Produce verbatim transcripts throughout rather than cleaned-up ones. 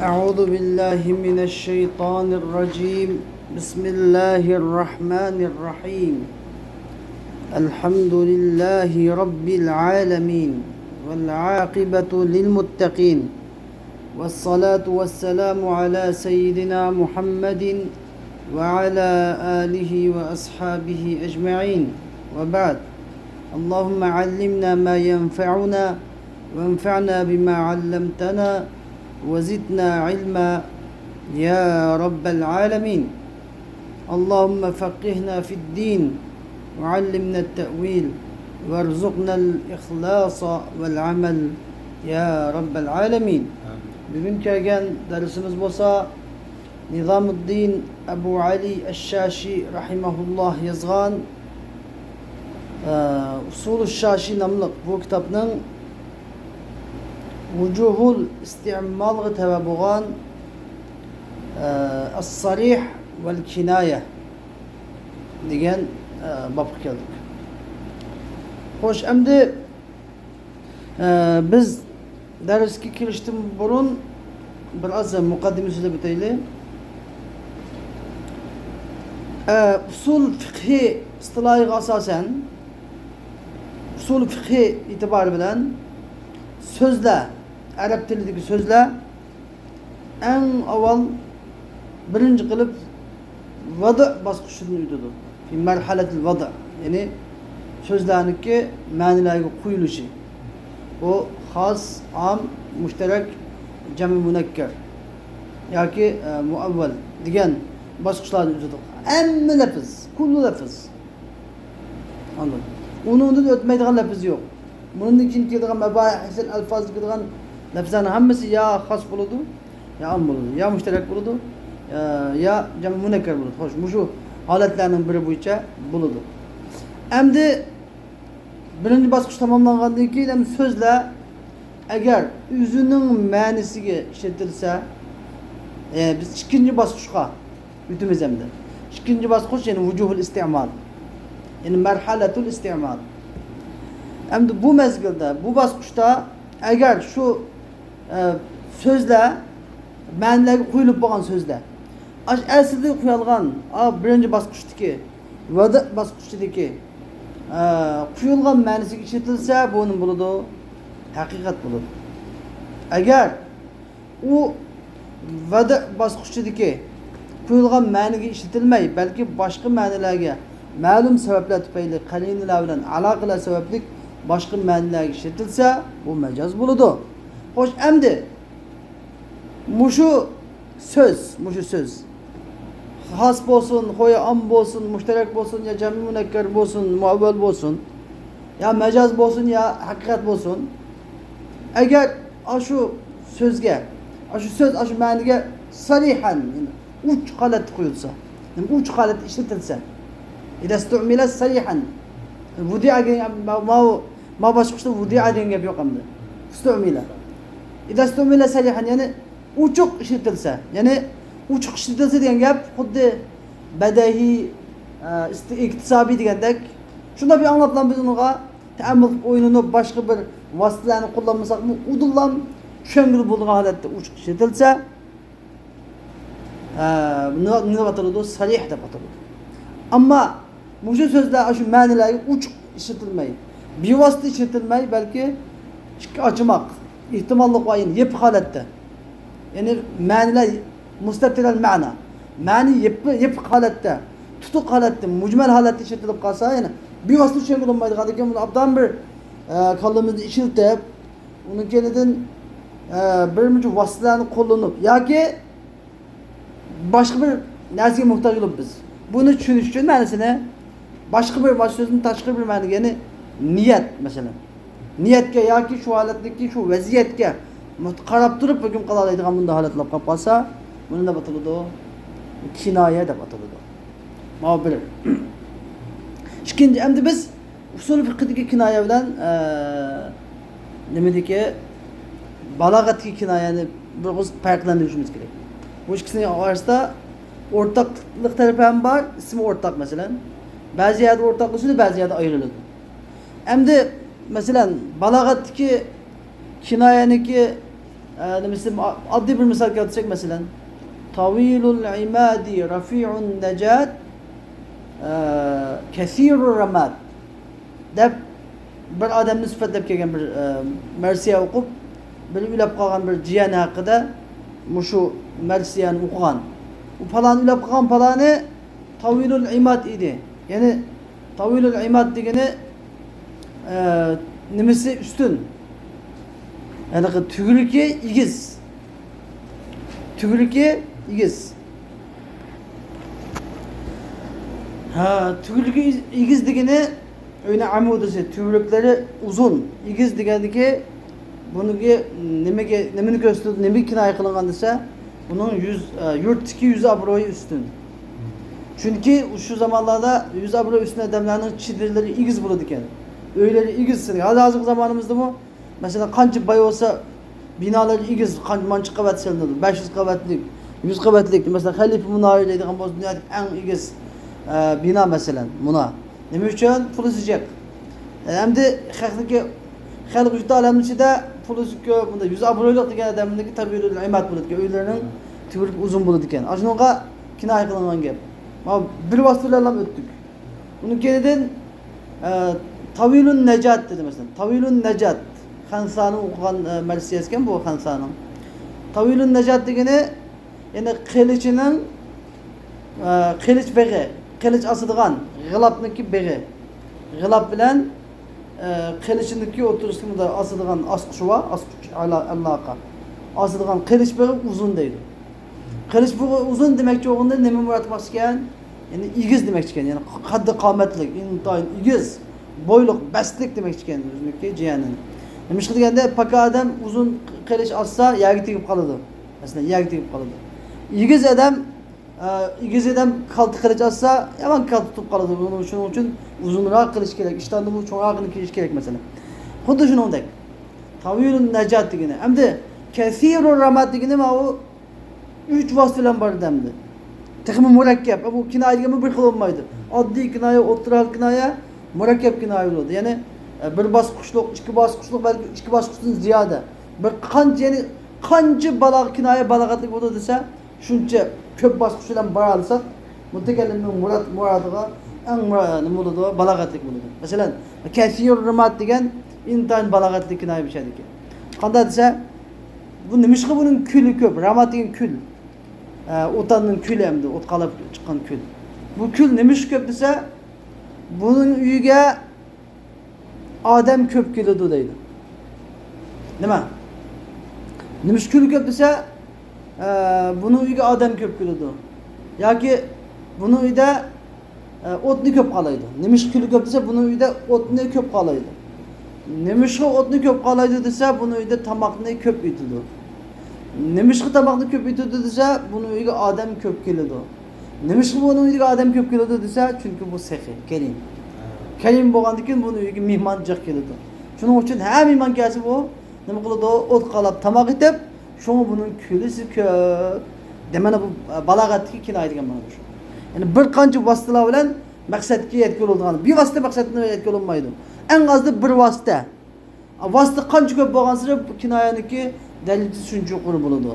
أعوذ بالله من الشيطان الرجيم. بسم الله الرحمن الرحيم. الحمد لله رب العالمين، والعاقبة للمتقين، والصلاة والسلام على سيدنا محمد وعلى آله وأصحابه أجمعين، وبعد. اللهم علمنا ما ينفعنا، وانفعنا بما علمتنا، وزدنا علما يا رب العالمين. اللهم فقهنا في الدين، وعلمنا التأويل، وارزقنا الإخلاص والعمل يا رب العالمين. بۈگۈن كەلگەن دەرسىمىز بولسا نىزامۇددىن ئەبۇ ئەلى ئەششاشى رەھىمەھۇللاھ يازغان، ئە، ئۇسۇلۇ شاشى ناملىق بۇ كىتابنىڭ ۋۇجۇھۇل ئىستىئمالغا تەۋە بولغان، ئە، ئەس-سەرىھ ۋەل كىنايە دېگەن، ئە، بابقا كەلدۇق. خوش، ئەمدى ئە، بىز دەرسكە كىرىشتىن بۇرۇن بىر ئاز مۇقەددىمە سۆزلەپ ئۆتەيلى. ئە، ئۇسۇل فىقھى ئىستىلاھىغا ئاساسەن، ئۇسۇل فىقھى ئېتىبارى بىلەن سۆزلەر، ئەرەب تىلىدىكى سۆزلەر ئەڭ ئاۋۋال بىرىنچى قىلىپ ۋەدە باسقۇچىدىن ئۆتىدۇ. في مرحلة الوضع، يەنى سۆزلەرنىڭكى مەنىلەرگە قويۇلۇشى. بۇ خاس، ئام، مۇشتەرەك، جەمئى مۇنەككەر ياكى، ئە، مۇئەۋۋەل دېگەن باسقۇچلاردىن ئۆتىدۇ. ھەممە لەپىز، كۇللۇ لەپىز. ئاندىن ئۇنىڭدىن ئۆتمەيدىغان لەپىز يوق. بۇنىڭدىن كېيىن كېلىدىغان مەباھىسىل ئەلفاز كېلىدىغان لەپىزلەرنىڭ ھەممىسى يا خاس بولىدۇ، يا ئام بولىدۇ، يا مۇشتەرەك بولىدۇ، يا، يا جەمئى مۇنەككەر بولىدۇ. خوش، مۇشۇ ھالەتلەرنىڭ بىرى بويىچە بولىدۇ. ئەمدى بىرىنچى باسقۇچ تاماملانغاندىن كېيىن، ئەمدى سۆزلەر ئەگەر ئۆزىنىڭ مەنىسىگە ئىشلىتىلسە، ئە، بىز ئىككىنچى باسقۇچقا ئۆتىمىز ئەمدى. ئىككىنچى باسقۇچ، يەنى ۋۇجۇھۇل ئىستىئمال. يەنى مەرھەلەتۇل ئىستىئمال. ئەمدى بۇ مەزگىلدە، بۇ باسقۇچتا ئەگەر شۇ، ئە، سۆزلەر مەنىلەرگە قويۇلۇپ بولغان سۆزلەر. ئاش ئەسلىدە قويۇلغان، ئا، بىرىنچى باسقۇچتىكى، ۋەدە باسقۇچىدىكى، ئە، قويۇلغان مەنىسىگە ئىشلىتىلسە، بۇ نېمە بولىدۇ؟ ھەقىقەت بولىدۇ. ئەگەر ئۇ ۋەدە باسقۇچىدىكى قويۇلغان مەنىگە ئىشلىتىلمەي، بەلكى باشقا مەنىلەرگە، مەلۇم سەۋەبلەر تۈپەيلى، قەرىنىلەر بىلەن ئالاقىلەر سەۋەبلىك باشقا مەنىلەرگە ئىشلىتىلسە، بۇ مەجاز بولىدۇ. خوش، ئەمدى مۇشۇ سۆز، مۇشۇ سۆز خاس بولسۇن، خويا ئام بولسۇن، مۇشتەرەك بولسۇن، يا جەمئى مۇنەككەر بولسۇن، مۇئەۋۋەل بولسۇن، يا مەجاز بولسۇن، يا ھەقىقەت بولسۇن. ئەگەر ئاشۇ سۆزگە، ئاشۇ سۆز، ئاشۇ مەنىگە سەرىھەن، يەنى ئوچۇق ھالەتتە قويۇلسا، يەنى ئوچۇق ھالەتتە ئىشلىتىلسە، ئىزا ئۇستۇئمىلە سەرىھەن. ۋۇدىئە دېگەن، ما، ما، ما باسقۇچتا ۋۇدىئە دېگەن گەپ يوق ئەمدى. ئۇستۇئمىلە. ئىزا ئۇستۇئمىلە سەرىھەن، يەنى ئوچۇق ئىشلىتىلسە، يەنى ئوچۇق ئىشلىتىلسە دېگەن گەپ خۇددى بەدىئىي، ئە، ئىستى-، ئىكتىسابىي دېگەندەك. شۇنداق بىر ئاڭلاپلا بىز ئۇنىڭغا تەئەممۇل قىلىپ ئويلىنىپ، باشقا بىر ۋاسىتىلەرنى قوللانمىساقمۇ، ئۇدۇللام چۈشەنگىلى بولىدىغان ھالەتتە ئوچۇق ئىشلىتىلسە، ئە، نېمە، نېمە ئاتىلىدۇ؟ سەرىھ دەپ ئاتىلىدۇ. ئەمما مۇشۇ سۆزلەر ئاشۇ مەنىلەرگە ئوچۇق ئىشلىتىلمەي، بىۋاسىتە ئىشلىتىلمەي، بەلكى ئىككى ئاچىماق، ئېھتىماللىق بار، يەنى يېپىق ھالەتتە. يەنى مەنىلەر مۇستەتىرەل مەنا. مەنە يېپىق، يېپىق ھالەتتە، تۇتۇق ھالەتتە، مۇجمەل ھالەتتە ئىشلىتىلىپ قالسا، يەنى بىۋاسىتە چۈشەنگىلى بولمايدىغاندىكىن، بۇنى ئوبدان بىر، ئە، كاللىمىزنى ئىشلىتىپ، ئۇنىڭ كەينىدىن، ئە، بىر مۇنچە ۋاسىتىلەرنى قوللىنىپ ياكى باشقا بىر نەرسىگە موھتاج بولۇپ بىز. بۇنى چۈشىنىش ئۈچۈن مەنىسىنى باشقا بىر، باشقا سۆزدىن تاشقىرى بىر مەنىگە، يەنى نىيەت، مەسىلەن. نىيەتكە ياكى شۇ ھالەتتىكى شۇ ۋەزىيەتكە مۇت-، قاراپ تۇرۇپ ھۆكۈم قىلالايدىغان بۇنداق ھالەتلەر قاپ قالسا، بۇنى دەپ ئاتىلىدۇ؟ كىنايە دەپ ئاتىلىدۇ. ماۋۇ بىر. ئىككىنچى، ئەمدى بىز ئۇسۇل فىقھىدىكى كىنايە بىلەن، ئە، نېمىدىكى بالاغەتتىكى كىنايەنى بىر ئاز پەرقلەندۈرۈشىمىز كېرەك. بۇ ئىككىسىنىڭ ئارىسىدا ئورتاقلىق تەرىپى ھەم بار، ئىسمى ئورتاق، مەسىلەن. بەزى يەردە ئورتاقلىشىدۇ، بەزى يەردە ئايرىلىدۇ. ئەمدى، مەسىلەن، بالاغەتتىكى كىنايەنىڭكى ئە، نېمىسى، ئا-، ئاددىي بىر مىسال كەلتۈرسەك، مەسىلەن، تاۋىلۇل ئىمادى رەفىئۇن نەجات، ئە، كەسىرۇر رەماد دەپ بىر ئادەمنى سۈپەتلەپ كەلگەن بىر، ئە، مەرسىيە ئوقۇپ، بىر ئۆلۈپ قالغان بىر جىيەن ھەققىدە مۇشۇ مەرسىيەنى ئوقۇغان. ئۇ پالان ئۆلۈپ قالغان پالانى تاۋىلۇل ئىماد ئىدى. يەنى تاۋىلۇل ئىماد دېگىنى، ئە، نېمىسى ئۈستۈن؟ يەنى تۈۋرۈكى ئېگىز. تۈۋرۈكى ئېگىز. ھە، تۈۋرۈكى ئېگىز دېگىنى ئۆينىڭ ئەمۇدىسى، تۈۋرۈكلىرى ئۇزۇن، ئېگىز دېگەندىكى بۇنىڭكى نېمىگە، نېمىنى كۆرسىتىدۇ، نېمىگە كىنايە قىلىنغان دېسە، بۇنىڭ يۈز، ئە، يۇرتتىكى يۈز ئابرۇيى ئۈستۈن. چۈنكى شۇ زامانلاردا يۈز ئابرۇيى ئۈستۈن ئادەملەرنىڭ چېدىرلىرى ئېگىز بولىدىكەن. ئۆيلىرى ئېگىز. ھازىر، ھازىرقى زامانىمىزدىمۇ، مەسىلەن، قانچە باي بولسا، بىنالىرى ئېگىز، قانچە مانچە قەۋەت سېلىنىدۇ، بەش يۈز قەۋەتلىك، يۈز قەۋەتلىك. مەسىلەن، خەلىپە مۇنارى دەيدىغان بولسا، دۇنيادىكى ئەڭ ئېگىز، ئە، بىنا، مەسىلەن، مۇنار. نېمە ئۈچۈن؟ پۇلىسى جىق. ئەمدى خەقنىڭكى، خەلق يۇرت ئالەمنىڭ ئىچىدە پۇلىسى كۆپ، بۇنداق يۈز ئابرۇيلۇق دېگەن ئادەمنىڭكى تەبىئىي ئىماد بولىدىكەن، ئۆيلىرىنىڭ تۈۋرۈكى ئۇزۇن بولىدىكەن. ئاشۇنىڭغا كىنايە قىلىنغان گەپ. مانا بىر ۋاسىتە بىلەن ئۆتتۇق. ئۇنىڭ كەينىدىن، ئە، تاۋىلۇن نەجات دېدى، مەسىلەن. تاۋىلۇن نەجات. خەنسانىڭ ئوقۇغان، ئە، مەرسىيەسىكەن بۇ خەنسانىڭ. تاۋىلۇن نەجات دېگىنى، يەنى قىلىچىنىڭ، ئە، قىلىچ بېغى، قىلىچ ئاسىدىغان، غىلاپنىڭكى بېغى. غىلاپ بىلەن، ئە، قىلىچنىڭكى ئوتتۇرىسىدا ئاسىدىغان ئاسقۇچى بار، ئاسقۇچ ئالا-، ئالاقە. ئاسىدىغان قىلىچ بېغى ئۇزۇن دەيدۇ. قىلىچ بېغى ئۇزۇن دېمەكچى بولغىنىدا نېمە مۇراد قىلماقچىكەن؟ يەنى ئېگىز دېمەكچىكەن. يەنى قەددى قامەتلىك، ئىنتايىن ئېگىز، بويلۇق، بەستلىك دېمەكچىكەن ئۆزىنىڭكى جىيەنىنى. نېمىشقا دېگەندە، پاكا ئادەم ئۇزۇن قىلىچ ئاتسا، يەرگە تېگىپ قالىدۇ. مەسىلەن، يەرگە تېگىپ قالىدۇ. ئېگىز ئادەم، ئە، ئېگىز ئادەم كالتە قىلىچ ئاتسا، يامان كالتە تۇتۇپ قالىدۇ. بۇنىڭ، شۇنىڭ ئۈچۈن ئۇزۇنراق قىلىچ كېرەك. ئىشتاندىمۇ چوڭراقىنى كىيىش كېرەك، مەسىلەن. خۇددى شۇنىڭدەك. تاۋىلۇن نەجات دېگىنى. ئەمدى كەسىرۇر رەماد دېگىنى ماۋۇ ئۈچ ۋاسىتە بىلەن بارىدۇ ئەمدى. تېخىمۇ مۇرەككەپ. بۇ كىنايە دېگەنمۇ بىر خىل بولمايدۇ. ئاددىي كىنايە، ئوتتۇرا ھال كىنايە، مۇرەككەپ كىنايە بولىدۇ. يەنى، ئە، بىر باسقۇچلۇق، ئىككى باسقۇچلۇق، بەلكى ئىككى باسقۇچتىن زىيادە. بىر قانچە، يەنى قانچە بالاغ-، كىنايە بالاغەتلىك بولىدۇ دېسە، شۇنچە كۆپ باسقۇچ بىلەن بارالىساق، مۇتەكەللىمنىڭ مۇراد-، مۇرادىغا ئەڭ مۇرا-، نېمە بولىدۇ، بالاغەتلىك بولىدۇ. مەسىلەن، كەسىرۇر رەماد دېگەن ئىنتايىن بالاغەتلىك كىنايە بىر شەيدىكەن. قانداق دېسە، بۇ نېمىشقا بۇنىڭ كۈلى كۆپ؟ رەماد دېگەن كۈل. ئە، ئوتاننىڭ كۈلى ئەمدى، ئوت قالاپ چىققان كۈل. بۇ كۈل نېمىشقا كۆپ دېسە، بۇنىڭ ئۆيىگە ئادەم كۆپ كېلىدۇ دەيدۇ. نېمە؟ نېمىشقا كۈلى كۆپ دېسە، ئە، بۇنىڭ ئۆيىگە ئادەم كۆپ كېلىدۇ. ياكى بۇنىڭ ئۆيىدە، ئە، ئوتنى كۆپ قالايدۇ. نېمىشقا كۈلى كۆپ دېسە، بۇنىڭ ئۆيىدە ئوتنى كۆپ قالايدۇ. نېمىشقا ئوتنى كۆپ قالايدۇ دېسە، بۇنىڭ ئۆيىدە تاماقنى كۆپ ئېتىدۇ. نېمىشقا تاماقنى كۆپ ئېتىدۇ دېسە، بۇنىڭ ئۆيىگە ئادەم كۆپ كېلىدۇ. نېمىشقا بۇنىڭ ئۆيىگە ئادەم كۆپ كېلىدۇ دېسە، چۈنكى بۇ سېخىي، كەرىم. كەرىم بولغاندىكىن بۇنىڭ ئۆيىگە مېھمان جىق كېلىدۇ. شۇنىڭ ئۈچۈن ھەر مېھمان كەلسە بۇ نېمە قىلىدۇ؟ ئوت قالاپ تاماق ئېتىپ، شۇڭا بۇنىڭ كۈلىسى كۆپ. دېمەك، بۇ بالاغەتتىكى كىنايە دېگەن مانا شۇ. يەنى بىر قانچە ۋاسىتىلەر بىلەن مەقسەتكە يەتكىلى بولىدىغان، بىۋاسىتە مەقسەتكە يەتكىلى بولمايدۇ. ئەڭ ئازدا بىر ۋاسىتە. ۋاسىتە قانچە كۆپ بولغانسېرى بۇ كىنايەنىڭكى دەرىجىسى شۇنچە يۇقىرى بولىدۇ.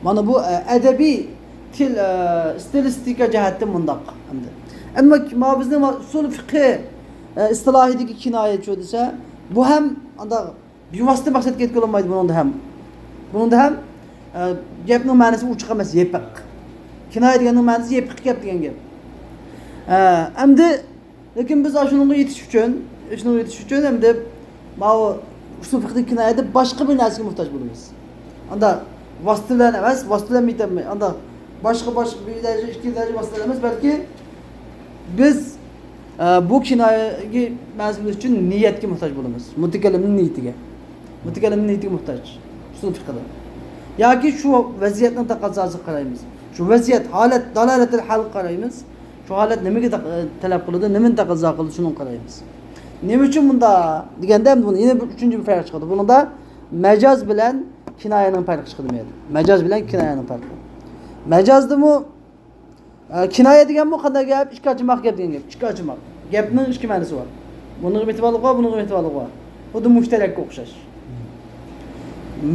مانا بۇ، ئە، ئەدەبىي تىل، ئە، ستىلىستىكا جەھەتتىن مۇنداق ئەمدى. ئەمما ما بىزنىڭ ئۇسۇل فىقھى، ئە، ئىستىلاھىدىكى كىنايەچۇ دېسە، بۇ ھەم ئانداق بىۋاسىتە مەقسەتكە يەتكىلى بولمايدۇ بۇنىڭدا ھەم. بۇنىڭدا ھەم، ئە، گەپنىڭ مەنىسى ئوچۇق ئەمەس، يېپىق. كىنايە دېگەننىڭ مەنىسى يېپىق گەپ دېگەن گەپ. ئە، ئەمدى لېكىن بىز ئاشۇنىڭغا يېتىش ئۈچۈن، شۇنىڭغا يېتىش ئۈچۈن ئەمدى ماۋۇ ئۇسۇل فىقھىدىكى كىنايەدە باشقا بىر نەرسىگە موھتاج بولىمىز. ئاندا ۋاسىتە بىلەن ئەمەس، ۋاسىتە بىلەن يېتەلمەي، ئاندا باشقا، باشقا بىر دەرىجە، ئىككى دەرىجە ۋاسىتە ئەمەس، بەلكى بىز، ئە، بۇ كىنايەگە مەنىسى بىلىش ئۈچۈن نىيەتكە موھتاج بولىمىز. مۇتەكەللىمنىڭ نىيىتىگە. مۇتەكەللىمنىڭ نىيىتىگە موھتاج. ئۇسۇل فىقھىدا. ياكى شۇ ۋەزىيەتنىڭ تەقەززاسىغا قارايمىز. شۇ ۋەزىيەت، ھالەت، دالالەتىل ھالغا قارايمىز. شۇ ھالەت نېمىگە تەق-، تەلەپ قىلىدۇ، نېمىنى تەقەززا قىلىدۇ، شۇنىڭغا قارايمىز. نېمە ئۈچۈن بۇنداق دېگەندە، ئەمدى بۇنى يەنە بىر ئۈچىنچى بىر پەرق چىقىدۇ. بۇنىڭدا مەجاز بىلەن كىنايەنىڭ پەرقى چىقىدۇ بۇ يەردە. مەجاز بىلەن كىنايەنىڭ پەرقى. مەجازدىمۇ، ئە، كىنايە دېگەنمۇ قانداق گەپ؟ ئىككى ئاچىماق گەپ دېگەن گەپ. ئىككى ئاچىماق. گەپنىڭ ئىككى مەنىسى بار. بۇنىڭغا ئېتىبارلىق بار، بۇنىڭغا ئېتىبارلىق بار. خۇددى مۇشتەرەككە ئوخشاش.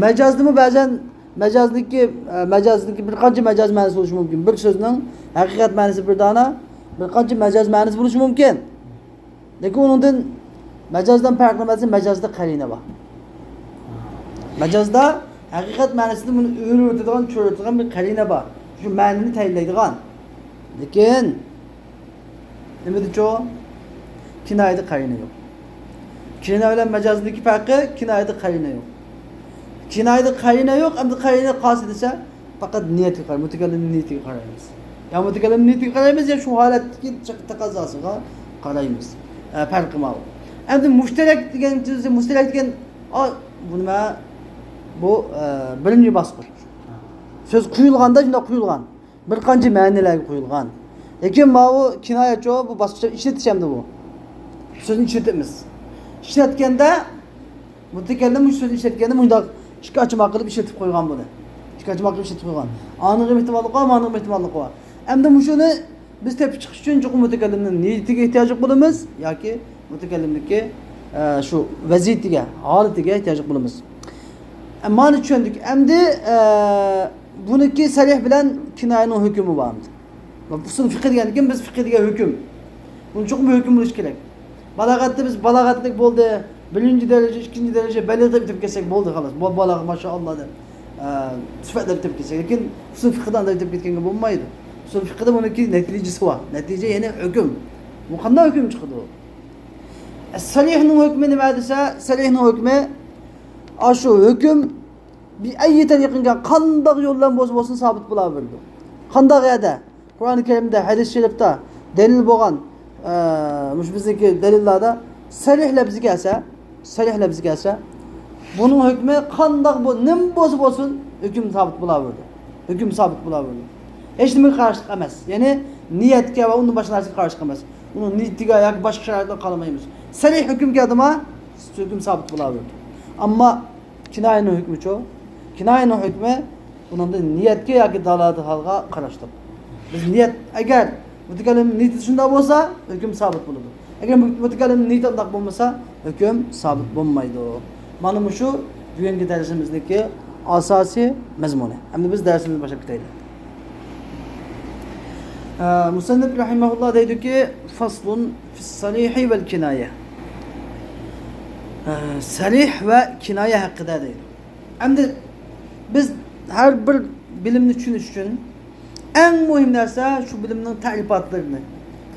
مەجازدىمۇ بەزەن مەجازنىڭكى، ئە، مەجازنىڭكى بىر قانچە مەجاز مەنىسى بولۇشى مۇمكىن. بىر سۆزنىڭ ھەقىقەت مەنىسى بىر دانە، بىر قانچە مەجاز مەنىسى بولۇشى مۇمكىن. لېكىن ئۇنىڭدىن مەجازدىن پەرقلىنمەسلىك، مەجازدا قەرىنە بار. مەجازدا ھەقىقەت مەنىسىدىن بۇنى ئۆرۈۋېتىدىغان، چۆرۈۋېتىدىغان بىر قەرىنە بار. شۇ مەنىنى تەيىنلەيدىغان. لېكىن نېمىدىچۇ؟ كىنايىدە قەرىنە يوق. كىنايە بىلەن مەجازدىكى پەرقى، كىنايىدە قەرىنە يوق. كىنايىدە قەرىنە يوق، ئەمدى قەرىنە قالسا دېسە، پەقەت نىيەتكە قارايمىز، مۇتەكەللىمنىڭ نىيىتىگە قارايمىز. يا مۇتەكەللىمنىڭ نىيىتىگە قارايمىز، يا شۇ ھالەتتىكى تەقەززاسىغا قارايمىز. ئە، پەرقى ماۋۇ. ئەمدى مۇشتەرەك دېگەن، مۇشتەرەك دېگەن، ئا، بۇ نېمە؟ بۇ، ئە، بىرىنچى باسقۇچ. سۆز قويۇلغاندا شۇنداق قويۇلغان. بىر قانچە مەنىلەرگە قويۇلغان. لېكىن ماۋۇ كىنايەچۇ، بۇ باسقۇچتا ئىشلىتىش ئەمدى بۇ. سۆزنى ئىشلىتىمىز. ئىشلەتكەندە مۇتەكەللىم مۇشۇ سۆزنى ئىشلەتكەندە مۇنداق ئىككى ئاچىماق قىلىپ ئىشلىتىپ قويغان بۇنى. ئىككى ئاچىماق قىلىپ ئىشلىتىپ قويغان. ئانىڭغا ئېھتىماللىق بار، مانىڭغا ئېھتىماللىق بار. ئەمدى مۇشۇنى بىز تېپىپ چىقىش ئۈچۈن چوقۇم مۇتەكەللىمنىڭ نىيىتىگە ئېھتىياجلىق بولىمىز ياكى مۇتەكەللىمنىڭكى، ئە، شۇ ۋەزىيىتىگە، ھالىتىگە ئېھتىياجلىق بولىمىز. ئە، مانا چۈشەندۇق. ئەمدى، ئە، بۇنىڭكى سەرىھ بىلەن كىنايىنىڭ ھۆكمى بار ئەمدى. ئۇسۇل فىقھى دېگەندىن كېيىن بىز فىقھى دېگەن ھۆكۈم. بۇنىڭ چوقۇم ھۆكۈم بولۇشى كېرەك. بالاغەتتە بىز بالاغەتلىك بولدى، بىرىنچى دەرىجە، ئىككىنچى دەرىجە بەلىغ دەپ ئېيتىپ كەتسەك بولدى، خالاس. بۇ بالاغە ماشائاللا دەپ، ئە، سۈپەتلەر ئېيتىپ كەتسەك. لېكىن ئۇسۇل فىقھىدا ئانداق ئېيتىپ كەتكەنگە بولمايدۇ. ئۇسۇل فىقھىدا بۇنىڭكى نەتىجىسى بار. نەتىجە، يەنى ھۆكۈم. بۇ قانداق ھۆكۈم چىقىدۇ؟ سەرىھنىڭ ھۆكمى نېمە دېسە، سەرىھنىڭ ھۆكمى، ئاشۇ ھۆكۈم بىئەييى تەرىقىن كان، قانداق يول بىلەن بولسا بولسۇن، سابىت بولاۋېرىدۇ. قانداق يەردە؟ قۇرئان كەرىمدە، ھەدىس شېرىفتا دەلىل بولغان، ئە، مۇشۇ بىزنىڭكى دەلىللاردا سەرىھ لەپزى كەلسە، سەرىھ لەپزى كەلسە، بۇنىڭ ھۆكمى قانداق بو-، نېمە بولسا بولسۇن، ھۆكۈم سابىت بولاۋېرىدۇ. ھۆكۈم سابىت بولاۋېرىدۇ. ھېچنېمىگە قارشىلىق ئەمەس. يەنى نىيەتكە ۋە ئۇندىن باشقا نەرسىگە قارشىلىق ئەمەس. ئۇنىڭ نىيىتىگە ياكى باشقا شارائىتقا قارىمايمىز. سەرىھ ھۆكۈم كەلدىما، ھۆكۈم سابىت بولاۋېرىدۇ. ئەمما كىنايىنىڭ ھۆكمىچۇ؟ كىنايىنىڭ ھۆكمى بۇنىڭدا نىيەتكە ياكى دالالەتۇل ھالغا قاراشلىق. بىز نىيەت، ئەگەر مۇتەكەللىم نىيىتى شۇنداق بولسا، ھۆكۈم سابىت بولىدۇ. ئەگەر مۇ-، مۇتەكەللىم نىيىتى ئۇنداق بولمىسا، ھۆكۈم سابىت بولمايدۇ. مانا مۇشۇ بۈگۈنكى دەرسىمىزنىڭكى ئاساسىي مەزمۇنى. ئەمدى بىز دەرسىمىزنى باشلاپ كېتەيلى. ئە، مۇسەننىپ رەھىمەھۇللا دەيدۇكى، فەسلۇن فىس سەرىھى ۋەل كىنايە. ئە، سەرىھ ۋە كىنايە ھەققىدە دەيدۇ. ئەمدى بىز ھەر بىر بىلىمنى چۈشىنىش ئۈچۈن ئەڭ مۇھىم نەرسە شۇ بىلىمنىڭ تەرىپاتلىرىنى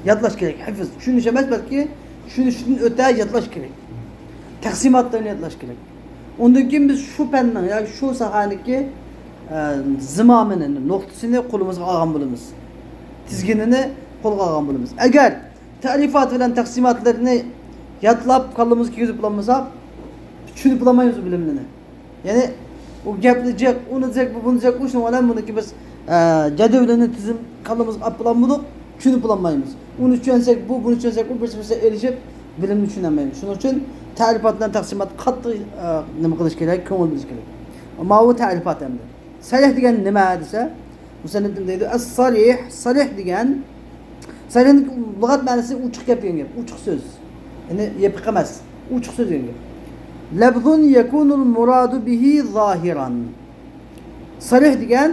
يادلاش كېرەك. ھىفز، چۈشىنىش ئەمەس، بەلكى چۈشىنىشتىن ئۆتە يادلاش كېرەك. تەقسىماتلىرىنى يادلاش كېرەك. ئۇندىن كېيىن بىز شۇ پەننىڭ ياكى شۇ ساھەنىڭكى، ئە، زىمامىنى، نۇقتىسىنى قولىمىزغا ئالغان بولىمىز. تىزگىنىنى قولغا ئالغان بولىمىز. ئەگەر تەرىپات بىلەن تەقسىماتلىرىنى يادلاپ، كاللىمىزغا كىرگۈزۈپ بولالمىساق، چۈشىنىپ بولالمايمىز بۇ بىلىمنى. يەنى ئۇ گەپنى جىق، ئۇنى جىق، بۇنى جىق، شۇنىڭ بىلەن بۇنىڭكى بىز، ئە، جەدۋىلىنى تىزىم كاللىمىزغا ئاپ بولالمىدۇق، چۈشىنىپ بولالمايمىز. ئۇنى چۈشەنسەك بۇ، بۇنى چۈشەنسەك ئۇ، بىرسى بىرسىگە ئېلىشىپ بىلىمنى چۈشىنەلمەيمىز. شۇنىڭ ئۈچۈن تەرىپات بىلەن تەقسىمات قاتتىق، ئە، نېمە قىلىش كېرەك، كۆڭۈل بۆلۈش كېرەك. ماۋۇ تەرىپات ئەمدى. سەرىھ دېگەن نېمە دېسە، مۇسەننىپتىن دەيدۇ، ئەس-سەرىھ، سەرىھ دېگەن، سەرىھنىڭ لۇغەت مەنىسى ئوچۇق گەپ دېگەن گەپ، ئوچۇق سۆز. يەنى يېپىق ئەمەس، ئوچۇق سۆز دېگەن گەپ. لەفزۇن يەكۇنۇل مۇرادۇ بىھى زاھىران. سەرىھ دېگەن،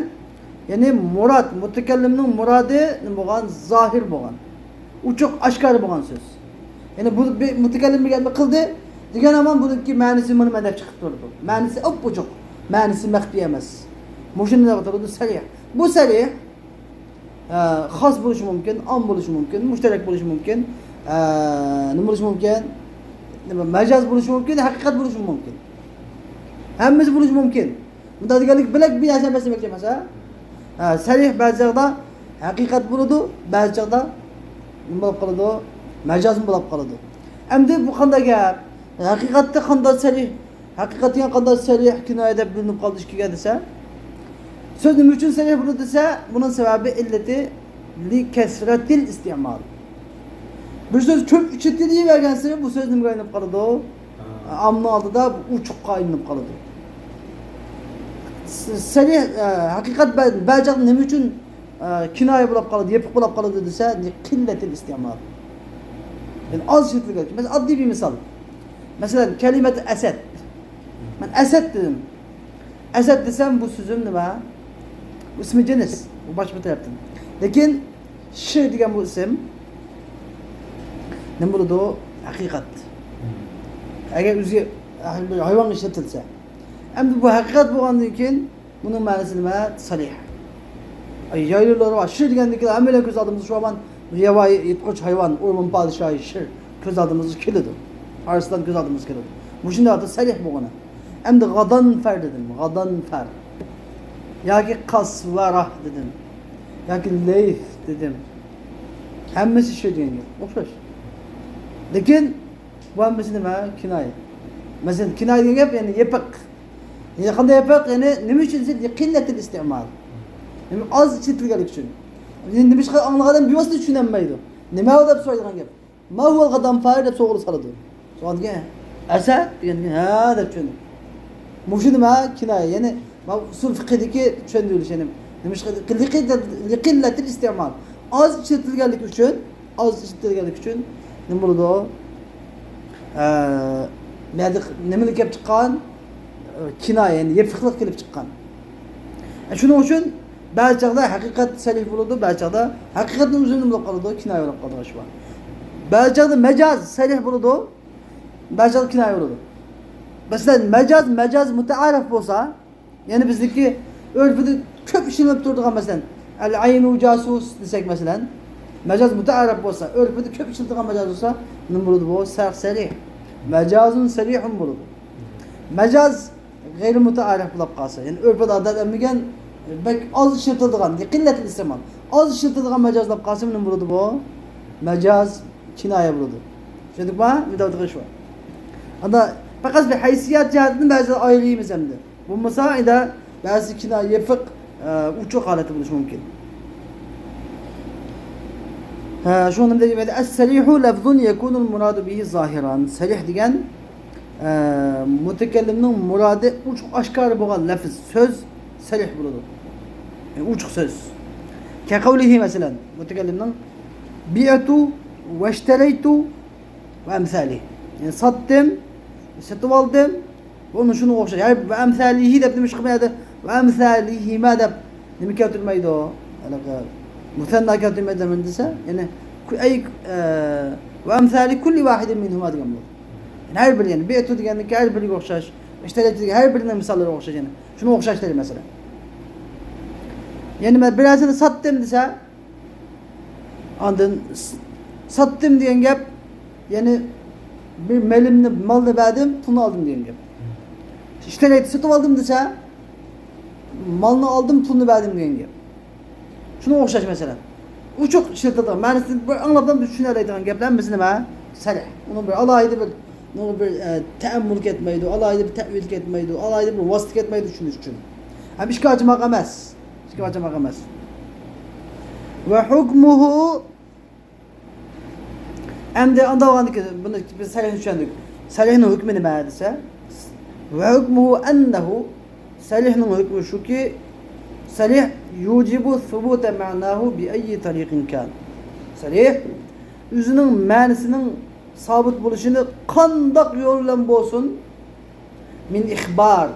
يەنى مۇراد، مۇتەكەللىمنىڭ مۇرادى نېمە بولغان؟ زاھىر بولغان. ئوچۇق، ئاشكارا بولغان سۆز. يەنى بۇ بىر مۇتەكەللىم بىر گەپنى قىلدى دېگەن ھامان بۇنىڭكى مەنىسى مانا مەندەك چىقىپ تۇرىدۇ. مەنىسى ئاپئوچۇق، مەنىسى مەخپىي ئەمەس. مۇشۇنى دەپ ئاتىلىدۇ سەرىھ. بۇ سەرىھ، ئە، خاس بولۇشى مۇمكىن، ئام بولۇشى مۇمكىن، مۇشتەرەك بولۇشى مۇمكىن، ئە، نېمە بولۇشى مۇمكىن؟ نېمە، مەجاز بولۇشى مۇمكىن، ھەقىقەت بولۇشى مۇمكىن. ھەممىسى بولۇشى مۇمكىن. بۇنداق دېگەنلىك بىلەك بىر نەرسە ئەمەس دېمەكچى ئەمەس، ھە؟ ھە، سەرىھ بەزى چاغدا ھەقىقەت بولىدۇ، بەزى چاغدا نېمە بولۇپ قالىدۇ؟ مەجازمۇ بولۇپ قالىدۇ. ئەمدى بۇ قانداق گەپ؟ ھەقىقەتتە قانداق سەرىھ، ھەقىقەت دېگەن قانداق سەرىھ، كىنايە دەپ بىلىنىپ قالىدۇ ئىككىگە دېسە؟ سۆز نېمە ئۈچۈن سەرىھ بولىدۇ دېسە، بۇنىڭ سەۋەبى ئىللىتى لىكەسرەتىل ئىستېمال. بىر سۆز كۆپ ئىشلىتىلىۋەرگەنسېرى بۇ سۆز نېمىگە ئايلىنىپ قالىدۇ؟ ئاممىنىڭ ئالدىدا ئوچۇققا ئايلىنىپ قالىدۇ. س-، سەرىھ، ئە، ھەقىقەت بە-، بەزى چاغدا نېمە ئۈچۈن، ئە، كىنايە بولۇپ قالىدۇ، يېپىق بولۇپ قالىدۇ دېسە، لىقىللەتىل ئىستېمال. يەنى ئاز ئىشلىتىلگەن. مەسىلەن، ئاددىي بىر مىسال. مەسىلەن، كەلىمەتۇ ئەسەد. مەن ئەسەد دېدىم. ئەسەد دېسەم، بۇ سۆزۈم نېمە؟ بۇ ئىسمى جىنس. بۇ باشقا بىر تەرەپتىن. لېكىن شىر دېگەن بۇ ئىسىم نېمە بولىدۇ؟ ھەقىقەت. ئەگەر ئۆزى ھايۋانغا ئىشلىتىلسە. ئەمدى بۇ ھەقىقەت بولغاندىن كېيىن بۇنىڭ مەنىسى نېمە؟ سەلىھ. ئاي، يايلىلار بار. شىر دېگەندىكىن ھەممەيلەن كۆز ئالدىمىزغا شۇ ھامان ياۋايى يىرتقۇچ ھايۋان، ئورمان پادىشاھى شىر كۆز ئالدىمىزغا كېلىدۇ. ئارسلان كۆز ئالدىمىزغا كېلىدۇ. مۇشۇنداق سەلىھ بولغىنى. ئەمدى غادانفەر دېدىم، غادانفەر. ياكى قاسۋەراھ دېدىم. ياكى لەيس دېدىم. ھەممىسى شىر دېگەن گەپ. ئوخشاش. لېكىن بۇ ھەممىسى نېمە؟ كىنايە. مەسىلەن، كىنايە دېگەن گەپ، يەنى يېپىق. يېقىندا يېپىق، يەنى نېمە ئۈچۈن دېسە، قىللەتىل ئىستېمال. يەنى ئاز ئىشلىتىلگەنلىكى ئۈچۈن. يەنى نېمىشقا ئاڭلىغان ئادەم بىۋاسىتە چۈشىنەلمەيدۇ. نېمە ئۇ دەپ سورايدىغان گەپ. ما ھۇۋەل غادانفەر دەپ سوئال سالىدۇ. سوئالدىكى ئەسەد دېگەن، ھە دەپ چۈشەندى. مۇشۇ نېمە؟ كىنايە. يەنى ما ئۇسۇل فىقھىدىكى چۈشەندۈرۈلۈش، يەنى نېمىشقا؟ لىقىللەتىل ئىستېمال. ئاز ئىشلىتىلگەنلىكى ئۈچۈن، ئاز ئىشلىتىلگەنلىكى ئۈچۈن نېمە بولىدۇ؟ ئە، نېمىلىك كېلىپ چىققان؟ كىنايە، يەنى يېپىقلىق كېلىپ چىققان. ئە، شۇنىڭ ئۈچۈن بەزى چاغدا ھەقىقەت سەلىھ بولىدۇ، بەزى چاغدا ھەقىقەتنىڭ ئۆزى نېمە بولۇپ قالىدۇ؟ كىنايە بولۇپ قالىدىغان ئىش بار. بەزى چاغدا مەجاز سەلىھ بولىدۇ، بەزى چاغدا كىنايە بولىدۇ. مەسىلەن، مەجاز، مەجاز مۇتەئارىف بولسا، يەنى بىزدىكى ئۆرپىدە كۆپ ئىشلىنىپ تۇرىدىغان، مەسىلەن، ئەل ئەينۇ جاسۇس دېسەك، مەسىلەن، مەجاز مۇتەئارىپ بولسا، ئۆرپىدە كۆپ ئىشلىتىدىغان مەجاز بولسا، نېمە بولىدۇ بۇ؟ سەلىھ. مەجازۇن سەلىھۇن بولىدۇ. مەجاز غەيرىي مۇتەئارىپ بولۇپ قالسا، يەنى ئۆرپىدە ئادەتلەنمىگەن، بەك ئاز ئىشلىتىلىدىغان، قىللەتىل ئىستېمال، ئاز ئىشلىتىلىدىغان مەجاز بولۇپ قالسا، نېمە بولىدۇ بۇ؟ مەجاز كىنايە بولىدۇ. چۈشەندۇقما؟ مۇنداق دېگەن شۇ. ئاندا پەقەت بىر ھەيسىيەت جەھەتتىن بەزىدە ئايرىيمىز ئەمدى. بولمىسا، ئەيدە بەزى كىنايە يېپىق، ئە، ئوچۇق ھالەتتە بولۇشى مۇمكىن. ھە، شۇنىڭ بىلەن ئەس-سەرىھۇ لەفزۇن يەكۇنۇل مۇرادۇ بىھى زاھىران. سەرىھ دېگەن، ئە، مۇتەكەللىمنىڭ مۇرادى ئوچۇق ئاشكارا بولغان لەفز، سۆز سەرىھ بولىدۇ. يەنى ئوچۇق سۆز. كەقەۋلىھى، مەسىلەن، مۇتەكەللىمنىڭ بىئتۇ ۋەشتەرەيتۇ ۋە ئەمسالىھ. يەنى ساتتىم، سېتىۋالدىم، بۇ شۇنىڭغا ئوخشاش. يەنى ۋە ئەمسالىھى دەپ نېمە ئىش قىلمايدۇ؟ ۋە ئەمسالىھىما دەپ نېمە كەلتۈرمەيدۇ؟ ھېلىقى مۇسەننا كەلتۈرمەيدۇ دەيمەن دېسە، يەنى كۇ-، ئەي، ئە، ۋە ئەمسالى كۇللى ۋاھىدىن مىنھۇما دېگەن بولىدۇ. يەنى ھەر بىرى، يەنى بىئتۇ دېگەننىڭكى ھەر بىرىگە ئوخشاش، ئىشتەرەيتۇ دېگەن ھەر بىرىنىڭ مىساللىرىغا ئوخشاش، يەنى شۇنىڭغا ئوخشاش دەيدۇ، مەسىلەن. يەنى مەن بىر نەرسىنى ساتتىم دېسە، ئاندىن س-، ساتتىم دېگەن گەپ، يەنى بىر مېلىمنى، مالنى بەردىم، پۇلنى ئالدىم دېگەن گەپ. ئىشتەرەيتۇ، سېتىۋالدىم دېسە، مالنى ئالدىم، پۇلنى بەردىم دېگەن گەپ. شۇنىڭغا ئوخشاش مەسىلەن. ئوچۇق ئىشلىتىلىدىغان، مەنىسىنى بىر ئاڭلاپلا بىز چۈشىنەلەيدىغان گەپلەر بىز نېمە؟ سەرىھ. ئۇنىڭ بىر ئالاھىدە بىر، ئۇنىڭغا بىر، ئە، تەئەممۇل كەتمەيدۇ، ئالاھىدە بىر تەئۋىل كەتمەيدۇ، ئالاھىدە بىر ۋاسىتە كەتمەيدۇ چۈشىنىش ئۈچۈن. ھەم ئىككى ئاچىماق ئەمەس. ئىككى ئاچىماق ئەمەس. ۋە ھۇكمۇھۇ. ئەمدى ئانداق بولغاندىكىن بۇنى بىز سەرىھنى چۈشەندۇق. سەرىھنىڭ ھۆكمى نېمە دېسە، ۋە ھۇكمۇھۇ ئەننەھۇ، سەرىھنىڭ ھۆكمى شۇكى، سەرىھ يۇجىبۇ سۇبۇتە مەناھۇ بىئەييى تەرىقىن كان. سەرىھ ئۆزىنىڭ مەنىسىنىڭ سابىت بولۇشىنى قانداق يول بىلەن بولسۇن، مىن ئىخبار،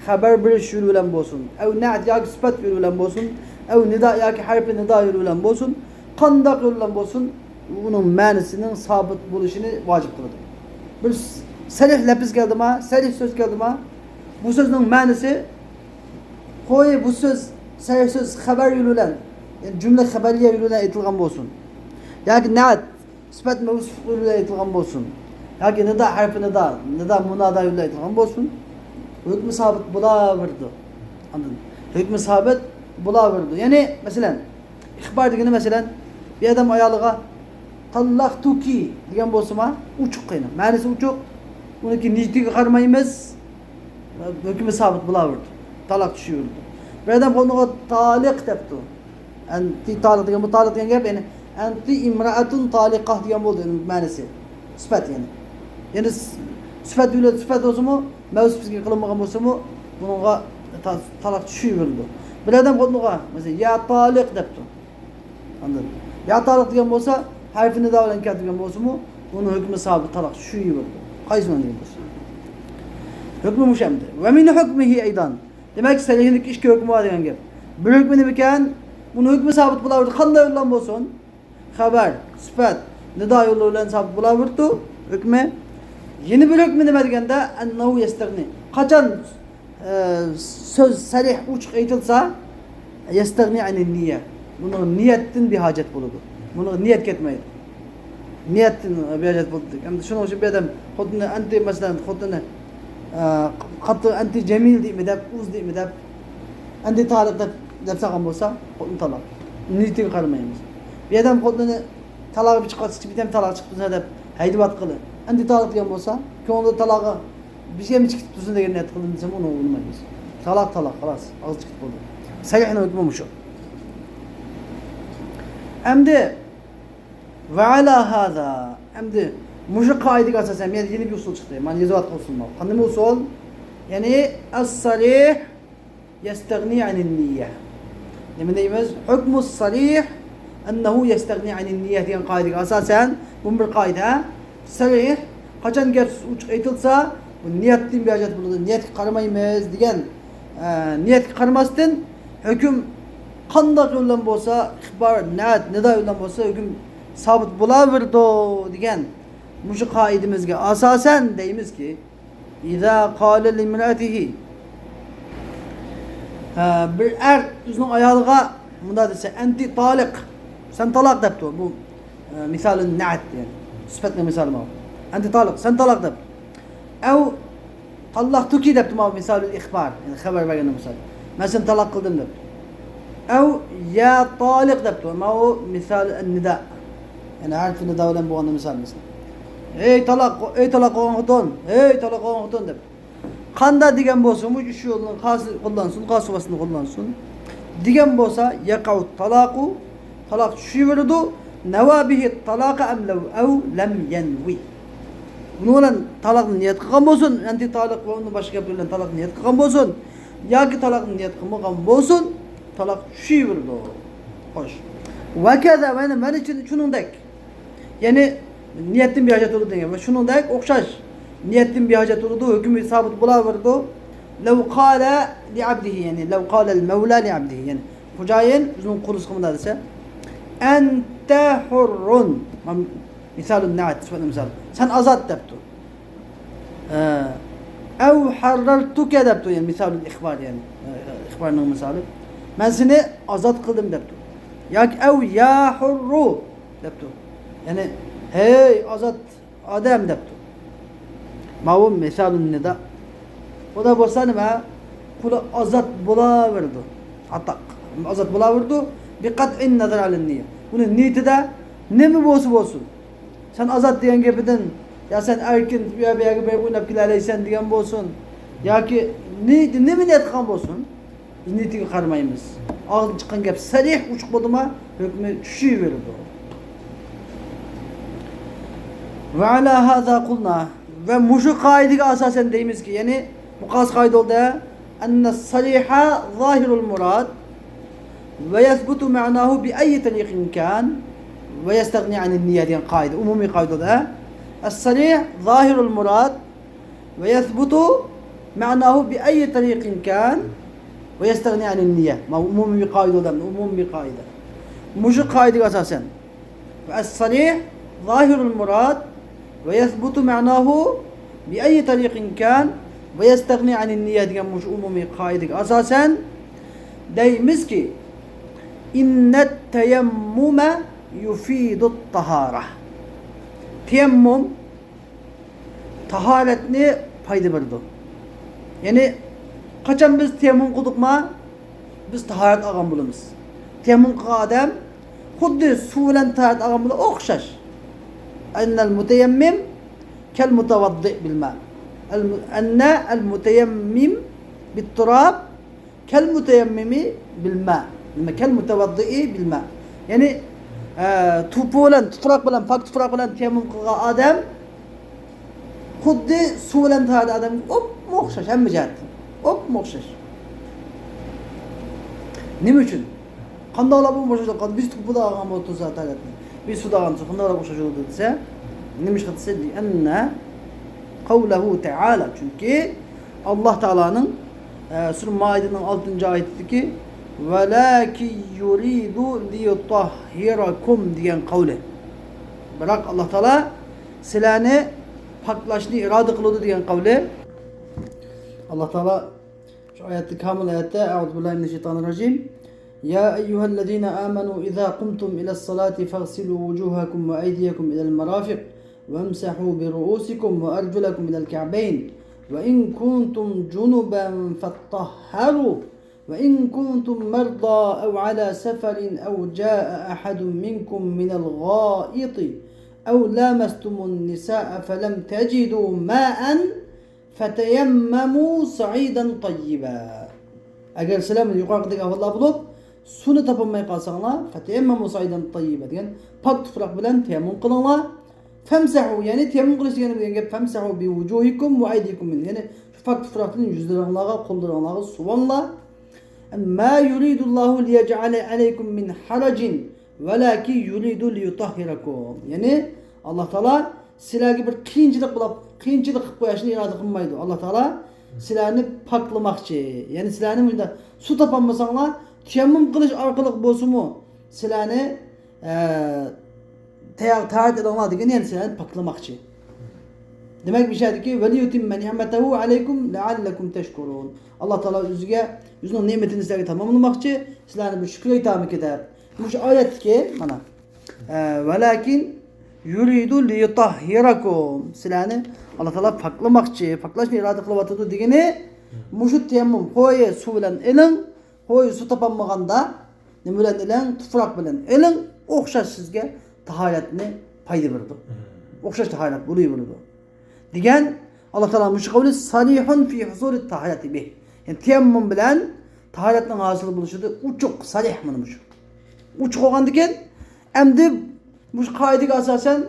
خەۋەر بېرىش يولى بىلەن بولسۇن، ئەۋ نەئت ياكى سۈپەت يولى بىلەن بولسۇن، ئەۋ نىدا ياكى ھەرپى نىدا يولى بىلەن بولسۇن، قانداق يول بىلەن بولسۇن، ئۇنىڭ مەنىسىنىڭ سابىت بولۇشىنى ۋاجىپ قىلىدۇ. بىر س-، سەرىھ لەپىز كەلدىما، سەرىھ سۆز كەلدىما، بۇ سۆزنىڭ مەنىسى، خوي، بۇ سۆز، سەرىھ سۆز خەۋەر يولى بىلەن، يەنى جۈملە خەۋەرىيە يولى بىلەن ئېيتىلغان بولسۇن، ياكى نەئت، سۈپەت مەۋسۇپ يولى بىلەن ئېيتىلغان بولسۇن، ياكى نىدا ھەرپى نىدا، نىدا مۇنادا يولى بىلەن ئېيتىلغان بولسۇن، ھۆكمى سابىت بولاۋېرىدۇ. ئاندىن ھۆكمى سابىت بولاۋېرىدۇ. يەنى، مەسىلەن، ئىخبار دېگىنى، مەسىلەن، بىر ئادەم ئايالىغا، تاللاقتۇكى دېگەن بولسىما، ئوچۇق قېنى. مەنىسى ئوچۇق. ئۇنىڭكى نىيىتىگە قارىمايمىز. ھۆكمى سابىت بولاۋېرىدۇ. تالاق چۈشۈۋېرىدۇ. بىر ئادەم خوتۇنىغا تالىق دەپتۇ. ئەنتى تالىق دېگەن، بۇ تالىق دېگەن گەپ، يەنى، ئەنتى ئىمرائەتۇن تالىقە دېگەن بولدى، يەنى مەنىسى. سۈپەت يەنى. يەنى س-، سۈپەت بىلەن سۈپەت بولسىمۇ، مەۋسۇپ سۈپەتكە قىلىنمىغان بولسىمۇ، بۇنىڭغا تا-، تالاق چۈشۈۋېرىدۇ. بىر ئادەم خوتۇنىغا، مەسىلەن، يا تالىق دەپتۇ. ئاندىن يا تالىق دېگەن بولسا، ھەرپى نىدا بىلەن كەلتۈرگەن بولسىمۇ، ئۇنىڭ ھۆكمى سابىت، تالاق چۈشۈۋېرىدۇ. قايسى بىلەن دېگەن بولسا. ھۆكمى مۇشۇ ئەمدى. ۋە مىن ھۆكمىھى ئەيدان. دېمەك، سەرىھنىڭكى ئىككى ھۆكمى بار دېگەن گەپ. بىر ھۆكمى نېمىكەن؟ بۇنىڭ ھۆكمى سابىت بولاۋېرىدۇ، قانداق يوللار بولسۇن. خەۋەر، سۈپەت، نىدا يوللىرى بىلەن سابىت بولاۋېرىدۇ، ھۆكمى. يەنە بىر ھۆكمى نېمە دېگەندە، ئەننەھۇ يەستەغنى. قاچان، ئە، سۆز سەرىھ ئوچۇق ئېيتىلسا، يەستەغنى ئەنىن نىيە. بۇنىڭ نىيەتتىن بىھاجەت بولىدۇ. بۇنىڭغا نىيەت كەتمەيدۇ. نىيەتتىن بىھاجەت بولىدۇ. ئەمدى شۇنىڭ ئۈچۈن بىر ئادەم خوتۇنى ئەنتى، مەسىلەن، خوتۇنى، ئە، قاتتىق ئەنتى جەمىل دەيمەن دەپ، ئۇز دەيمەن دەپ، ئەنتى تالىق دەپ، دەپ سالغان بولسا، خوتۇن تالاق. نىيىتىگە قارىمايمىز. بىر ئادەم خوتۇنىنى تالاق چىقىپ، بىر ئادەم تالاق چىقىپ تۇرسا دەپ ھەيدىۋاتقىلى. ئەنتى تالاق دېگەن بولسا، كۆڭلىدە تالاقى بىر شەيمۇ چىقىپ تۇرسۇن دېگەن نىيەت قىلدىم دېسەم، ئۇنى ئۇنىمايمىز. تالاق، تالاق، خالاس، ئاغزى چىقىپ بولدى. سەرىھنىڭ ھۆكمى مۇشۇ. ئەمدى، ۋە ئەلا ھازا. ئەمدى مۇشۇ قائىدىگە ئاساسەن، مەن يەنە بىر ئۇسۇل چىقتى. مانا يېزىۋاتقان ئۇسۇل ماۋۇ. قانداق ئۇسۇل؟ يەنى، ئەس-سەرىھ يەستەغنى ئەنىن نىيە. نېمە دەيمىز؟ ھۆكمۇس سەرىھ ئەننەھۇ يەستەغنى ئەنىن نىيە دېگەن قائىدىگە ئاساسەن، بۇمۇ بىر قائىدە. سەرىھ قاچان گەپ سۆز ئوچۇق ئېيتىلسا، بۇ نىيەتتىن بىھاجەت بولىدۇ، نىيەتكە قارىمايمىز دېگەن، ئە، نىيەتكە قارىماستىن، ھۆكۈم قانداق يول بىلەن بولسا، ئىخبار، نەئەت، نىدا يول بىلەن بولسا، ھۆكۈم سابىت بولاۋېرىدۇ دېگەن مۇشۇ قائىدىمىزگە ئاساسەن دەيمىزكى، ئىزا قالە لىمرەئەتىھى. ھە، بىر ئەر ئۆزىنىڭ ئايالىغا مۇنداق دېسە، ئەنتى تالىق، سەن تالاق دەپتۇ. بۇ، ئە، مىسالى نەئەت، يەنى سۈپەتنىڭ مىسالى ماۋۇ. ئەنتى تالىق، سەن تالاق دەپتۇ. ئەۋ تاللەقتۇكى دەپتۇ، ماۋۇ مىسالى ئىخبار، يەنى خەۋەر بەرگەندە مىسال. مەن سېنى تالاق قىلدىم دەپتۇ. ئەۋ يا تالىق دەپتۇ. ماۋۇ مىسالى نىدا. يەنى ھەرپى نىدا بىلەن بولغاندا مىسال مەسىلەن. ھەي تالاق، ھەي تالاق بولغان خوتۇن، ھەي تالاق بولغان خوتۇن دەپتۇ. قاندا دېگەن بولسا، مۇشۇ ئۈچ يولنىڭ قايسى قوللانسۇن، قايسى ۋاسىتىنى قوللانسۇن دېگەن بولسا، يەقەئۇت تالاقۇ، تالاق چۈشۈۋېرىدۇ، نەۋا بىھىت تالاقە ئەم لەۋ ئەۋ لەم يەنۋى. بۇنىڭ بىلەن تالاقنى نىيەت قىلغان بولسۇن، ئەنتى تالىق ۋە ئۇندىن باشقا گەپلەر بىلەن تالاقنى نىيەت قىلغان بولسۇن، ياكى تالاقنى نىيەت قىلمىغان بولسۇن، تالاق چۈشۈۋېرىدۇ. خوش. ۋەكەزا، مانا، مانا شۇ-، شۇنىڭدەك. يەنى، نىيەتتىن بىھاجەت بولىدۇ دېگەن. ۋە شۇنىڭدەك ئوخشاش. نىيەتتىن بىھاجەت بولىدۇ، ھۆكمى سابىت بولاۋېرىدۇ. لەۋ قالە لىئەبدىھى، يەنى، لەۋ قالەل مەۋلا لىئەبدىھى، يەنى، خوجايىن ئۆزىنىڭ قۇلىسىغا مۇنداق دېسە، ئەنتە ھۇررۇن. مىسالۇن نەئەت، سۈپەتنىڭ مىسالى. سەن ئازاد دەپتۇ. ئە، ئەۋ ھەررەرتۇكە دەپتۇ، يەنى مىسالۇل ئىخبار، يەنى، ئە، ئىخبارنىڭ مىسالى. مەن سېنى ئازاد قىلدىم دەپتۇ. ياكى ئەۋ يا ھۇررۇ دەپتۇ. يەنى، ھەي ئازاد ئادەم دەپتۇ. ماۋۇ مىسالۇن نىدا. ئۇدا بولسا نېمە؟ قۇلى ئازاد بولاۋېرىدۇ. ئاتاق. ئازاد بولاۋېرىدۇ. بىقەتئىن نەزەر ئەلەن نىيە. ئۇنىڭ نىيىتىدە نېمە بولسا بولسۇن. سەن ئازاد دېگەن گېپىدىن، يا سەن ئەركىن ئۇ يەر بۇ يەرگە بېرىپ ئويناپ كېلەلەيسەن دېگەن بولسۇن، ياكى نى-، نېمە نىيەت قىلغان بولسۇن، بىز نىيىتىگە قارىمايمىز. ئاغزىدىن چىققان گەپ سەرىھ ئوچۇق بولدىما، ھۆكمى چۈشۈۋېرىدۇ. ۋە ئەلا ھازا قۇلنا، ۋە مۇشۇ قائىدىگە ئاساسەن دەيمىزكى، يەنى بۇ قايسى قائىدە بولدى؟ ئەننەس سەرىھە زاھىرۇل مۇراد، ۋە يەسبۇتۇ مەناھۇ بىئەييى تەرىقىن كان، ۋە يەستەغنى ئەنىن نىيە دېگەن قائىدە، ئومۇمىي قائىدە. ئەس سەرىھ زاھىرۇل مۇراد، ۋە يەسبۇتۇ مەناھۇ بىئەييى تەرىقىن كان، ۋە يەستەغنى ئەنىن نىيە. ماۋۇ ئومۇمىي قائىدە، ئومۇمىي قائىدە. مۇشۇ قائىدىگە ئاساسەن. ۋە ئەس سەرىھ زاھىرۇل مۇراد، ۋە يەسبۇتۇ مەناھۇ بىئەييى تەرىقىن كان، ۋە يەستەغنى ئەنىن نىيە دېگەن مۇشۇ ئومۇمىي قائىدىگە ئاساسەن، دەيمىزكى، ئىننەت تەيەممۇمە يۇفىدۇت تاھارە. تەيەممۇم تاھارەتنى پايدا بېرىدۇ. يەنى، قاچان بىز تەيەممۇم قىلدۇقما، بىز تاھارەت ئالغان بولىمىز. تەيەممۇم قىلغان ئادەم خۇددى سۇ بىلەن تاھارەت ئالغان بىلەن ئوخشاش. ئەننەل مۇتەيەممىم كەل مۇتەۋەددىئ بىل ماء. ئەل مۇ-، ئەننە ئەل مۇتەيەممىم بىت تۇراب كەل مۇتەيەممىمى بىل ماء. نېمە؟ كەل مۇتەۋەددىئى بىل ماء. يەنى، ئە، توپا بىلەن، تۇپراق بىلەن، پاك تۇپراق بىلەن تەيەممۇم قىلغان ئادەم خۇددى سۇ بىلەن تاھارەت ئادەمگە ئوپمۇ ئوخشاش، ھەممە جەھەتتىن. ئوپمۇ ئوخشاش. نېمە ئۈچۈن؟ قانداقلا بۇ ئوخشاش؟ بىز توپىدا ئالغان بولۇپ تۇرسا تاھارەتنى، بىز سۇدا ئالغان تۇرسا قانداقلا ئوخشاش بولىدۇ دېسە، نېمىشقا دېسە، لىئەننە قەۋلەھۇ تەئالە. چۈنكى ئاللاھ تائالانىڭ ئە، سۈرە مائىدىنىڭ ئالتىنچى ئايىتىدىكى «ۋەلاكىن يۇرىدۇ لىيۇتەھھىرەكۇم» دېگەن قەۋلى. بىراق، ئاللا تائالا سىلەرنى پاكلاشنى ئىرادە قىلىدۇ دېگەن قەۋلى. ئاللا تائالا شۇ ئايەتتە، كامىل ئايەتتە، «أعوذ بالله من الشيطان الرجيم. يا أيها الذين آمنوا إذا قمتم إلى الصلاة فاغسلوا وجوهكم وأيديكم إلى المرافق وامسحوا برؤوسكم وأرجلكم إلى الكعبين وإن كنتم جنبا فاطهروا وإن كنتم مرضى أو على سفر أو جاء أحد منكم من الغائط أو لامستم النساء فلم تجدوا ماء فتيمموا صعيدا طيبا». ئەگەر سىلەر يۇقىرىقىدەك ئەھۋاللار بولۇپ، سۇنى تاپالماي قالساڭلار، «فتيمموا صعيدا طيبا» دېگەن پاك تۇپراق بىلەن تەيەممۇم قىلىڭلار. «فامسحوا»، يەنى تەيەممۇم قىلىش دېگەن گەپ «فامسحوا بوجوهكم وأيديكم منه»، يەنى شۇ پاك تۇپراقتىن يۈزلىرىڭلارغا، قوللىرىڭلارغا سۇۋۇڭلار. «ما يريد الله ليجعل عليكم من حرج ولكن يريد ليطهركم». يەنى، ئاللا تائالا سىلەرگە بىر قىيىنچىلىق بولۇپ، قىيىنچىلىق قىلىپ قويۇشنى ئىرادە قىلمايدۇ. ئاللا تائالا سىلەرنى پاكلىماقچى. يەنى سىلەرنى مۇنداق سۇ تاپالمىساڭلار، تەيەممۇم قىلىش ئارقىلىق بولسىمۇ، سىلەرنى، ئە، تەييار، تاھارەت ئېلىڭلار دېگەن، يەنى سىلەرنى پاكلىماقچى. دېمەك، بۇ يەردىكى «وليتم نعمته عليكم لعلكم تشكرون». ئاللا تائالا ئۆزىگە، ئۆزىنىڭ نېمىتىنى سىلەرگە تاماملىماقچى، سىلەرنى بىر شۈكۈر ئېيتارمىكىن دەپ. مۇشۇ ئايەتتىكى مانا، ئە، «ۋەلاكىن يۇرىدۇ لىيۇتەھھىرەكۇم». سىلەرنى ئاللا تائالا پاكلىماقچى، پاكلاشنى ئىرادە قىلىۋاتىدۇ دېگىنى، مۇشۇ تەيەممۇم، ھوي، سۇ بىلەن ئېلىڭ، ھوي، سۇ تاپالمىغاندا نېمە بىلەن ئېلىڭ؟ تۇپراق بىلەن ئېلىڭ، ئوخشاش سىزگە تاھارەتنى پايدا بېرىدۇ. ئوخشاش تاھارەت بولۇۋېرىدۇ. دېگەن ئاللا تائالا مۇشۇ قەۋلى «صريح في حصول الطهارة به». يەنى تەيەممۇم بىلەن تاھارەتنىڭ ھاسىل بولۇشىدا ئوچۇق، سەرىھ مانا مۇشۇ. ئوچۇق بولغاندىكىن، ئەمدى مۇشۇ قائىدىگە ئاساسەن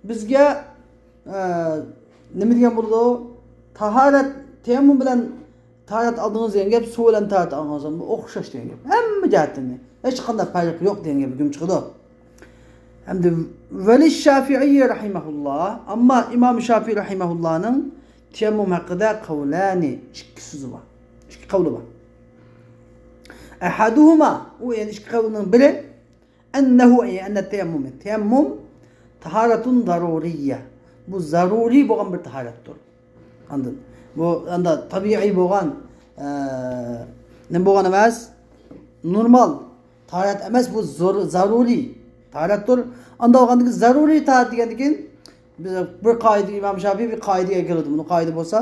بىزگە، ئە، نېمە دېگەن بولىدۇ؟ تاھارەت، تەيەممۇم بىلەن تاھارەت ئالدىڭىز دېگەن گەپ، سۇ بىلەن تاھارەت ئالغىنىڭىز بىلەن ئوخشاش دېگەن گەپ. ھەممە جەھەتتىن ھېچقانداق پەرق يوق دېگەن گەپ ھۆكۈم چىقىدۇ. ئەمدى وللشافعي رحمه الله، ئەمما ئىمام شافىئى رەھىمەھۇللانىڭ تەيەممۇم ھەققىدە قەۋلانى، ئىككى سۆزى بار. ئىككى قەۋلى بار. أحدهما، ئۇ يەنى ئىككى قەۋلىنىڭ بىرى، أنه، أي أن التيمم، تەيەممۇم تاھارەتۇن زەرۇرىييە. بۇ زەرۇرىي بولغان بىر تاھارەتتۇر. ئاندىن بۇ ئاندا تەبىئىي بولغان، ئە، نېمە بولغان ئەمەس؟ نورمال تاھارەت ئەمەس، بۇ زور-، زەرۇرىي تاھارەتتۇر. ئاندا بولغاندىكىن زەرۇرىي تاھارەت دېگەندىكىن بىز بىر قائىدە، ئىمام شافىئى بىر قائىدىگە كېلىدۇ. بۇنى قائىدە بولسا،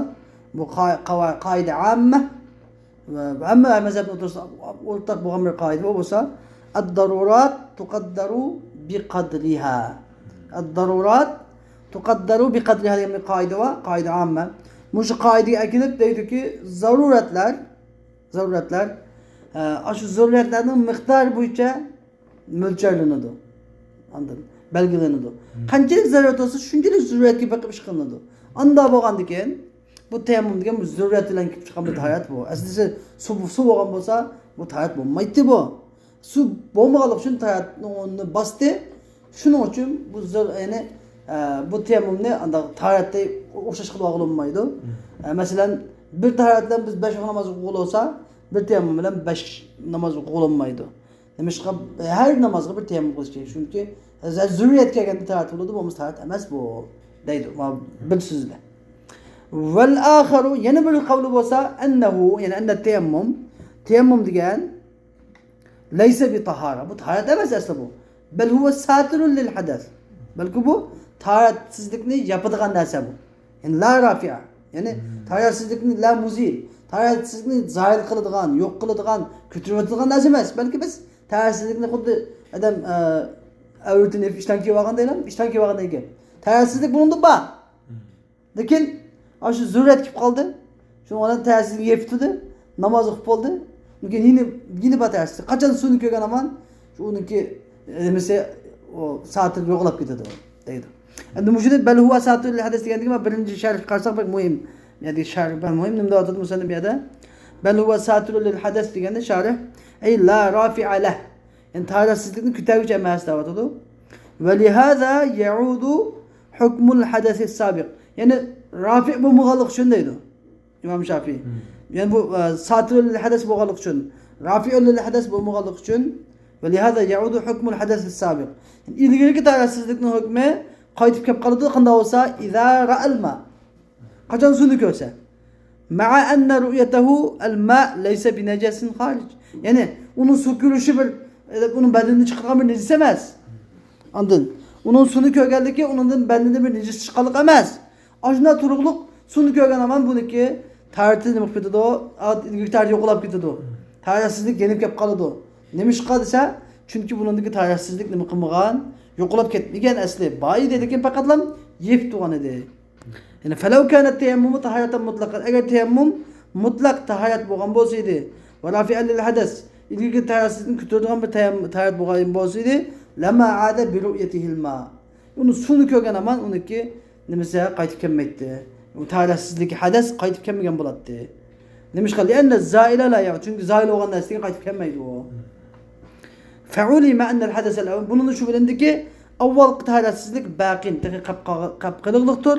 بۇ قا-، قاۋا-، قائىدە ئاممە. ۋە ھەممە مەزھەپنىڭ ئوتتۇرىسىدا ئورتاق بولغان بىر قائىدە بولسا، الضرورات تقدر بقدرها. الضرورات تقدر بقدرها دېگەن بىر قائىدە بار، قائىدە ئاممە. مۇشۇ قائىدىگە ئەكېلىپ دەيدۇكى، زەرۇرەتلەر، زەرۇرەتلەر، ئە، ئاشۇ زەرۇرەتلەرنىڭ مىقدارى بويىچە مۆلچەرلىنىدۇ. ئاندىن بەلگىلىنىدۇ. مم. قانچىلىك زەرۇرەت بولسا، شۇنچىلىك زەرۇرەتكە بېقىپ ئىش قىلىنىدۇ. ئاندا بولغاندىكىن، بۇ تەيەممۇم دېگەن بۇ زەرۇرەت بىلەن كېلىپ چىققان بىر تاھارەت بۇ. ئەسلىسى سۇ، سۇ بولغان بولسا، بۇ تاھارەت بولمايتتى بۇ. سۇ بولمىغانلىقى ئۈچۈن تاھارەتنىڭ ئورنىنى باستى. شۇنىڭ ئۈچۈن بۇ زەر-، يەنى، ئە، بۇ تەيەممۇمنى ئانداق تاھارەتتە ئوخشاش قىلىپ ئالغىلى بولمايدۇ. مم. ئە، مەسىلەن، بىر تاھارەت بىلەن بىز بەش ۋاق ناماز ئوقۇغىلى بولسا، بىر تەيەممۇم بىلەن بەش ناماز ئوقۇغىلى بولمايدۇ. نېمىشقا؟ ھەر نامازغا بىر تەيەممۇم قىلىش كېرەك. چۈنكى زە-، زۆرۈرىيەت كەلگەندە تاھارەت بولىدۇ، بولمىسا تاھارەت ئەمەس بۇ، دەيدۇ. مانا بىر سۆزىدە. والآخر، يەنە بىر قەۋلى بولسا، أنه، يەنى أن التيمم، تەيەممۇم دېگەن، ليس بطهارة، بۇ تاھارەت ئەمەس ئەسلى بۇ. بل هو ساتر للحدث، بەلكى بۇ تاھارەتسىزلىكنى ياپىدىغان نەرسە بۇ. يەنى لا رافع. يەنى مم. تاھارەتسىزلىكنى لا مۇزىل. تاھارەتسىزلىكنى زايىل قىلىدىغان، يوق قىلىدىغان، كۆتۈرۈۋېتىدىغان نەرسە ئەمەس. بەلكى بىز تاھارەتسىزلىكنى خۇددى ئادەم، ئە، ئەۋرىتىنى يېپىپ ئىشتان كىيىۋالغاندەيلا، ئىشتان كىيىۋالغاندەك گەپ. تاھارەتسىزلىك بۇنىڭدا بار. مم. لېكىن ئاشۇ زۆرۈرىيەت كېلىپ قالدى. شۇنىڭ بىلەن تەھەججۇدنى يېپىپ تۇردى. ناماز ئوقۇپ بولدى. لېكىن يەنە، يەنە بار تەھەججۇد. قاچان سۇنى كۆرگەن ھامان، شۇ ئۇنىڭكى، ئە، نېمىسى، ئۇ ساتىر يوقاپ كېتىدۇ، دەيدۇ. ئەمدى مۇشۇنى بل هو ساتر للحدث دېگەندىكى، مانا بىرىنچى شەرھكە قارىساق بەك مۇھىم. يەنى شەرھ بەك مۇھىم. نېمە دەۋاتىدۇ مۇسەننىپ بۇ يەردە؟ بل هو ساتر للحدث دېگەندە شارىھ، أي لا رافع له. يەنى تاھارەتسىزلىكنى كۆتەرگۈچى ئەمەس دەۋاتىدۇ. ولهذا يعود حكم الحدث السابق. يەنى رافىئ بولمىغانلىقى ئۈچۈن دەيدۇ ئىمام شافىئى. مم. يەنى بۇ، ئە، ساتىرۇل لىل ھەدەس بولغانلىقى ئۈچۈن، رافىئۇل لىل ھەدەس بولمىغانلىقى ئۈچۈن، ۋە لىھازا يەئۇدۇ ھۆكمۇل ھەدەسىس سابىق. ئىلگىرىكى تاھارەتسىزلىكنىڭ ھۆكمى قايتىپ كەپ قالىدۇ، قانداق بولسا، ئىزا رەئەل ما. قاچان سۇنى كۆرسە. مەئە ئەننە رۇئيەتەھۇ ئەل ما لەيسە بىنەجەسىن خارىج. يەنى ئۇنىڭ سۇ كۆرۈشى بىر، ئۇنىڭ بەدىنىدىن چىقىدىغان بىر نىجىس ئەمەس. ئاندىن ئۇنىڭ سۇنى كۆرگەنلىكى ئۇنىڭدىن بەدىنىدىن بىر نىجىس چىققانلىق ئەمەس. ئاشۇنداق تۇرۇقلۇق سۇنى كۆرگەن ھامان بۇنىڭكى تاھارىتى نېمە قىلىپ كېتىدۇ؟ ئا، ئىلگىرىكى تاھارىتى يوقىلاپ كېتىدۇ. تاھارەتسىزلىك يېنىپ كېلىپ قالىدۇ. نېمىشقا دېسە، چۈنكى بۇنىڭدىكى تاھارەتسىزلىك نېمە قىلمىغان؟ يوقىلاپ كەتمىگەن ئەسلى. بار ئىدى، لېكىن پەقەتلام يېپىپ تۇرغان ئىدى. يەنى فەلەۋ كانەت تەيەممۇمۇ تاھارەتەن مۇتلەقەن. ئەگەر تەيەممۇم مۇتلەق تاھارەت بولغان بولسا ئىدى. ۋە رافىئەن لىل ھەدەس. ئىلگىرىكى تاھارەتسىزلىكنى كۆتۈرىدىغان بىر تەيەم-، تاھارەت بولغان بولسا ئىدى. لەما ئادە بىرۇئيەتىھىل ما. ئۇنى سۇنى كۆرگەن ھامان ئۇنىڭكى نېمىسى قايتىپ كەلمەيتتى. ئۇ تاھارەتسىزلىكى، ھەدەس قايتىپ كەلمىگەن بولاتتى. نېمىشقا؟ لىئەننە زائىلە لا يەئۇد. چۈنكى زائىل بولغان نەرسىگە قايتىپ كەلمەيدۇ ئۇ. فەئۇلىمە ئەننەل ھەدەسەل ئەۋۋەل. بۇنىڭدىن شۇ بىلىندىكى، ئاۋۋالقى تاھارەتسىزلىك باقىن، تېخى قاپ-، قاپ-، قېلىقلىقتۇر.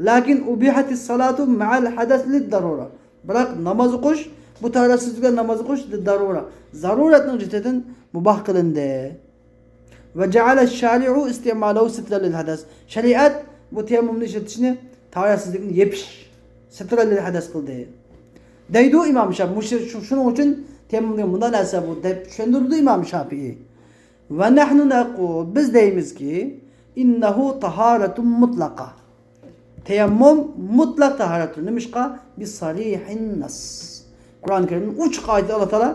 لەكىن ئۇبىھەتىس سالاتۇ مەئەل ھەدەس لىد دارۇرە. بىراق ناماز ئوقۇش، بۇ تاھارەتسىزلىك بىلەن ناماز ئوقۇش لىد دارۇرە. زەرۇرەتنىڭ جېھىتىدىن مۇباھ قىلىندى. ۋە جەئەلە شارىئۇ ئىستىئمالەھۇ سترەن لىل ھەدەس. شەرىئەت بۇ تەيەممۇمنى ئىشلىتىشنى تاھارەتسىزلىكنى يېپىش، سترەن لىل ھەدەس قىلدى. دەيدۇ ئىمام شاپىئى. مۇشۇ، شۇ، شۇنىڭ ئۈچۈن تەيەممۇم دېگەن مۇنداق نەرسە بۇ، دەپ چۈشەندۈرىدۇ ئىمام شاپىئى. ۋە نەھنۇ نەقۇل، بىز دەيمىزكى، ئىننەھۇ تاھارەتۇن مۇتلەقە. تەيەممۇم مۇتلەق تاھارەتتۇر. نېمىشقا؟ بىسەرىھىن نەس. قۇرئان كەرىمدىن ئوچۇق ئايەتتە ئاللا تائالا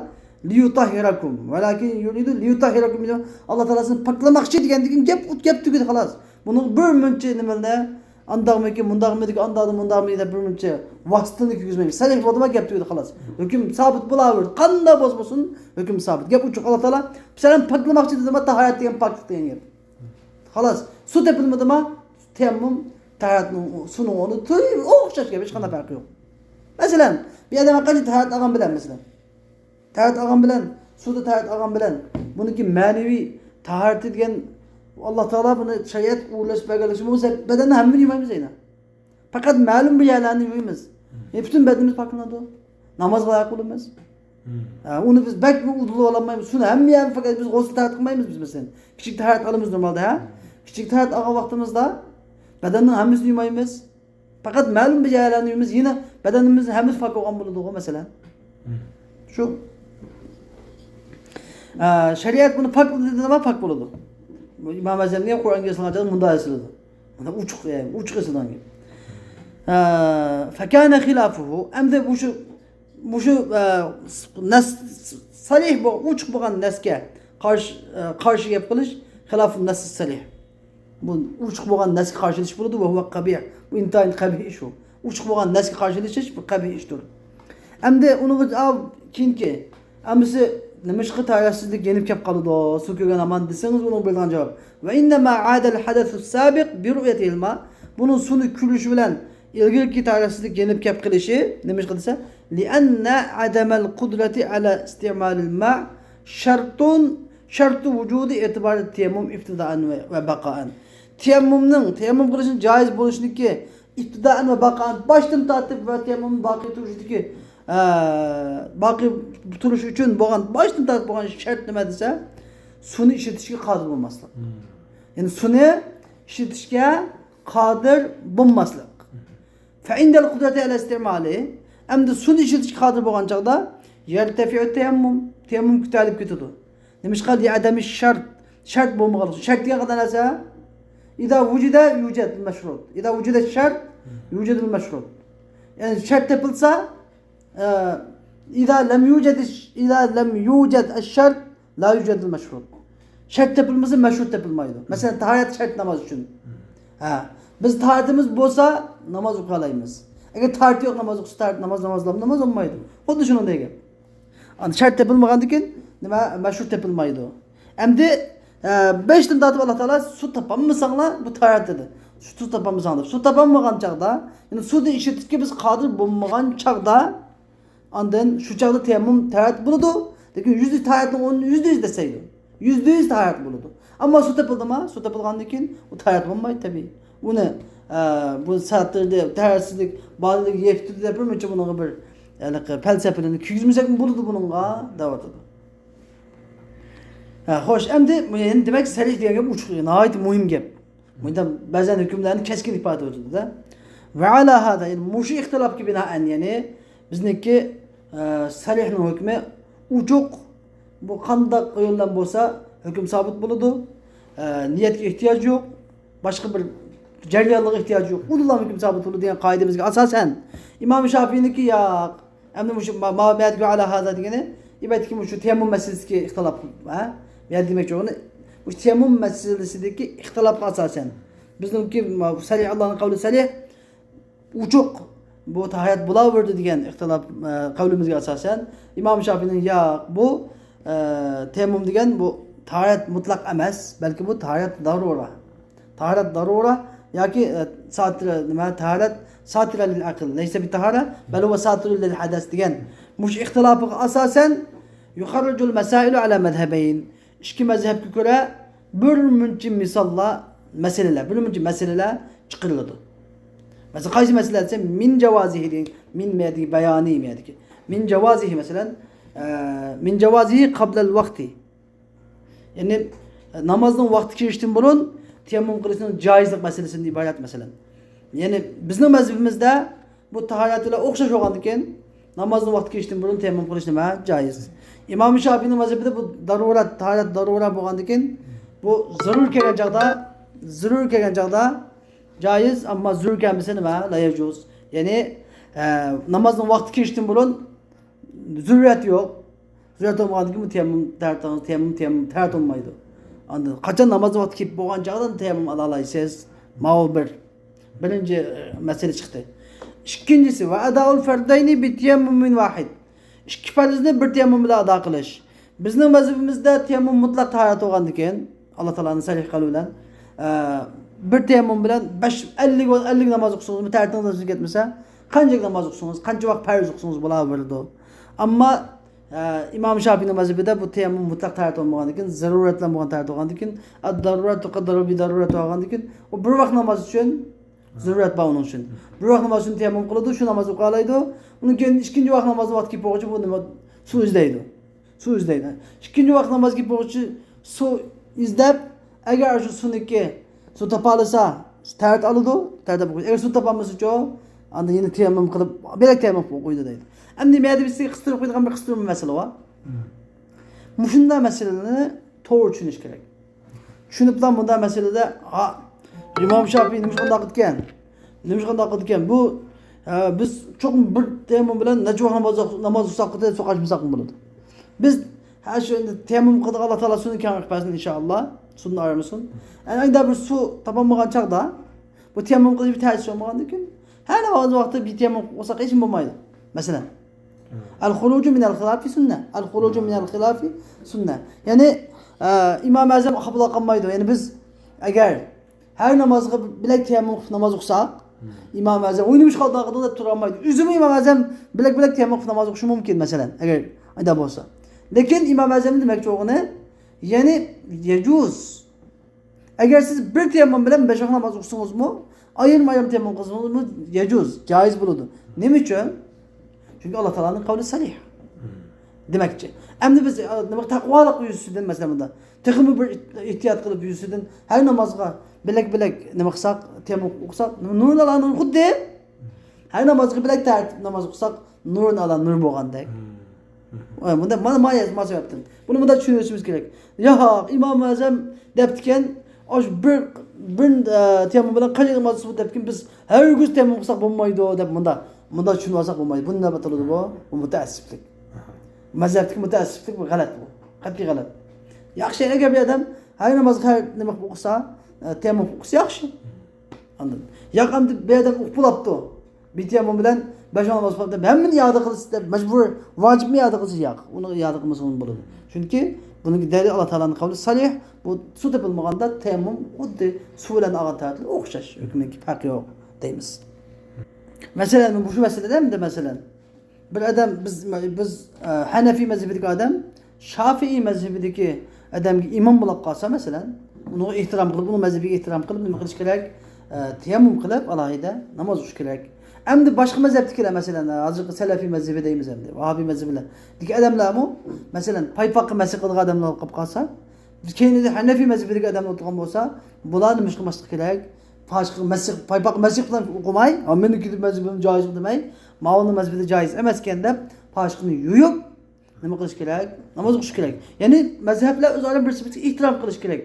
لىيۇتەھھىرەكۇم، ۋەلاكىن يۇرىدۇ لىيۇتەھھىرەكۇم دېدى. ئاللا تائالا سىزنى پاكلىماقچى دېگەندىن كېيىن گەپ، گەپ تۈگىدى، خالاس. بۇنىڭ بىر مۇنچە نېمىلەرنى، ئانداقمىكىن، مۇنداقمىدىكى، ئانداقمۇ، مۇنداقمۇ دەپ بىر مۇنچە ۋاسىتىنى كىرگۈزمەيمىز. سەرىھ بولدىما، گەپ تۈگىدى، خالاس. ھۆكۈم سابىت بولاۋېرىدۇ. قانداق بولسا بولسۇن، ھۆكۈم سابىت. گەپ ئوچۇق، ئاللا تائالا سىلەرنى پاكلىماقچى دېدىما، تاھارەت دېگەن، پاكلىق دېگەن گەپ. خالاس، سۇ تېپىلمىدىما، تەيەممۇم، تاھارەتنىڭ، سۇنىڭ ئورنى تۇرۇۋېرىدۇ، ئوخشاش گەپ، ھېچقانداق پەرقى يوق. مەسىلەن، بىر ئادەم ھەرقانچە تاھارەت ئالغان بىلەن، مەسىلەن، تاھارەت ئالغان بىلەن، سۇدا تاھارەت ئالغان بىلەن، بۇنىڭكى مەنىۋى تاھارىتى دېگەن، ئاللا تائالا بۇنى شەرىئەت ئۇلىشىپ بەرگەنلىكى ئۈچۈن بولسا، بەدەننى ھەممىنى يۇمايمىز ئەينەن. پەقەت مەلۇم بىر يەرلەرنى يۇيمىز. يەنى پۈتۈن بەدىنىمىز پاكلىنىدۇ. نامازغا لايىق بولىمىز. ھە، ئۇنى بىز بەك ئۇدۇللىۋالالمايمىز. سۇنى ھەممە يەرنى پەقەت بىز غۇسۇل تاھارەت قىلمايمىز بىز، مەسىلەن. كىچىك تاھارەت ئالىمىز نورمالدا، ھە؟ كىچىك تاھارەت ئالغان ۋاقتىمىزدا بەدەننىڭ ھەممىسىنى يۇمايمىز. پەقەت مەلۇم بىر يەرلەرنى يۇيمىز. يەنە بەدەنىمىز ھەممىسى پاك بولغان بولىدىغۇ، مەسىلەن. شۇ. ئە، شەرىئەت بۇنى پاك قىلدى دېدىما، پاك بولىدۇ. بۇ ئىمام ئەزەمگە قۇرئان يېزىلغان چاغدا مۇنداق يېزىلىدۇ. مانا ئوچۇق، يەنى ئوچۇق يېزىلغان گەپ. ئە، فەكانە خىلافۇھۇ. ئەمدى بۇ شۇ، بۇ شۇ، ئە، نەس، سەرىھ بولغان، ئوچۇق بولغان نەسكە قارشى، ئە، قارشى گەپ قىلىش خىلاف نەس سەرىھ. بۇ ئوچۇق بولغان نەسكە قارشى ئېلىش بولىدۇ، ۋە ھۇۋە قەبىھ. بۇ ئىنتايىن قەبىھ ئىش ئۇ. ئوچۇق بولغان نەسكە قارشى ئېلىشىش بۇ قەبىھ ئىشتۇر. ئەمدى ئۇنىڭغا، ئا، كېيىنكى، ئەمىسى نېمىشقا تاھارەتسىزلىك يېنىپ كەپ قالىدۇ، سۇ كۆرگەن ھامان دېسىڭىز، ئۇنىڭغا بېرىدىغان جاۋاب، ۋە ئىننەما ئادەل ھەدەسۇ سابىق بىرۇئيەتىھىل ما. بۇنىڭ سۇنى كۆرۈشى بىلەن ئىلگىرىكى تاھارەتسىزلىك يېنىپ كەپ قېلىشى نېمىشقا دېسە، لىئەننە ئادەمەل قۇدرەتى ئەلا ئىستىئمالىل ما شەرتۇن شەرتۇ ۋۇجۇدى ئېتىبارى تەيەممۇم ئىبتىدائەن ۋە، ۋە بەقائەن. تەيەممۇمنىڭ، تەيەممۇم قىلىشنىڭ جايىز بولۇشىدىكى ئىبتىدائەن ۋە بەقائەن، باشتىن تارتىپ ۋە تەيەممۇم باقىي تۇرۇشىدىكى، ئە، باقىي تۇرۇش ئۈچۈن بولغان، باشتىن تارتىپ بولغان شەرت نېمە دېسە، سۇنى ئىشلىتىشكە قادىر بولماسلىق. يەنى سۇنى ئىشلىتىشكە قادىر بولماسلىق. فەئىندەل قۇدرەتى ئەلە ئىستىمالى، ئەمدى سۇنى ئىشلىتىشكە قادىر بولغان چاغدا، يەرتەفىئۇ تەيەممۇم، تەيەممۇم كۆتەرىلىپ كېتىدۇ. نېمىشقا؟ لىئەدەمى شەرت، شەرت بولمىغانلىق. شەرت دېگەن قانداق نەرسە؟ ئىزا ۋۇجىدە يۇجەد مەشرۇت. ئىزا ۋۇجىدە شەرت، يۇجەدۇل مەشرۇت. يەنى شەرت تېپىلسا، ئە، ئىزا لەم يۇجەد، ئىزا لەم يۇجەد ئەششەرت، لا يۇجەدۇل مەشرۇت. شەرت تېپىلمىسا، مەشرۇت تېپىلمايدۇ. مەسىلەن، تاھارەت شەرت ناماز ئۈچۈن. ھە. بىز تاھارىتىمىز بولسا، ناماز ئوقۇيالايمىز. ئەگەر تاھارىتى يوق ناماز ئوقۇسا، تاھارەت ناماز، ناماز، ناماز بولمايدۇ. خۇددى شۇنىڭدەك گەپ. ئاندىن شەرت تېپىلمىغاندىكىن، نېمە، مەشرۇت تېپىلمايدۇ. ئەمدى، ئە، بېشىدىن تارتىپ ئاللا تائالا سۇ تاپالمىساڭلار، بۇ تاھارەت دېدى. سۇ تاپالمىساڭ دەپ. سۇ تاپالمىغان چاغدا، يەنى سۇنى ئىشلىتىشكە بىز قادىر بولمىغان چاغدا، ئاندىن شۇ چاغدا تەيەممۇم تاھارەت بولىدۇ، لېكىن يۈزدە تاھارەتنىڭ ئورنىنى يۈزدە يۈز دەسەيدۇ. يۈزدە يۈز تاھارەت بولىدۇ. ئەمما سۇ تېپىلدىما؟ سۇ تېپىلغاندىن كېيىن ئۇ تاھارەت بولمايدۇ تەبىئىي. ئۇنى، ئە، بۇ ساتىردى، تەھەرسىزلىك، بالىلىق يېپتۇ دەپ بىر مۇنچە بۇنىڭغا بىر ھېلىقى پەلسەپىلەرنى كىرگۈزمىسەكمۇ بولىدۇ بۇنىڭغا دەۋاتىدۇ. ھە، خوش، ئەمدى يەنە دېمەك، سەرىھ دېگەن گەپ ئۇچۇق، ناھايىتى مۇھىم گەپ. بۇندا بەزەن ھۆكۈملەرنى كەسكىن ئىپادە ئېتىۋاتىدۇ-دە. ۋە ئالا ھازا، يەنى مۇشۇ ئىختىلاپقا بىنائەن، يەنى بىزنىڭكى، ئە، سەرىھنىڭ ھۆكمى ئوچۇق، بۇ قانداق يولدىن بولسا ھۆكۈم سابىت بولىدۇ. ئە، نىيەتكە ئېھتىياج يوق، باشقا بىر جەريانلىققا ئېھتىياج يوق، ئۇنىڭلا ھۆكۈم سابىت بولىدۇ دېگەن قائىدىمىزگە ئاساسەن، ئىمام شافىئىنىڭكى ياق. ئەمدى مۇشۇ ما-، ما-، مەدگۇ ئالا ھازا دېگىنى، ئەلۋەتتىكى، مۇشۇ تەيەممۇم مەسىلىسىدىكى ئىختىلاپ، ھە؟ بۇ يەردە دېمەكچى بولغىنى، مۇشۇ تەيەممۇم مەسىلىسىدىكى ئىختىلاپقا ئاساسەن، بىزنىڭكى ما-، سەرىھ، ئاللانىڭ قەۋلى سەرىھ، ئوچۇق، بۇ تاھارەت بولاۋېرىدۇ دېگەن ئىختىلاپ، ئە، قەۋلىمىزگە ئاساسەن، ئىمام شافىئىنىڭ ياق، بۇ، ئە، تەيەممۇم دېگەن بۇ تاھارەت مۇتلەق ئەمەس، بەلكى بۇ تاھارەت دارۇرە. تاھارەت دارۇرە ياكى، ئە، ساتىرە، نېمە، تاھارەت ساتىرە لىل ئەقىل، لەيسە بىتاھارە، بەل ھۇۋە ساتىرۇن لىل ھەدەس دېگەن مۇشۇ ئىختىلاپىغا ئاساسەن، يۇخەررىجۇل مەسائىلۇ ئەلا مەزھەبەين. ئىككى مەزھەپكە كۆرە بىر مۇنچە مىساللار، مەسىلىلەر، بىر مۇنچە مەسىلىلەر چىقىرىلىدۇ. مەسىلەن، قايسى مەسىلە دېسە، مىن جاۋازىھى دېگەن، مىن مەدىكى بەيانى مەدىكى. مىن جاۋازىھى، مەسىلەن، ئە، مىن جاۋازىھى قابلەل ۋاقتى. يەنى، ئە، نامازنىڭ ۋاقتى كىرىشتىن بۇرۇن تەيەممۇم قىلىشنىڭ جايىزلىق مەسىلىسىدىن ئىبارەت، مەسىلەن. يەنى، بىزنىڭ مەزھىپىمىزدە بۇ تاھارەت بىلەن ئوخشاش بولغاندىكىن، نامازنىڭ ۋاقتى كىرىشتىن بۇرۇن تەيەممۇم قىلىش نېمە؟ جايىز. ئىمام شافىئىنىڭ مەزھىپىدە بۇ دارۇرەت، تاھارەت دارۇرە بولغاندىكىن، بۇ زۆرۈر كەلگەن چاغدا، زۆرۈر كەلگەن چاغدا جايىز، ئەمما زۆرۈر كەلمىسە نېمە؟ لا يەجۇز. يەنى، ئە، نامازنىڭ ۋاقتى كىرىشتىن بۇرۇن زۆرۈرىيەت يوق. زۆرۈرىيەت بولمىغاندىكىن بۇ تەيەممۇم تەھارىتىڭىز، تەيەممۇم، تەيەممۇم تەھارەت بولمايدۇ. ئاندىن قاچان ناماز ۋاقتى كېلىپ بولغان چاغدا تەيەممۇم ئالالايسىز. ماۋۇ بىر، بىرىنچى، ئە، مەسىلە چىقتى. ئىككىنچىسى، ۋە ئەدائۇل فەردەينى بىتەيەممۇمىن ۋاھىد. ئىككى پەرزنى بىر تەيەممۇم بىلەن ئادا قىلىش. بىزنىڭ مەزھىپىمىزدە تەيەممۇم مۇتلەق تاھارەت بولغاندىكىن، ئاللا تائالانىڭ سەرىھ قەۋلى بىلەن، ئە، بىر تەيەممۇم بىلەن بەش، ئەللىك، ئەللىك ناماز ئوقۇسىڭىزمۇ، تەھارىتىڭىز ئۆزگەرتمىسە، قانچىلىك ناماز ئوقۇسىڭىز، قانچە ۋاقىت پەرز ئوقۇسىڭىز بولاۋېرىدۇ. ئەمما، ئە، ئىمام شافىئىنىڭ مەزھىپىدە بۇ تەيەممۇم مۇتلەق تاھارەت بولمىغاندىكىن، زەرۇرەت بىلەن بولغان تاھارەت بولغاندىكىن، ئەد-دارۇرەت تۇقەددەرۇ بىدەرۇرەت بولغاندىكىن، ئۇ بىر ۋاقىت ناماز ئۈچۈن زۆرۈرەت بار ئۇنىڭ ئۈچۈن. بىر ۋاقىت ناماز ئۈچۈن تەيەممۇم قىلىدۇ، شۇ ناماز ئوقۇيالايدۇ. ئۇنىڭ كېيىن ئىككىنچى ۋاقىت نامازنىڭ ۋاقتى كېلىپ بولغۇچە بۇ نېمە، سۇ ئىزدەيدۇ. سۇ ئىزدەيدۇ. ئىككىنچى ۋاقىت ناماز كېلىپ بولغۇچە سۇ ئىزدەپ، ئەگەر شۇ سۇنىڭكى، سۇ تاپالىسا، تەھارەت ئالىدۇ، تەھارەت ئەگەر سۇ تاپالمىسىچۇ، ئاندىن يەنە تەيەممۇم قىلىپ، بۆلەك تەيەممۇم قىلىپ قويىدۇ دەيدۇ. ئەمدى مەدە بىز سىزگە قىستۇرۇپ قويىدىغان بىر قىستۇرما مەسىلە بار. مۇشۇنداق مەسىلىنى توغرا چۈشىنىش كېرەك. چۈشىنىپلا مۇنداق مەسىلىدە، ھا، ئىمام شافىئىي نېمىشقا ئۇنداق قىلىدىكەن؟ نېمىشقا ئۇنداق قىلىدىكەن؟ بۇ، ئە، بىز چوقۇم بىر تەيەممۇم بىلەن نەچچە ۋاق ناماز، ناماز ئوقۇساق، سۇ قاچمىساقمۇ بولىدۇ. بىز، ھە، شۇ ئەمدى تەيەممۇم قىلدۇق، ئاللا تائالا سۇنى كەڭ قىلىپ بەرسۇن، ئىنشائاللا. سۇدىن ئايرىمىسۇن. ئەنە، ئەگەر بىر سۇ تاپالمىغان چاغدا، بۇ تەيەممۇم قىلىش بىر تەسىر بولمىغاندىكىن، ھەر ناماز ۋاقتىدا بىر تەيەممۇم قىلساق ھېچنېمە بولمايدۇ. مەسىلەن، ئەل خۇرۇجۇ مىنەل خىلافى سۈننە. ئەل خۇرۇجۇ مىنەل خىلافى سۈننە. يەنى، ئە، ئىمام ئەزەم قاپىلاپ قالمايدۇ. يەنى بىز ئەگەر ھەر نامازغا بىلەك تەيەممۇم قىلىپ ناماز ئوقۇساق، ئىمام ئەزەم ئۇ نېمىشقا قالدىڭ دەپ تۇرالمايدۇ. ئۆزىمۇ ئىمام ئەزەم بىلەك بىلەك تەيەممۇم قىلىپ ناماز ئوقۇشى مۇمكىن، مەسىلەن، ئەگەر ئايدا بولسا. لېكىن ئىمام ئەزەمنىڭ دېمەكچى بولغىنى، يەنى يەجۇز. ئەگەر سىز بىر تەيەممۇم بىلەن بەش ۋاق ناماز ئوقۇسىڭىزمۇ، ئايرىم-ئايرىم تەيەممۇم قىلسىڭىزمۇ يەجۇز، جايىز بولىدۇ. نېمە ئۈچۈن؟ چۈنكى ئاللا تائالانىڭ قەۋلى سەرىھ. دېمەكچى. ئەمدى بىز، ئە، نېمە، تەقۋالىق يۈزىسىدىن، مەسىلەن، بۇندا تېخىمۇ بىر ئېھتىيات قىلىپ يۈزىسىدىن ھەر نامازغا بىلەك-بىلەك نېمە قىلساق، تەيەممۇم قىلساق، نۇرۇن ئالا نۇر خۇددى ھەر نامازغا بىلەك تەرتىپ ناماز ئوقۇساق، نۇرۇن ئالا نۇر بولغاندەك. ئە، بۇندا مانا، مانا، مانا سەۋەبتىن. بۇنى مۇنداق چۈشىنىۋېلىشىمىز كېرەك. ياق، ئىمام ئەزەم دەپتىكەن، ئاشۇ بىر، بىر، ئە، تەيەممۇم بىلەن قانچە ناماز سۇ دەپتىكەن، بىز ھەرگىز تەيەممۇم قىلساق بولمايدۇ دەپ مۇنداق، مۇنداق چۈشىنىۋالساق بولمايدۇ. بۇنى نېمە ئاتىلىدۇ بۇ؟ بۇ مۇتەئەسسىپلىك. مەزھەپتىكى مۇتەئەسسىپلىك بۇ غەلەت بۇ. قەتئىي غەلەت. ياخشى، ئەگەر بىر ئادەم ھەر نامازغا ھەر نېمە قىلىپ ئوقۇسا، ئە، تەيەممۇم قىلىپ ئوقۇسا ياخشى. ئاندىن، ياق، ئەمدى بىر ئادەم ئۇقۇپ بولاپتۇ. بىر تەيەممۇم بىلەن بەش ۋاق ناماز ئوقۇپ، ھەممىنى ئىئادە قىلىسىز دەپ مەجبۇر، ۋاجىپمۇ ئىئادە قىلسا ياق. ئۇنى ئىئادە قىلمىسىمۇ بولىدۇ. چۈنكى بۇنىڭ دەلىلى ئاللا تائالانىڭ قەۋلى سەرىھ، بۇ سۇ تېپىلمىغاندا تەيەممۇم خۇددى سۇ بىلەن ئالغان تەرەپلىك ئوخشاش، ھۆكمىنىڭكى پەرقى يوق دەيمىز. مەسىلەن، مۇشۇ مەسىلىدە ئەمدى مەسىلەن، بىر ئادەم، بىز، بىز، ئە، ھەنەفىي مەزھىپىدىكى ئادەم شافىئىي مەزھىپىدىكى ئادەمگە ئىمام بولۇپ قالسا، مەسىلەن، ئۇنىڭغا ئېھتىرام قىلىپ، ئۇنىڭ مەزھىپىگە ئېھتىرام قىلىپ، نېمە قىلىش كېرەك؟ ئە، تەيەممۇم قىلىپ، ئالاھىدە ناماز ئوقۇش كېرەك. ئەمدى باشقا مەزھەپتىكىلەر، مەسىلەن، ھازىرقى سەلەفىي مەزھىپى دەيمىز ئەمدى، ۋاھابىي مەزھىپىلەر دىكى ئادەملەرمۇ، مەسىلەن، پايپاققا مەسىھ قىلىدىغان ئادەملەر بولۇپ قالسا، كەينىدە ھەنەفىي مەزھىپىدىكى ئادەملەر ئولتۇرغان بولسا، بۇلار نېمە ئىش قىلماسلىقى كېرەك؟ پاشقا مەسىھ، پايپاق مەسىھ بىلەن قويماي، «ھە، مېنىڭكى مەزھىپىم جايىز» دېمەي، «ماۋۇنىڭ مەزھىپىدە جايىز ئەمەسكەن» دەپ، پاشقىنى يۇيۇپ، نېمە قىلىش كېرەك؟ ناماز ئوقۇش كېرەك. يەنى مەزھەپلەر ئۆزئارا بىرسى-بىرسىگە ئېھتىرام قىلىش كېرەك.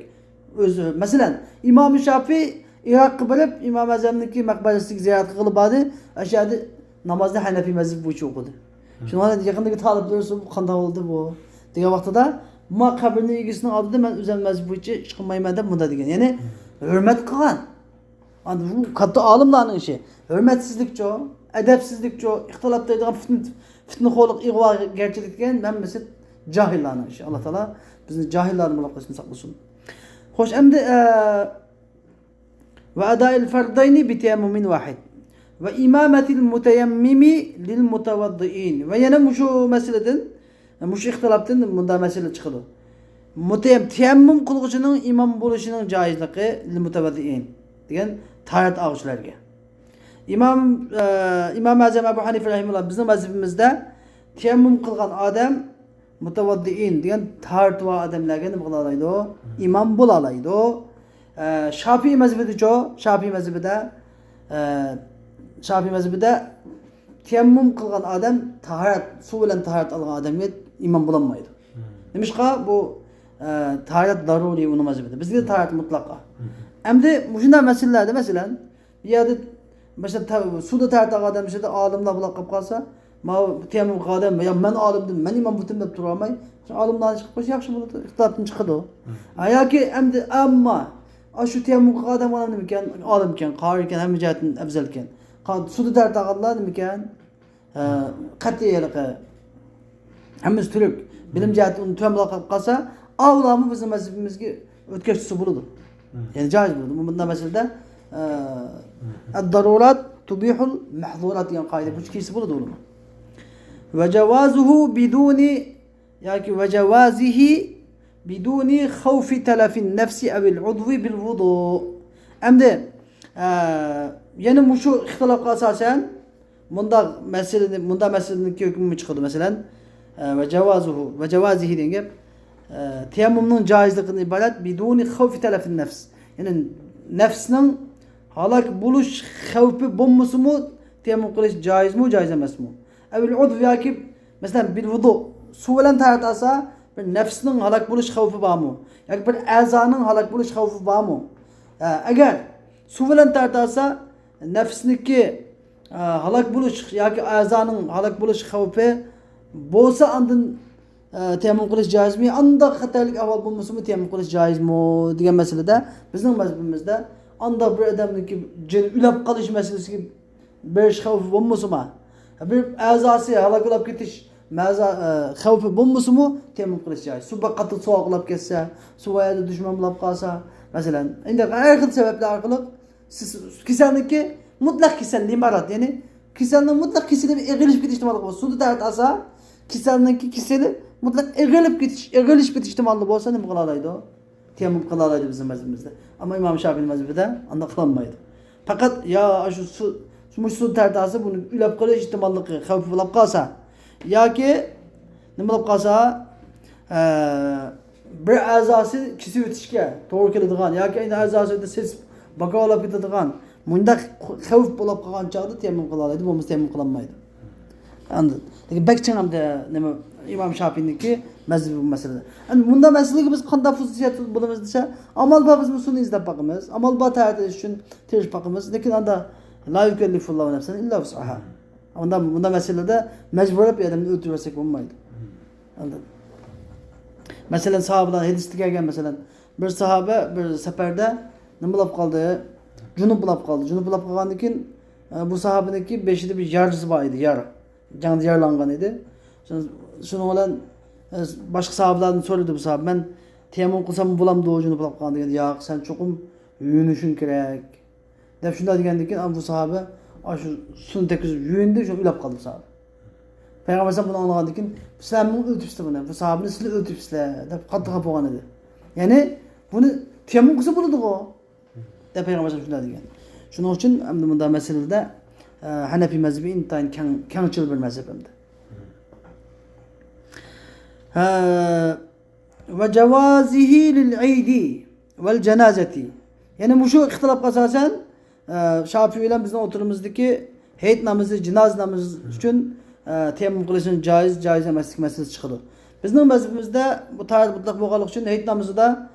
ئۆزى، مەسىلەن، ئىمام شافىي ئىراققا بېرىپ، ئىمام ئەزەمنىڭكى مەقبەرىسىگە زىيارەت قىلغىلى باردى. ئاشۇ يەردە نامازنى ھەنەفىي مەزھىپى بويىچە ئوقۇدى. شۇنىڭ بىلەن يېقىندىكى تالىپلىرى سورىدى، «بۇ قانداق بولدى بۇ؟» دېگەن ۋاقتىدا، «ما قەبرىنىڭ ئىگىسىنىڭ ئالدىدا مەن ئۆزۈم مەزھەپ بويىچە ئىش قىلمايمەن» دەپ مۇنداق دېگەن. يەنى ھۆرمەت قىلغان. ئاندىن بۇ كاتتا ئالىملارنىڭ ئىشى. ھۆرمەتسىزلىكچۇ، ئەدەپسىزلىكچۇ، ئىختىلاپ دەيدىغان پىتنە، پىتنىخورلۇق، ئىغۋاگەرچىلىك دېگەن ھەممىسى جاھىللارنىڭ ئىشى. ئاللا تائالا بىزنى جاھىللاردىن بولۇپ قېلىشتىن ساقلىسۇن. خوش، ئەمدى، ئە، ۋە ئادائىل فەردەينى بىتەيەممۇمىن ۋاھىد ۋە ئىمامەتىل مۇتەيەممىمى لىل مۇتەۋەددىئىن. ۋە يەنە مۇشۇ مەسىلىدىن، مۇشۇ ئىختىلاپتىن مۇنداق مەسىلە چىقىدۇ. مۇتەيەم-، تەيەممۇم قىلغۇچىنىڭ ئىمام بولۇشىنىڭ جايىزلىقى لىل مۇتەۋەددىئىن دېگەن تاھارەت ئالغۇچىلارغا. ئىمام، ئە، ئىمام ئەزەم ئەبۇ ھەنىفە رەھىمەھۇللا بىزنىڭ مەزھىپىمىزدە تەيەممۇم قىلغان ئادەم مۇتەۋەددىئىن دېگەن تاھارىتى بار ئادەملەرگە نېمە قىلالايدۇ؟ ئىمام بولالايدۇ. ئە، شافىئىي مەزھىپىدىچۇ؟ شافىئىي مەزھىپىدە، ئە، شافىئىي مەزھىپىدە تەيەممۇم قىلغان ئادەم تاھارەت، سۇ بىلەن تاھارەت ئالغان ئادەمگە ئىمام بولالمايدۇ. نېمىشقا؟ بۇ، ئە، تاھارەت دارۇرىي ئۇنىڭ مەزھىپىدە. بىزدە تاھارەت مۇتلەققا. ئەمدى مۇشۇنداق مەسىلىلەردە، مەسىلەن، بۇ يەردە، مەسىلەن، تا-، سۇدا تەرەت ئالغان ئادەم ئىچىدە ئالىملار بولۇپ قاپ قالسا، ماۋۇ تەيەممۇم قىلغان ئادەم، «يا، مەن ئالىمدىم، مەن ئىمام بولدۇم» دەپ تۇرالماي، شۇ ئالىملارنى چىقىپ قويسا ياخشى بولىدۇ، ئىختىلاپتىن چىقىدۇ. ھە، ياكى ئەمدى ئەمما، ئاشۇ تەيەممۇم قىلغان ئادەم نېمىكەن؟ ئالىمكەن، قارىكەن، ھەممە جەھەتتىن ئەۋزەلكەن. قا-، سۇدا تەرەت ئالغانلار نېمىكەن؟ ئە، قەتئىي ھېلىقى ھەممىسى تۈرك. بىلىم جەھەتتە ئۇنى تۆۋەن بولاپ قالسا، ئاۋۇلارمۇ بىزنىڭ مەزھىپىمىزگە ئۆتكەچ تۇرسا بولىدۇ. يەنى جايىز بولىدۇ. بۇ مۇنداق مەسىلىدە، ئە، ئەد-دارۇرات تۇبىھۇل مەھزۇرات دېگەن قائىدە بويىچە كىيسە بولىدۇ ئۇلارمۇ. ۋە جاۋازۇھۇ بىدۇنى، ياكى ۋە جاۋازىھى بىدۇنى خەۋفى تەلەفىن نەفسى ئەۋىل ئۇدۋى بىل ۋۇدۇ. ئەمدى، ئە، يەنە مۇشۇ ئىختىلاپقا ئاساسەن، مۇنداق مەسىلىنى، مۇنداق مەسىلىنىڭكى ھۆكمى چىقىدۇ، مەسىلەن، ئە، ۋە جاۋازۇھۇ، ۋە جاۋازىھى دېگەن گەپ، ئە، تەيەممۇمنىڭ جايىزلىقىدىن ئىبارەت، بىدۇنى خەۋفى تەلەفىن نەفس. يەنى نەپسنىڭ ھالاك بولۇش خەۋپى بولمىسىمۇ، تەيەممۇم قىلىش جايىزمۇ، جايىز ئەمەسمۇ؟ ئەۋىل ئۇدۋ ياكى، مەسىلەن، بىل ۋۇدۇ، سۇ بىلەن تەھارەت ئالسا، بىر نەپسنىڭ ھالاك بولۇش خەۋپى بارمۇ؟ ياكى بىر ئەزانىڭ ھالاك بولۇش خەۋپى بارمۇ؟ ئە، ئەگەر سۇ بىلەن تەھارەت ئالسا، نەپسنىڭكى ئە، ھالاك بولۇش ياكى ئەزانىڭ ھالاك بولۇش خەۋپى بولسا، ئاندىن، ئە، تەيەممۇم قىلىش جايىزمۇ؟ ئانداق خەتەرلىك ئەھۋال بولمىسىمۇ تەيەممۇم قىلىش جايىزمۇ دېگەن مەسىلىدە، بىزنىڭ مەزھىپىمىزدە ئانداق بىر ئادەمنىڭكى جېنى ئۆلۈپ قېلىش مەسىلىسىگە بېرىش خەۋپى بولمىسىمۇ، بىر ئەزاسى ھالاك بولۇپ كېتىش مەزا-، ئە، خەۋپى بولمىسىمۇ تەيەممۇم قىلىش جايىز. سۇ بەك قاتتىق سوغۇق بولۇپ كەتسە، سۇ بۇ يەردە دۈشمەن بولۇپ قالسا، مەسىلەن، ئەندى ھەر خىل سەۋەبلەر ئارقىلىق سىز كېسەلنىڭكى مۇتلەق كېسەل، لىمارات، يەنى كېسەلنىڭ مۇتلەق كېسىلى ئېغىرلىشىپ كېتىش ئېھتىماللىقى بولسا، سۇدا تەھارەت ئالسا، كېسەلنىڭكى كېسىلى مۇتلەق ئېغىرلىشىپ كېتىش، ئېغىرلىشىپ كېتىش ئېھتىماللىقى بولسا نېمە قىلالايدۇ؟ تەيەممۇم قىلالايدۇ بىزنىڭ مەزھىپىمىزدە. ئەمما ئىمام شافىئىنىڭ مەزھىپىدە ئانداق قىلالمايدۇ. پەقەت يا ئاشۇ سۇ، مۇشۇ سۇدا تەھارەت ئالسا، بۇنى ئۆلۈپ قېلىش ئېھتىماللىقى، خەۋپى بولۇپ قالسا، ياكى نېمە بولۇپ قالسا، ئە، بىر ئەزاسى كېسىۋېتىشكە توغرا كېلىدىغان ياكى ئەينى ئەزاسى سېسىپ، باكاۋلاپ كېتىدىغان مۇنداق خەۋپ بولۇپ قالغان چاغدا تەيەممۇم قىلالايدۇ، بولمىسا تەيەممۇم قىلالمايدۇ. ئاندىن، لېكىن بەك چىڭ ئەمدى نېمە، ئىمام شافىئىنىڭكى مەزھىپى بۇ مەسىلىدە. ئەمدى مۇنداق مەسىلىگە بىز قانداق پوزىتسىيە بولىمىز دېسە، ئامال بار بىزمۇ سۇنى ئىزدەپ باقىمىز، ئامال بار تەھارەت ئېلىش ئۈچۈن تىرىشىپ باقىمىز، لېكىن ئاندا لا يۇكەللىفۇللاھۇ نەفسەن ئىللا ۋۇسئەھا. ئۇنداق، بۇنداق مەسىلىدە مەجبۇرلاپ ئادەمنى ئۆلتۈرۈۋەتسەك بولمايدۇ. ئاندىن، مەسىلەن، ساھابىلەر ھەدىستە كەلگەن، مەسىلەن، بىر ساھابە بىر سەپەردە نېمە بولاپ قالدى؟ جۇنۇپ بولاپ قالدى. جۇنۇپ بولاپ قالغاندىن كېيىن، ئە، بۇ ساھابىنىڭكى بېشىدا بىر يارىسى بار ئىدى، يارا. جەڭدە يارىلانغان ئىدى. شۇ-، شۇنىڭ بىلەن، ئە، باشقا ساھابىلەردىن سورىدى بۇ ساھابە، «مەن تەيەممۇم قىلسام بولامدۇ جۇنۇپ بولاپ قالغان؟» دېگەندە، «ياق، سەن چوقۇم يۇيۇنۇشۇڭ كېرەك» دەپ شۇنداق دېگەندىن كېيىن، بۇ ساھابە ئاشۇ سۇنى تەگكۈزۈپ يۇيۇندى، شۇ ئۆلۈپ قالدى ساھابە. پەيغەمبەر ئەلەيھىسسالام بۇنى ئاڭلىغاندىن كېيىن، «سىلەرمۇ ئۆلتۈرۈپسىلەر بۇنى، بۇ ساھابىنى سىلەر ئۆلتۈرۈپسىلەر» دەپ قاتتىق خاپا بولغان ئىدى. يەنى، «بۇنى تەيەممۇم قىلسا بولىدىغۇ» دەپ پەيغەمبەر ئەلەيھىسسالام شۇنداق دېگەن. شۇنىڭ ئۈچۈن ئەمدى مۇنداق مەسىلىدە ئە، ھەنەفىي مەزھىپى ئىنتايىن كەڭ، كەڭچىل بىر مەزھەپ ئەمدى. ھە، ۋە جاۋازىھى لىل ئەيدى ۋەل جانازەتى. يەنى مۇشۇ ئىختىلاپقا ئاساسەن، ئە، شافىئىي بىلەن بىزنىڭ ئوتتۇرىمىزدىكى ھېيت نامىزى، جىنازا نامىزى ئۈچۈن، ئە، تەيەممۇم قىلىشنىڭ جايىز، جايىز ئەمەسلىك مەسىلىسى چىقىدۇ. بىزنىڭ مەزھىپىمىزدە بۇ تاھارەت مۇتلەق بولغانلىقى ئۈچۈن ھېيت نامىزىدا،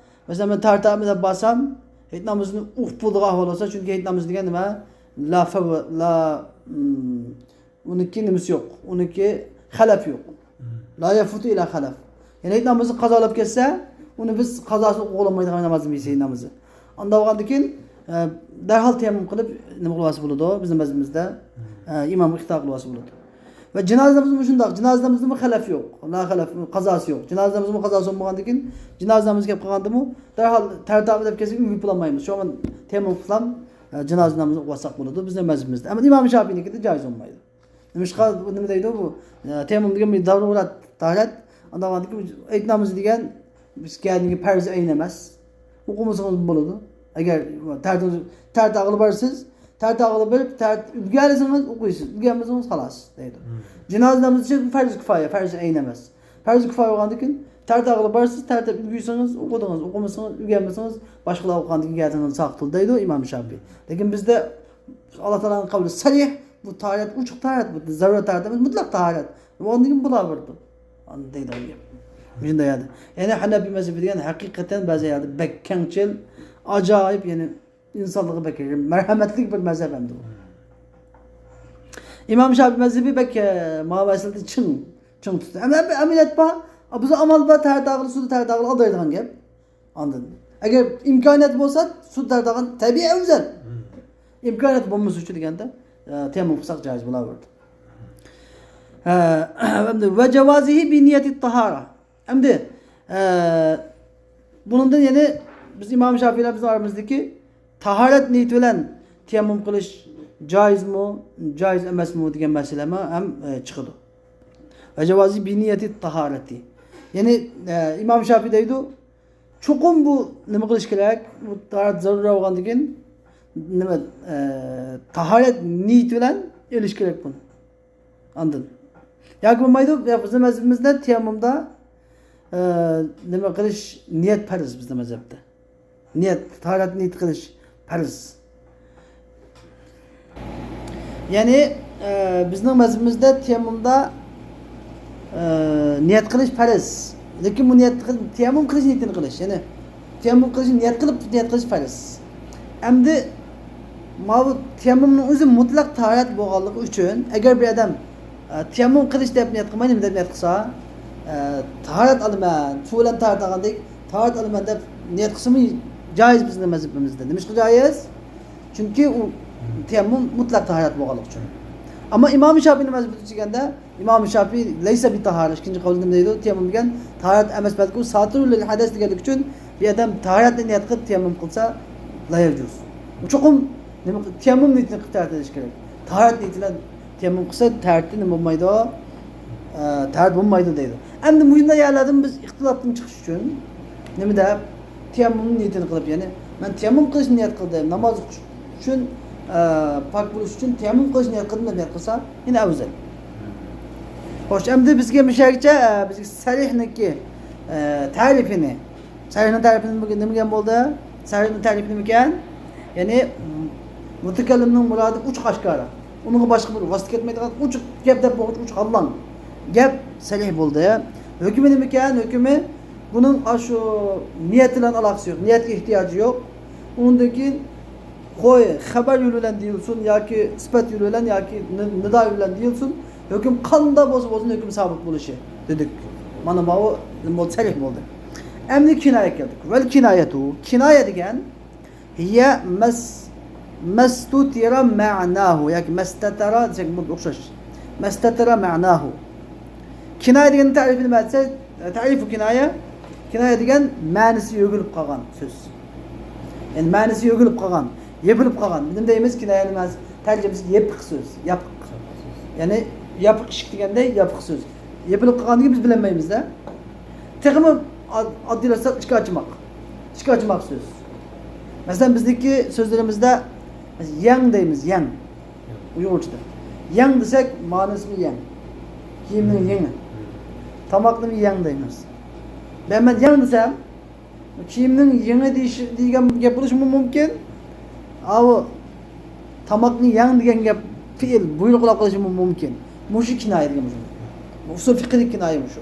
مەسىلەن، مەن تارتامەن دەپ بارسام، ھېيت نامىزىنى ئوقۇپ بولىدىغان ئەھۋال بولسا، چۈنكى ھېيت نامىزى دېگەن نېمە؟ لا فەۋ-، لا، ئۇنىڭكى نېمىسى يوق، ئۇنىڭكى خەلەپ يوق. لا يەفۇتۇ ئىلا خەلەف. يەنى ھېيت نامىزى قازالاپ كەتسە، ئۇنى بىز قازاسىنى ئوقۇۋالمايدىغان ناماز دېمەيسىز ھېيت نامىزى. ئانداق بولغاندىن كېيىن، ئە، دەرھال تەيەممۇم قىلىپ نېمە قىلىۋالسا بولىدۇ، بىزنىڭ مەزھىپىمىزدە، ئە، ئىمامغا ئىقتىدا قىلىۋالسا بولىدۇ. ۋە جىنازا نامىزىمۇ شۇنداق، جىنازا نامىزىمۇ خەلەف يوق، لا خەلەف، قازاسى يوق. جىنازا نامىزىمۇ قازاسى بولمىغاندىن كېيىن، جىنازا نامىزى كەپ قالغاندىمۇ دەرھال تەرتىپلەپ كەلسە ئۆيگە بولالمايمىز. شۇڭا تەيەممۇم قىلسام، ئە، جىنازا نامىزىنى ئوقۇۋالساق بولىدۇ بىزنىڭ مەزھىپىمىزدە. ئەمما ئىمام شافىئىنىڭكىدە جايىز بولمايدۇ. نېمىشقا، بۇ نېمە دەيدۇ بۇ؟ ئە، تەيەممۇم دېگەن بىر زەرۇرەت تاھارەت. ئانداق بولغاندىكىن ھېيت نامىزى دېگەن بىز كەلگەنگە پەرز ئەين ئەمەس. ئوقۇمىسىڭىز بولىدۇ. ئەگەر تەرەت، تەرەت ئاغىلى بارسىز، تەرەت ئاغىلى بېرىپ، تەرەت ئۆگەنسىڭىز ئوقۇيسىز، ئۆگەنمىسىڭىز خالاس دەيدۇ. جىنازا نامىزى ئۈچۈن پەرز كىفايە، پەرز ئەين ئەمەس. پەرز كىفايە بولغاندىكىن تەرەت ئاغىلى بارسىز، تەرەت ئۆگىنىسىڭىز ئوقۇدىڭىز، ئوقۇمىسىڭىز ئۆگەنمىسىڭىز باشقىلار ئوقۇغاندىكىن گەدىڭىزنى ساقىتىلدى دەيدۇ ئىمام شافىئىي. لېكىن بىزدە ئاللا تائالانىڭ قەۋلى سەرىھ، بۇ تاھارەت، ئوچۇق تاھارەت، بۇ زەرۇرەت تاھارەت ئەمەس، مۇتلەق تاھارەت. بولغاندىن كېيىن بۇلار بىردۇر. ئاندىن دەيدىغان گەپ. مۇشۇنداق يەردە. يەنى ھەنەپىي مەزھىپى دېگەن ھەقىقەتەن بەزى يەردە بەك كەڭچىل، ئاجايىپ، يەنى ئىنسانلىقى بەك مەرھەمەتلىك بىر مەزھەپ ئەمدى بۇ. ئىمام شافىئىي مەزھىپى بەك، ئە، ماۋۇ مەسىلىدە چىڭ، چىڭ تۇتتى. ئەمما ئەمەلىيەت بار، بىز ئامال بار، تەرەت ئاغىلى سۇدا تەرەت ئاغىلى ئالدايدىغان گەپ. ئاندىن، ئەگەر ئىمكانىيەت بولسا، سۇدا تەرەت ئاغىلى تەبىئىي ئەۋزەل. ئىمكانىيەت بولمىسا ئۈچۈن دېگەندە، ئە، تەيەممۇم قىلساق جايىز بولاۋېرىدۇ. ھە، ئەمدى ۋە جاۋازىھى بى نىيەتى تاھارە. ئەمدى، ئە، بۇنىڭدىن يەنى بىز ئىمام شافىئىي بىلەن بىزنىڭ ئارىمىزدىكى تاھارەت نىيىتى بىلەن تەيەممۇم قىلىش جايىزمۇ، جايىز ئەمەسمۇ دېگەن مەسىلە ھەم، ئە، چىقىدۇ. ۋە جاۋازى بى نىيەتى تاھارەتى. يەنى، ئە، ئىمام شافىئىي دەيدۇ، چوقۇم بۇ نېمە قىلىش كېرەك؟ بۇ تاھارەت زەرۇر بولغاندىن كېيىن نېمە، ئە، تاھارەت نىيىتى بىلەن ئېلىش كېرەك بۇنى. ئاندىن. ياكى بولمايدۇ، يا بىزنىڭ مەزھىپىمىزدە تەيەممۇمدا، ئە، نېمە قىلىش، نىيەت پەرز بىزنىڭ مەزھەپتە. نىيەت، تاھارەت نىيىتى قىلىش پەرز. يەنى، ئە، بىزنىڭ مەزھىپىمىزدە تەيەممۇمدا، ئە، نىيەت قىلىش پەرز. لېكىن بۇ نىيەت قىل-، تەيەممۇم قىلىش نىيىتىنى قىلىش. يەنى تەيەممۇم قىلىش، نىيەت قىلىپ نىيەت قىلىش پەرز. ئەمدى ماۋۇ تەيەممۇمنىڭ ئۆزى مۇتلەق تاھارەت بولغانلىقى ئۈچۈن، ئەگەر بىر ئادەم، ئە، تەيەممۇم قىلىش دەپ نىيەت قىلماي، نېمە دەپ نىيەت قىلسا، ئە، تاھارەت ئالىمەن، سۇ بىلەن تاھارەت ئالغاندەك تاھارەت ئالىمەن دەپ نىيەت قىلسىمۇ جايىز بىزنىڭ مەزھىپىمىزدە. نېمىشقا جايىز؟ چۈنكى ئۇ تەيەممۇم مۇتلەق تاھارەت بولغانلىقى ئۈچۈن. ئەمما ئىمام شافىئىنىڭ مەزھىپىگە كەلگەندە، ئىمام شافىئىي لەيسە بى تاھارە، ئىككىنچى قەۋلىدە نېمە دەيدۇ؟ تەيەممۇم دېگەن تاھارەت ئەمەس، بەلكى ئۇ ساتىرۇن لىل ھەدەس دېگەنلىكى ئۈچۈن بىر ئادەم تاھارەتنى نىيەت قىلىپ تەيەممۇم قىلسا، لا يەجۇز. چوقۇم نېمە قىل-، تەيەممۇم نىيىتىنى قىلىپ تاھارەت ئېلىش كېرەك. تاھارەت نىيىتى بىلەن تەيەممۇم قىلسا، تەرتى نېمە بولمايدۇ؟ ئە، تەرەت بولمايدۇ دەيدۇ. ئەمدى مۇشۇنداق يەرلەردىن بىز ئىختىلاپتىن چىقىش ئۈچۈن نېمە دەپ؟ تەيەممۇم نىيىتىنى قىلىپ، يەنى مەن تەيەممۇم قىلىشنى نىيەت قىلدىم، ناماز ئوقۇش ئۈچۈن، ئە، پاك بولۇش ئۈچۈن تەيەممۇم قىلىشنى نىيەت قىلدىم دەپ نىيەت قىلسا، يەنە ئەۋزەل. خوش، ئەمدى بىزگە مۇشۇ يەرگىچە، ئە، بىزگە سەرىھنىڭكى، ئە، تەرىپىنى، سەرىھنىڭ تەرىپى نېمە، نېمە دېگەن بولدى؟ سەرىھنىڭ تەرىپى نېمىكەن؟ يەنى مۇتەكەللىمنىڭ مۇرادى ئوچۇق ئاشكارا. ئۇنىڭغا باشقا بىر ۋاسىتە كەتمەيدىغان ئوچۇق گەپ دەپ بولغۇچە ئوچۇق ئاللاڭ گەپ سەرىھ بولدى. ھۆكمى نېمىكەن؟ ھۆكمى بۇنىڭ ئاشۇ نىيەت بىلەن ئالاقىسى يوق. نىيەتكە ئېھتىياجى يوق. ئۇنىڭدىن كېيىن خوي، خەۋەر يولى بىلەن دېيىلسۇن ياكى سۈپەت يولى بىلەن ياكى نى-، نىدا يولى بىلەن دېيىلسۇن، ھۆكۈم قانداق بولسا بولسۇن، ھۆكۈم سابىت بولۇشى دېدۇق. مانا ماۋۇ نېمە بولدى؟ سەرىھ بولدى. ئەمدى كىنايەگە كەلدۇق. ۋەل كىنايەتۇ. كىنايە دېگەن، ھىيە مەس-، مەستۇتىرا مەناھۇ ياكى مەستەتەرا دېسەك بۇ ئوخشاش. مەستەتەرا مەناھۇ. كىنايە دېگەننىڭ تەرىپى نېمە دېسە، تەرىپۇ كىنايە، كىنايە دېگەن مەنىسى يۆگىلىپ قالغان سۆز. يەنى مەنىسى يۆگىلىپ قالغان، يېپىلىپ قالغان. نېمە دەيمىز؟ كىنايەنىڭ مەنىسى، تەرجىمىسى يېپىق سۆز، ياپىق. يەنى ياپىق ئىشىك دېگەندەك ياپىق سۆز. يېپىلىپ قالغاندىكىن بىز بىلەلمەيمىز-دە. تېخىمۇ ئاد-، ئاددىيلاشتۇرساق ئىشىك ئاچماق. ئىشىك ئاچماق سۆز. مەسىلەن، بىزنىڭكى سۆزلىرىمىزدە يەڭ دەيمىز، يەڭ. ئۇيغۇرچىدا. يەڭ دېسەك، مەنىسىمۇ يەڭ. كىيىمنىڭ يېڭى. تاماقنىمۇ يەڭ دەيمىز. مەن، مەن يەڭ دېسەم، كىيىمنىڭ يېڭى دېيىش، دېگەن گەپ بولۇشىمۇ مۇمكىن. ئاۋۇ تاماقنى يەڭ دېگەن گەپ، پېئىل، بۇيرۇق بولۇپ قېلىشىمۇ مۇمكىن. مۇشۇ كىنايە دېگەن مۇشۇ. ئۇسۇل فىقھىدىكى كىنايە مۇشۇ.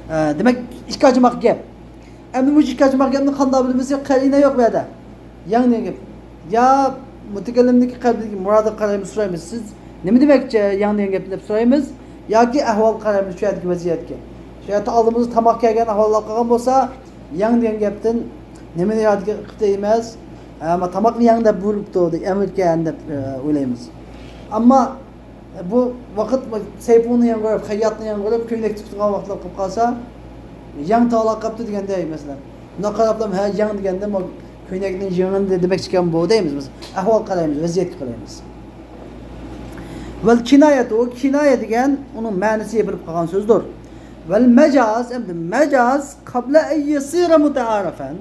ئە، دېمەك، ئىككى ئاچىماق گەپ. ئەمدى مۇشۇ ئىككى ئاچىماق گەپنى قانداق بىلىمىز؟ قەرىنە يوق بۇ يەردە. يەڭ دېگەن گەپ. يا مۇتەكەللىمنىڭكى قەلبىدىكى مۇرادىغا قارايمىز، سورايمىز، سىز نېمە دېمەكچى يەڭ دېگەن گەپنى دەپ سورايمىز. ياكى ئەھۋال قارايمىز شۇ يەردىكى ۋەزىيەتكە. شۇ يەردە ئالدىمىزغا تاماق كەلگەن ئەھۋاللار قالغان بولسا، يەڭ دېگەن گەپتىن نېمىنى ياد قىلىپ دەيمىز؟ ئەمما تاماقنى يەڭ دەپ بۇيرۇپتۇ، ئەمرىكەن دەپ، ئە، ئويلايمىز. ئەمما بۇ ۋاقىت سەيپۇننى يەڭ قىلىپ، خەيياتنى يەڭ قىلىپ، كۆينەك تىكىپ تۇرغان ۋاقىتلار قىلىپ قالسا، يەڭ تالاپ قاپتۇ دېگەندەك، مەسىلەن. بۇنداق قاراپلا، ھە، يەڭ دېگەندە، بۇ كۆينەكنىڭ يېڭىنى دېمەكچىكەن بۇ دەيمىز بىز. ئەھۋال قارايمىز، ۋەزىيەتكە قارايمىز. ۋەل كىنايەتۇ، كىنايە دېگەن ئۇنىڭ مەنىسى يېپىلىپ قالغان سۆزدۇر. ۋەل مەجاز، ئەمدى مەجاز، قەبلە ئەن يەسىرە مۇتەئارەفەن.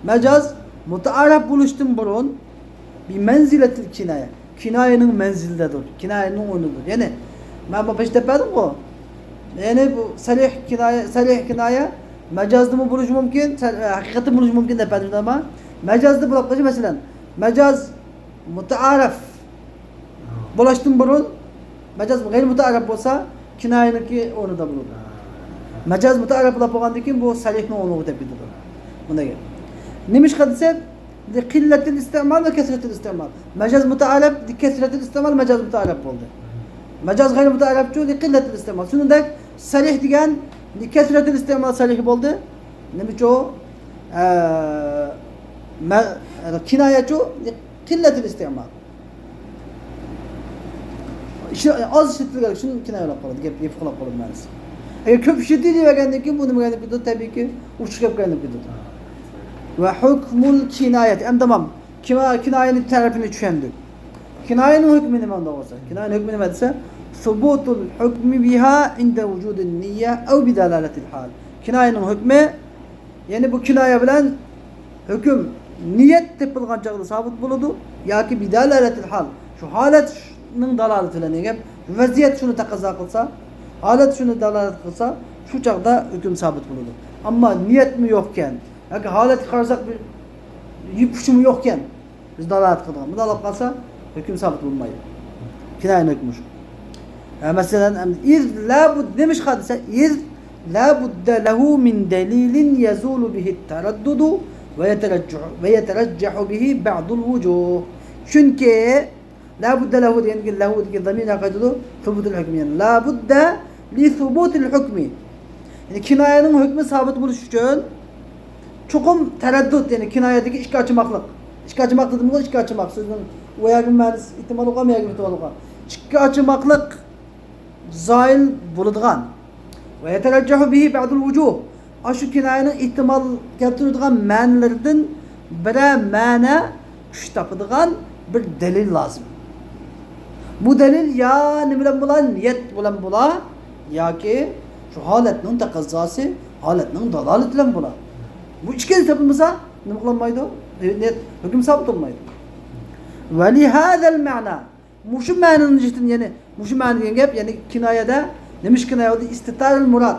مەجاز مۇتەئارەپ بولۇشتىن بۇرۇن، بىمەنزىلەتىل كىنايە، كىنايەنىڭ مەنزىلىدىدۇر، كىنايەنىڭ ئورنىدىدۇر. يەنى، مەن بۇ پېشى دەپ بەردىمغۇ؟ يەنى بۇ سەرىھ كىنايە، سەرىھ كىنايە مەجازدىمۇ بولۇشى مۇمكىن، سەر-، ھەقىقەتتىن بولۇشى مۇمكىن دەپ بەردىم ئەمما، مەجازدا بولۇپ قېلىشى، مەسىلەن، مەجاز مۇتەئارەپ بولۇشتىن بۇرۇن، مەجاز غەيرىي مۇتەئارەپ بولسا، كىنايەنىڭكى ئورنىدا بولىدۇ. مەجاز مۇتەئارەپ بولۇپ بولغاندىن كېيىن، بۇ سەرىھنىڭ ئورنىغا ئۆتۈپ كېتىدۇ. بۇنداق گەپ. نېمىشقا دېسە، لىقىللەتىل ئىستىئمال ۋە كەسرەتىل ئىستىئمال. مەجاز مۇتەئارەپ، لىكەسرەتىل ئىستىئمال، مەجاز مۇتەئارەپ بولدى. مەجاز غەيرىي مۇتەئارەپچۇ، لىقىللەتىل ئىستىئمال. شۇنىڭدەك، سەرىھ دېگەن لىكەسرەتىل ئىستىئمال سەرىھ بولدى. نېمىچۇ؟ ئە، مە-، كىنايەچۇ؟ لىقىللەتىل ئىستىئمال. ئىشلە-، ئاز ئىشلىتىلگەنلىكى ئۈچۈن كىنايە بولۇپ قالىدۇ، گەپ يېپىق بولۇپ قالىدۇ مەنىسى. ئەگەر كۆپ ئىشلىتىلىۋەرگەندىن كېيىن، بۇ نېمە بولۇپ كېتىدۇ؟ تەبىئىيكى، ئوشۇق گەپكە ئايلىنىپ كېتىدۇ. ۋە ھۇكمۇل كىنايەت. ئەمدى تامام. كىنا-، كىنايەنىڭ تەرىپىنى چۈشەندۇق. كىنايەنىڭ ھۆكمى نېمە ئۇنداق بولسا؟ كىنايەنىڭ ھۆكمى نېمە دېسە، سۇبۇتۇل ھۆكمى بىھا ئىندە ۋۇجۇدىن نىيە ئەۋ بىدالالەتىل ھال. كىنايەنىڭ ھۆكمى يەنى بۇ كىنايە بىلەن ھۆكۈم نىيەت تېپىلغان چاغدا سابىت بولىدۇ ياكى بىدالالەتىل ھال، شۇ ھالەتنىڭ دالالىتى بىلەن دېگەن گەپ، ۋەزىيەت شۇنى تەقەززا قىلسا، ھالەت شۇنى دالالەت قىلسا، شۇ چاغدا ھۆكۈم سابىت بولىدۇ. ئەمما نىيەتمۇ يوقكەن ياكى ھالەتكە قارىساق بىر يىپ ئۇچىمۇ يوقكەن. بىز دالالەت قىلىدىغان. بۇنداق بولۇپ قالسا، ھۆكۈم سابىت بولمايدۇ. كىنايە ھۆكمى شۇ. ھە، مەسىلەن، ئەمدى ئىز لا بۇد-، نېمىشقا دېسە، ئىز لا بۇددە لەھۇ مىن دەلىلىن يەزۇلۇ بىھىت تەرەددۇدۇ ۋە يەتەرەججەھۇ، ۋە يەتەرەججەھۇ بىھى بەئدۇل ۋۇجۇھ. چۈنكى لا بۇددە لەھۇ دېگەندىكىن، لەھۇ دېگەن زامىر نەقىل قىلىدۇ، سۇبۇتۇل ھۆكمى. يەنى لا بۇددە لى سۇبۇتىل ھۆكمى. يەنى كىنايەنىڭ ھۆكمى سابىت بولۇش ئۈچۈن چوقۇم تەرەددۇت، يەنى كىنايەدىكى ئىككى ئاچىماقلىق. ئىككى ئاچىماق دېدىمغۇ، ئىككى ئاچىماق سۆزنىڭ ئۇ يەرگە مەنىسى ئېھتىماللىقى بار، بۇ يەرگە ئېھتىماللىقى بار. ئىككى ئاچىماقلىق زايىل بولىدىغان. ۋە يەتەرەججەھۇ بىھى بەئدۇل ۋۇجۇھ. ئاشۇ كىنايەنىڭ ئېھتىمال كەلتۈرىدىغان مەنىلىرىدىن بىرەر مەنە كۈچ تاپىدىغان بىر دەلىل لازىم. بۇ دەلىل يا نېمە بىلەن بولا؟ نىيەت بىلەن بولا ياكى شۇ ھالەتنىڭ تەقەززاسى، ھالەتنىڭ دالالىتى بىلەن بولا. بۇ ئىككىلىسى تېپىلمىسا نېمە قىلالمايدۇ؟ نىيەت ھۆكۈم سابىت بولمايدۇ. ۋە لىھازەل مەنا. مۇشۇ مەنىنىڭ جىھىتىدىن، يەنى مۇشۇ مەنە دېگەن گەپ، يەنى كىنايەدە نېمىش كىنايە بولدى؟ ئىستىتارىل مۇراد.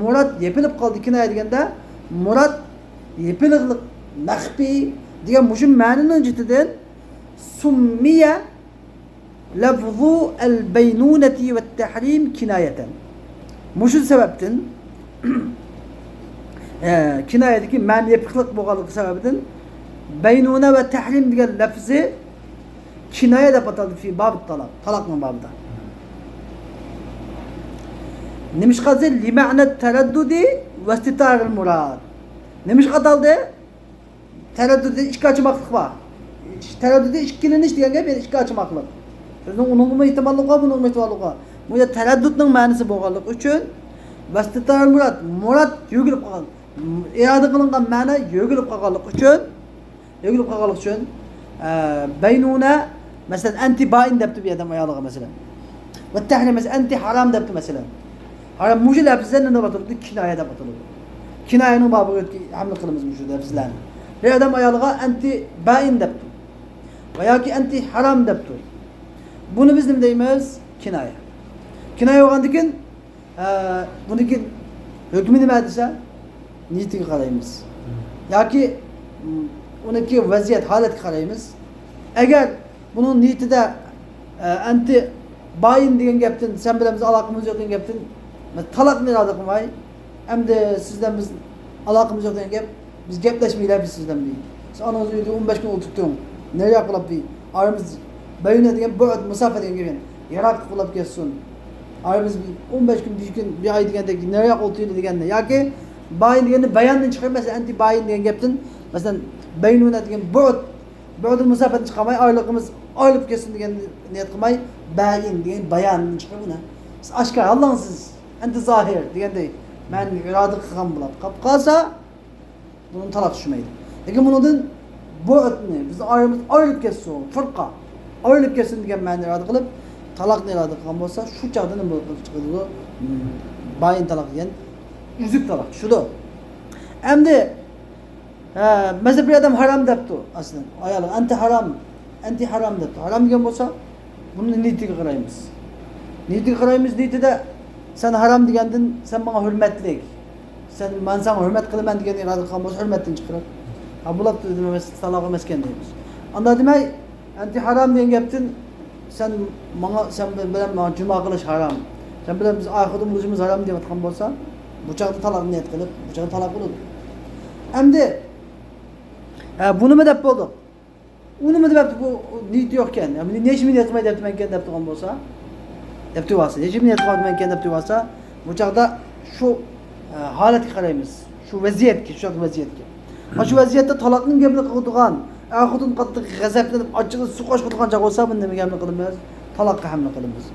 مۇراد يېپىلىپ قالدى كىنايە دېگەندە، مۇراد يېپىلىقلىق، مەخپىي دېگەن مۇشۇ مەنىنىڭ جىھىتىدىن سۇممىيە لەفزۇ ئەل بەينۇنەتى ۋە تەھرىم كىنايەتەن. مۇشۇ سەۋەبتىن، ئە، كىنايەدىكى مەنە يېپىقلىق بولغانلىقى سەۋەبىدىن بەينۇنە ۋە تەھرىم دېگەن لەپزى كىنايە دەپ ئاتالدى، في باب الطلاق، تالاقنىڭ بابىدا. نېمىشقا دېسە، لمعنى التردد واستتار المراد. نېمىشقا ئاتالدى؟ تەرەددۇتى ئىككى ئاچىماقلىق بار. تەرەددۇتى ئىككىلىنىش دېگەن گەپ، يەنى ئىككى ئاچىماقلىق. سۆزنىڭ ئۇنىڭغىمۇ ئېھتىماللىقى بار، بۇنىڭغىمۇ ئېھتىماللىقى بار. بۇ يەردە تەرەددۇتنىڭ مەنىسى بولغانلىقى ئۈچۈن، ۋەستىتار مۇراد، مۇراد يۆگىلىپ قالغان، ئىرادە قىلىنغان مەنە يۆگىلىپ قالغانلىقى ئۈچۈن، يۆگىلىپ قالغانلىقى ئۈچۈن، ئە، بەينۇنە، مەسىلەن، ئەنتى بائىن دەپتۇ بىر ئادەم ئايالىغا، مەسىلەن. ۋە تەھرىم، مەسىلەن، ئەنتى ھارام دەپتۇ، مەسىلەن. ھارام، مۇشۇ لەپزلەر نېمە دەپ ئاتىلىدۇ؟ كىنايە دەپ ئاتىلىدۇ. كىنايەنىڭ بابىغا ئۆتكە-، ھەملە قىلىمىز مۇشۇ لەپزلەرنى. بىر ئادەم ئايالىغا ئەنتى بائىن دەپتۇ. ۋە ياكى ئەنتى ھارام دەپتۇ. بۇنى بىز نېمە دەيمىز؟ كىنايە. كىنايە بولغاندىكىن، ئە، بۇنىڭكى ھۆكمى نېمە دېسە، نىيىتىگە قارايمىز. ياكى، م، ئۇنىڭكى ۋەزىيەت، ھالەتكە قارايمىز. ئەگەر بۇنىڭ نىيىتىدە، ئە، ئەنتى بايىن دېگەن گەپتىن، سەن بىلەن بىز ئالاقىمىز يوق دېگەن گەپتىن، تالاقنى ئىرادە قىلماي، ئەمدى سىز بىلەن بىز ئالاقىمىز يوق دېگەن گەپ، بىز گەپلەشمەيلى بىز سىز بىلەن دېدى. سىز ئانىڭىز ئۆيدە ئون بەش كۈن ئولتۇرۇپ تۇرۇڭ. نېرىراق بولاپ دېدى. ئارىمىز بەينۇنە دېگەن بۇئد، مۇساپە دېگەن گەپ يەنە. يىراقلىق بولاپ كەتسۇن. ئارىمىز بىر ئون بەش كۈن، بىر كۈن، بىر ئاي دېگەندەك نېرىراق ئولتۇرىلى دېگەندە. ياكى بايىن دېگەننى باياندىن چىقىرىپ، مەسىلەن، ئەنتى بايىن دېگەن گەپتىن، مەسىلەن، بەينۇنە دېگەن بۇئد، بۇئدۇل مۇساپەدىن چىقارماي، ئايرىلىقىمىز ئايرىلىپ كەتسۇن دېگەن نىيەت قىلماي، بايىن دېگەن باياندىن چىقىرىپ ئۇنى. سىز ئاشكارا، ئالدىڭىز سىز. ئەنتى زاھىر دېگەندەك مەنىنى ئىرادە قىلغان بولاپ قاپ قالسا، بۇنىڭ تالاق چۈشمەيدۇ. لېكىن بۇنىڭدىن بۇئدنى، بىز ئارىمىز ئايرىلىپ كەتسۇن، فۇرقا، ئايرىلىپ كەتسۇن دېگەن مەنىنى ئىرادە قىلىپ، تالاقنى ئىرادە قىلغان بولسا، شۇ چاغدا نېمە بولۇپ چىقىدۇ؟ بايىن تالاق دېگەن ئۈزۈك تالاق چۈشىدۇ. ئەمدى، ھە، مەسىلەن، بىر ئادەم ھارام دەپتۇ ئەسلىدىن. ئايالىغا، ئەنتى ھارام، ئەنتى ھارام دەپتۇ. ھارام دېگەن بولسا، بۇنى نىيىتىگە قارايمىز. نىيىتىگە قارايمىز، نىيىتىدە سەن ھارام دېگەندىن، سەن ماڭا ھۆرمەتلىك، سەن، مەن ساڭا ھۆرمەت قىلىمەن دېگەن ئىرادە قىلغان بولسا، ھۆرمەتتىن چىقىرىپ، ھە، بولاپتۇ دېدىم، ئەمەس، تالاق ئەمەسكەن دەيمىز. ئاندا دېمەي، ئەنتى ھارام دېگەن گەپتىن، سەن ماڭا، سەن بىلەن ماڭا جۇما قىلىش ھارام، سەن بىلەن بىز ئاخىردا بولۇشىمىز ھارام دەۋاتقان بولسا، بۇ چاغدا تالاق نىيەت قىلىپ، بۇ چاغدا تالاق بولىدۇ. ئەمدى، ھە، بۇنىمۇ دەپ بولدۇق. ئۇنىمۇ دەپتۇ، بۇ نىيىتى يوقكەن. يا، بۇنى نېمە ئۈچۈن نىيەت قىلماي دەپتىمەنكەن دەپ تۇرغان بولسا، دەپ تۇرۇۋالسا، نېمە ئۈچۈن نىيەت قىلماپتىمەنكەن دەپ تۇرۇۋالسا، بۇ چاغدا شۇ، ئە، ھالەتكە قارايمىز. شۇ ۋەزىيەتكە، شۇ چاغدىكى ۋەزىيەتكە. مانا شۇ ۋەزىيەتتە تالاقنىڭ گەپىنى قىلىدىغان، ئەر خوتۇن قاتتىق غەزەپلىنىپ، ئاچچىقى سۇ قاچىدىغان چاغ بولسا، بۇنى نېمە گەپنى قىلىمىز؟ تالاققا ھەملە قىلىمىز.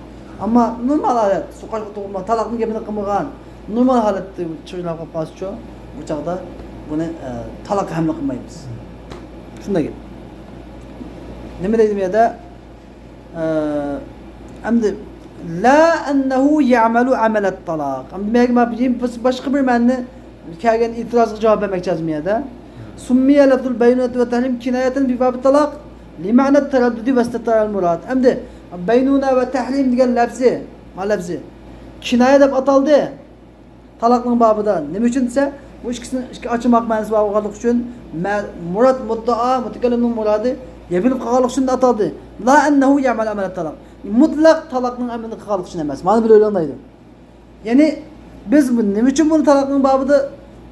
ئەمما نورمال ھالەت، سۇ قاچىدىغان، تالاقنىڭ گەپىنى قىلمىغان، نورمال ھالەتتە چىرلاپ قالسىچۇ، بۇ چاغدا بۇنى، ئە، تالاققا ھەملە قىلمايمىز. شۇنداق گەپ. نېمە دەيدۇ بۇ يەردە؟ ئە، ئەمدى، لا ئەننەھۇ يەئمەلۇ ئەمەلەت تالاق. ئەمدى مەگە ما-، باشقا بىر مەنىنى كەلگەن ئېتىرازغا جاۋاب بەرمەكچى ھازىر بۇ يەردە. سۇممىيە لەفزۇل بەينۇنەتى ۋە تەھرىم كىنايەتەن بى بابىت تالاق لىمەئنەت تەرەددۇدى ۋەستەتەرەل مۇراد. ئەمدى بەينۇنە ۋە تەھرىم دېگەن لەپزى، ما لەپزى كىنايە دەپ ئاتالدى. تالاقنىڭ بابىدا. نېمە ئۈچۈن دېسە، بۇ ئىككىسىنىڭ ئىككى ئاچىماق مەنىسى بار بولغانلىقى ئۈچۈن، مە-، مۇراد مۇددىئا، مۇتەكەللىمنىڭ مۇرادى يېپىلىپ قالغانلىقى ئۈچۈن ئاتالدى. لا ئەننەھۇ يەئمەلۇ ئەمەلەت تالاق. مۇتلەق تالاقنىڭ ئەمەلنى قىلغانلىقى ئۈچۈن ئەمەس. مانا بىر ئويلاڭ دەيدۇ. يەنى بىز بۇ نېمە ئۈچۈن بۇنى تالاقنىڭ بابىدا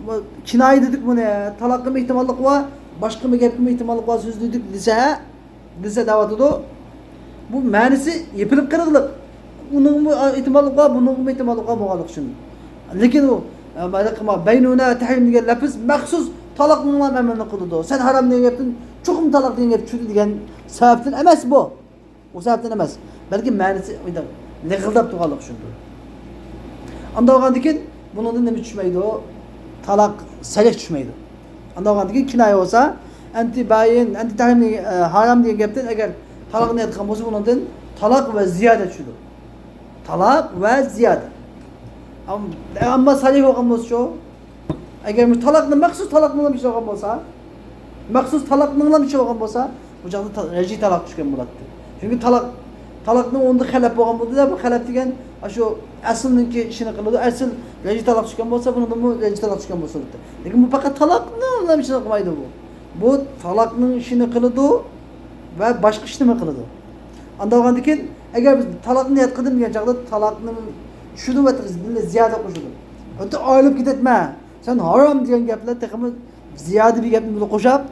بۇ كىنايە دېدۇق بۇنى؟ تالاققىمۇ ئېھتىماللىق بار، باشقىمۇ گەپكىمۇ ئېھتىماللىق بار سۆز دېدۇق دېسە، دېسە دەۋاتىدۇ. بۇ مەنىسى يېپىلىپ قېلىغلىق. ئۇنىڭمۇ ئېھتىماللىقى بار، بۇنىڭمۇ ئېھتىماللىقى بار بولغانلىقى ئۈچۈن. لېكىن ئۇ، ئە، بەينۇنە تەھرىم دېگەن لەپىز مەخسۇس تالاقنىڭلا ئەمەلنى قىلىدۇ. سەن ھارام دېگەن گەپتىن چوقۇم تالاق دېگەن گەپ چۈشىدۇ دېگەن سەۋەبتىن ئەمەس بۇ. ئۇ سەۋەبتىن ئەمەس، بەلكى مەنىسى مۇنداق لىغىلداپ تۇرغانلىقى ئۈچۈندۇر. ئانداق بولغاندىكىن بۇنىڭدىن نېمە چۈشمەيدۇ؟ تالاق سەرىھ چۈشمەيدۇ. ئانداق بولغاندىكىن كىنايە بولسا، ئەنتى بايىن، ئەنتى تەھرىم، ئە، ھارام دېگەن گەپتىن ئەگەر تالاقنى ئېيتقان بولسا، بۇنىڭدىن تالاق ۋە زىيادە چۈشىدۇ. تالاق ۋە زىيادە. ئەم-، ئەمما سەرىھ بولغان بولسىچۇ؟ ئەگەر بۇ تالاقنى، مەخسۇس تالاقنىڭلا ئىچىدە بولغان بولسا، مەخسۇس تالاقنىڭلا ئىچىدە بولغان بولسا، بۇ چاغدا تا-، رەجئىي تالاق چۈشكەن بولاتتى. چۈنكى تالاق، تالاقنىڭ ئۇندا خەلەپ بولغان بولدى-دە، بۇ خەلەپ دېگەن ئاشۇ ئەسلىنىڭكى ئىشىنى قىلىدۇ، ئەسل رەجئىي تالاق چۈشكەن بولسا، بۇنىڭدىمۇ رەجئىي تالاق چۈشكەن بولسا بولاتتى. لېكىن بۇ پەقەت تالاقنىڭلا ئىشىنى قىلمايدۇ بۇ. بۇ تالاقنىڭ ئىشىنى قىلىدۇ ۋە باشقا ئىشنىمۇ قىلىدۇ. ئانداق بولغاندىكىن، ئەگەر بىز تالاقنى نىيەت قىلدىم دېگەن چاغدا تالاقنى چۈشىدۇ ۋە بىللە زىيادە قوشىدۇ. ھەتتا ئايرىلىپ كېتەتمە، سەن ھارام دېگەن گەپلەر تېخىمۇ زىيادە بىر گەپنى بىلەن قوشاپ،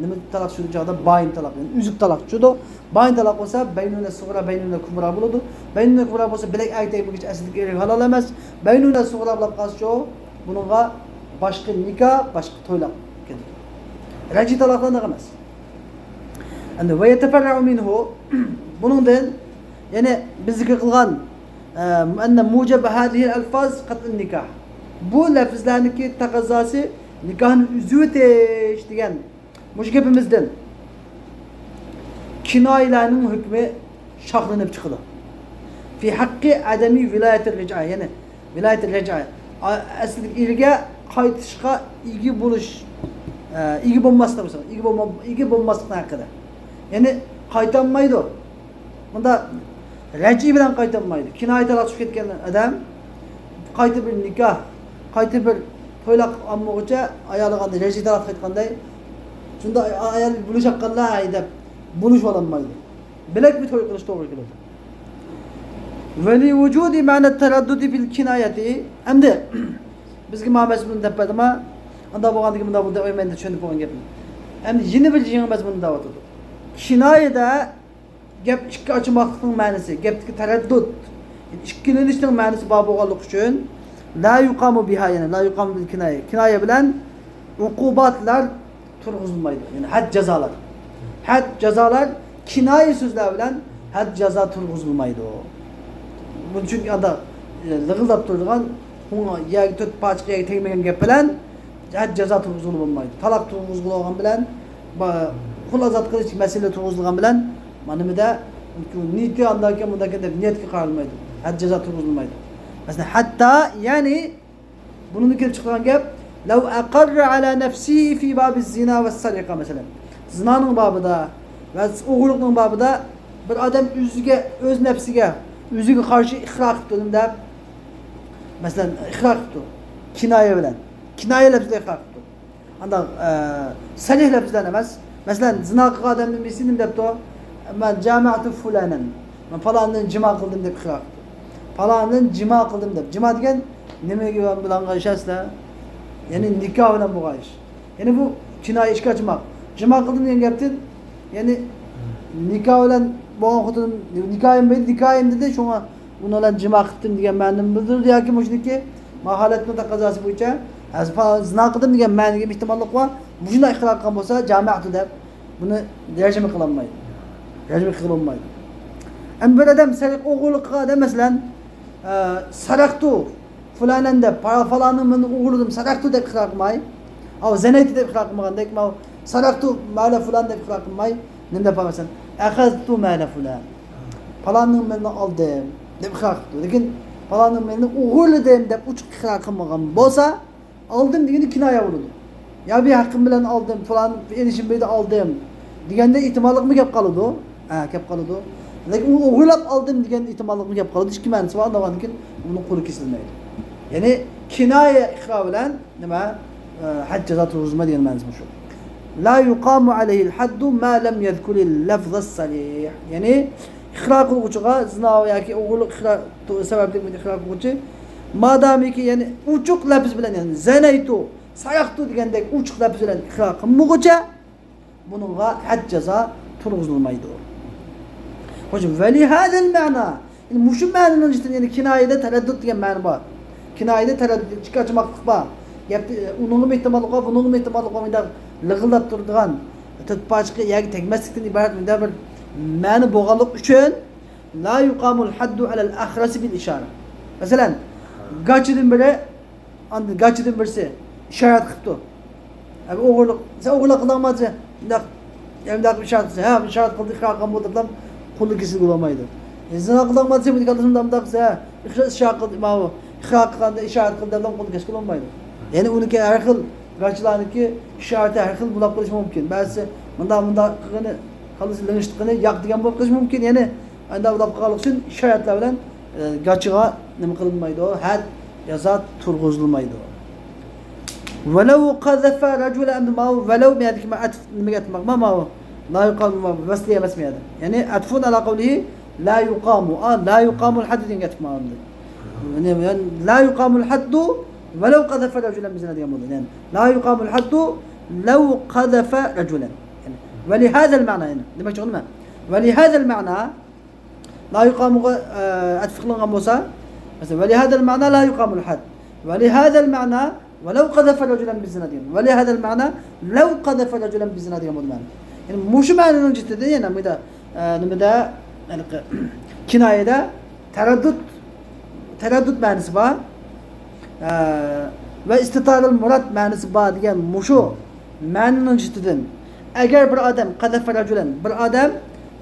نېمە تالاق چۈشىدۇ چاغدا؟ بايىن تالاق، يەنى ئۈزۈك تالاق چۈشىدۇ. بايىن تالاق بولسا، بەينۇنە سۇغرا، بەينۇنە كۇبرا بولىدۇ. بەينۇنە كۇبرا بولسا، بىلەك ئەگىتەك بولغۇچە ئەسلىدىكى ئېرىگە ھالال ئەمەس. بەينۇنە سۇغرا بولۇپ قالسىچۇ، بۇنىڭغا باشقا نىكاھ، باشقا تويلاق كېلىدۇ. رەجئىي تالاقلانداق ئەمەس. ئەمدى ۋە يەتەفەررەئۇ مىنھۇ، بۇنىڭدىن، يەنى بىز زىكىر قىلغان، ئە، ئەننە مۇجەب ھازىھىل ئەلفاز قەتئىن نىكاھ. بۇ لەپىزلەرنىڭكى تەقەززاسى نىكاھنى ئۈزۈۋېتىش دېگەن مۇشۇ گېپىمىزدىن كىنايىلەرنىڭ ھۆكمى شاخلىنىپ چىقىدۇ. في حق عدم ولاية الرجعة، يەنى ۋىلايەتى رەجئە، ئا-، ئەسلىدىكى ئېرىگە قايتىشقا ئىگە بولۇش، ئە، ئىگە بولماسلىق، مىسال، ئىگە بولما-، ئىگە بولماسلىقنىڭ ھەققىدە. يەنى قايتالمايدۇ. ئۇندا رەجئىي بىلەن قايتالمايدۇ. كىنايە تالاق چۈشۈپ كەتكەن ئادەم قايتا بىر نىكاھ، قايتا بىر تويلاق ئالمىغۇچە ئايالىغا رەجئىي تالاق قايتقاندەك، شۇنداق ئايال بولۇشۇۋاتقانلا دەپ بولۇشۇۋالالمايدۇ. بىلەك بىر توي قىلىش توغرا كېلىدۇ. ولوجود معنى التردد في الكناية. ئەمدى بىزگە ما مەزمۇن دەپ بەردىما؟ ئانداق بولغاندىكىن مۇنداق بولدى دەپ مەن چۈشىنىپ بولغان گەپنى. ئەمدى يەنە بىر يېڭى مەزمۇننى دەۋاتىدۇ. كىنايىدە گەپ ئىككى ئاچماقلىقنىڭ مەنىسى، گەپتىكى تەرەددۇت، ئىككىلىنىشنىڭ مەنىسى بار بولغانلىقى ئۈچۈن، لا يۇقامۇ بىھا، يەنى لا يۇقامۇ بىل كىنايە. كىنايە بىلەن ئوقۇباتلار تۇرغۇزۇلمايدۇ. يەنى ھەد جازالار. ھەد جازالار كىنايە سۆزلەر بىلەن ھەد جازا تۇرغۇزۇلمايدۇ. بۇ چۈنكى ئاندا، ئە، لىغىلداپ تۇرىدىغان، يەرگە تۆت پاچىقى يەرگە تەگمىگەن گەپ بىلەن ھەد جازا تۇرغۇزغىلى بولمايدۇ. تالاق تۇرغۇزغىلى بولغان بىلەن، با-، قۇل ئازاد قىلىش مەسىلە تۇرغۇزۇلغان بىلەن، مانا نېمىدە، نىيىتى ئانداكەن، مۇنداكەن دەپ نىيەتكە قارالمايدۇ. ھەد جازا تۇرغۇزۇلمايدۇ. مەسىلەن، ھەتتا، يەنى، بۇنىڭدىن كېلىپ چىقىدىغان گەپ، لو ئەقەررە ئەلا نەفسىھى فى بابىز زىنا ۋەس سەرىقە، مەسىلەن. زىنانىڭ بابىدا ۋە ئوغرىلىقنىڭ بابىدا بىر ئادەم ئۆزىگە، ئۆز نەپسىگە، ئۆزىگە قارشى ئىقرار قىپتۇ دەپ، مەسىلەن، ئىقرار قىپتۇ. كىنايە بىلەن. كىنايە لەپزىدە ئىقرار قىپتۇ. ئانداق، ئە، سەرىھ لەپزلەر ئەمەس. مەسىلەن، زىنا قىلغان ئادەمنىڭ بىرسى نېمە دەپتۇ؟ مەن جامەئتۇ فۇلانەن. مەن پالانىنى جىما قىلدىم دەپ ئىقرار قىپتۇ. پالانىنى جىما قىلدىم دەپ. جىما دېگەن نېمىگە بىلەن بولغان ئىش ئەسلى؟ يەنى نىكاھ بىلەن بولغان ئىش. يەنى بۇ كىنايە ئىشىك ئاچماق. جىما قىلدىم دېگەن گەپتىن، يەنى نىكاھ بىلەن بولغان خوتۇن، نىكاھىم بىلدى، نىكاھىم دېدى، شۇڭا ئۇنىڭ بىلەن جىما قىپتىم دېگەن مەنىنى بىلدۈرىدۇ ياكى مۇشۇنىكى ماھالەتنىڭ تەقەززاسى بويىچە، ھەزىپا زىنا قىلدىم دېگەن مەنىگە ئېھتىماللىق بار. مۇشۇنداق ئىقرار قىلغان بولسا، جامەئتۇ دەپ بۇنى رەجمى قىلالمايدۇ. رەجمى قىلالمايدۇ. ئەمدى بىر ئادەم سەرىق، ئوغرىلىق قىلغان ئادەم، مەسىلەن، ئە، سەرەقتۇ فۇلانەن دەپ، پا-، پالاننىڭ مېلىنى ئوغرىلىدىم، سەرەقتۇ دەپ ئىقرار قىلماي. ئاۋۇ زەنەيتۇ دەپ ئىقرار قىلمىغاندەك، ماۋۇ سەرەقتۇ مالە فۇلان دەپ ئىقرار قىلماي، نېمە دەپ، مەسىلەن، ئەخەزتۇ مالە فۇلان. پالاننىڭ مېلىنى ئالدىم دەپ ئىقرار قىپتۇ. لېكىن پالاننىڭ مېلىنى ئوغرىلىدىم دەپ ئوچۇق ئىقرار قىلمىغان بولسا، ئالدىم دېگىنى كىنايە بولىدۇ. يا بىر ھەققىم بىلەن ئالدىم، پالان ئېلىشىم بىلەن ئالدىم دېگەندە ئېھتىماللىقمۇ گەپ قالىدۇ؟ ھە، گەپ قالىدۇ. لېكىن ئۇنى ئوغرىلاپ ئالدىم دېگەن ئېھتىماللىقمۇ گەپ قالىدۇ. ئىككى مەنىسى بار، ئاندىن كېيىن ئۇنىڭ قولى كېسىلمەيدۇ. يەنى كىنايە ئىقرار بىلەن نېمە، ئە، ھەد جازا تۇرغۇزما دېگەن مەنىسى شۇ. لا يقام عليه الحد ما لم يذكر اللفظ الصريح. يەنى ئىقرار قىلغۇچىغا، زىنا ياكى ئوغرىلىق ئىقرار، سەۋەبلىك ئىقرار قىلغۇچى، مادامىكى، يەنى ئوچۇق لەپز بىلەن، يەنى زەنەيتۇ، سەرەقتۇ دېگەندەك ئوچۇق لەپز بىلەن ئىقرار قىلمىغۇچە، بۇنىڭغا ھەد جازا تۇرغۇزۇلمايدۇ. خوش، ۋەلىھازەل مەنا. يەنى مۇشۇ مەنىنىڭ ئىچىدىن يەنە كىنايىدە تەرەددۇت دېگەن مەنە بار. كىنايىدە تەرەددۇت، ئىچكى ئاچماقلىق بار. گەپتە، ئۇنىڭغىمۇ ئېھتىماللىق بار، بۇنىڭغىمۇ ئېھتىماللىق بار، مۇنداق لىغىلداپ تۇرىدىغان، تۆت پاچىقى يەرگە تەگمەسلىكتىن ئىبارەت مۇنداق بىر مەنە بولغانلىقى ئۈچۈن، لا يۇقامۇل ھەددۇ ئەلەل ئەخرەسى بىل ئىشارە. مەسىلەن، گاچىدىن بىرى، ئاندىن گاچىدىن بىرسى ئىشارەت قىپتۇ. ھە، بۇ ئوغرىلىق، سەن ئوغرىلىق قىلدىڭما دېسە، مۇنداق، يەنە مۇنداق ئىشارەت قىلسا، ھە، ئىشارەت قىلدى، ئىقرار قىلغان بولدى دەپ قولى كېسىلگە بولمايدۇ. ئە، زىنا قىلدىڭما دېسە، بۇنى كاللىسى مۇنداق، مۇنداق دېسە، ھە، ئىقرار، ئىشارەت قىلدى، ماۋۇ، ئىقرار قىلغاندا ئىشارەت قىلدى دەپ قولى كېسىلگە بولمايدۇ. يەنى ئۇنىڭكى ھەر خىل، گاچىلارنىڭكى ئىشارىتى ھەر خىل بولاپ قېلىشى مۇمكىن. بەزىسى مۇنداق، مۇنداق قىلغىنى، كاللىسى لىڭشىتقىنى ياق دېگەن بولۇپ قېلىشى مۇمكىن. يەنى ئانداق بولۇپ قالغانلىقى ئۈچۈن ئىشارەتلەر بىلەن، ئە، گاچىغا نېمە قىلىنمايدۇ؟ ھەد جازا تۇرغۇزۇلمايدۇ. ۋەلەۋ قەزەفە رەجۇلەن، ئەمدى ماۋۇ ۋەلەۋ مەيەدىكى مە-، ئەتىپ نېمىگە ئەتىپ باقما، ماۋۇ لا يۇقامۇ، ماۋۇ ۋەسلى ئەمەس مەيەدە. يەنى ئەتفۇن ئەلا قەۋلىھى لا يۇقامۇ، ئا، لا يۇقامۇل ھەددۇ دېگەنگە ئەتىپ ماڭدى. يەنى، يەنى لا يۇقامۇل ھەددۇ ۋەلەۋ قەزەفە رەجۇلەن بىزىنا دېگەن بولدى. يەنى لا يۇقامۇل ھەددۇ لەۋ قەزەفە رەجۇلەن. يەنى ۋەلىھازەل مەنا، يەنى دېمەكچى بولدۇم مەن. ۋەلىھازەل مەنا لا يۇقامۇغا، ئە، ئەتىپ قىلىنغان بولسا، مەسىلەن، ۋەلىھازەل مەنا لا يۇقامۇل ھەد. ۋەلىھازەل مەنا ۋەلەۋ قەزەفە رەجۇلەن بىزىنا دېگەن. ۋەلىھازەل مەنا لەۋ قەزەفە رەجۇلەن بىزىنا دېگەن بولدى مەنا. يەنى مۇشۇ مەنىنىڭ جىددىيىتىدە يەنە بۇ يەردە، ئە، نېمىدە، يەنى، كىنايىدە تەرەددۇت، تەرەددۇت مەنىسى بار. ئە، ۋە ئىستىتارىل مۇراد مەنىسى بار دېگەن مۇشۇ مەنىنىڭ جىددىيىتىدىن، ئەگەر بىر ئادەم قەزەفە رەجۇلەن، بىر ئادەم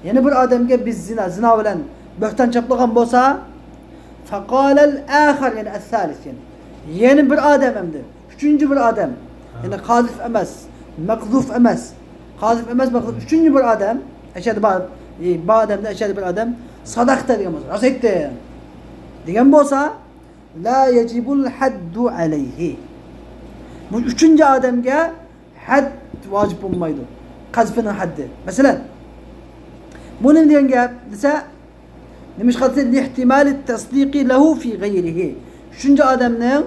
يەنە بىر ئادەمگە بىز زىنا، زىنا بىلەن بۆھتان چاپلىغان بولسا، فەقالەل ئاخەر، يەنى ئەسسالىس، يەنى يەنە بىر ئادەم ئەمدى، ئۈچىنچى بىر ئادەم، يەنى قازىف ئەمەس، مەقزۇف ئەمەس، قازىف ئەمەس، مەقزۇف، ئۈچىنچى بىر ئادەم، ئەشەدە بار، ئى، بار ئادەمدە ئىچەردە بىر ئادەم ساداقتا دېگەن بولسا، راست ئېيتتىڭ دېگەن بولسا، لا يجب الحد عليه. بۇ ئۈچىنچى ئادەمگە ھەد ۋاجىپ بولمايدۇ. قەزفنىڭ ھەددى. مەسىلەن، بۇ نېمە دېگەن گەپ دېسە، نېمىشقا دېسە، لاحتمال التصديق له في غيره. ئۈچىنچى ئادەمنىڭ،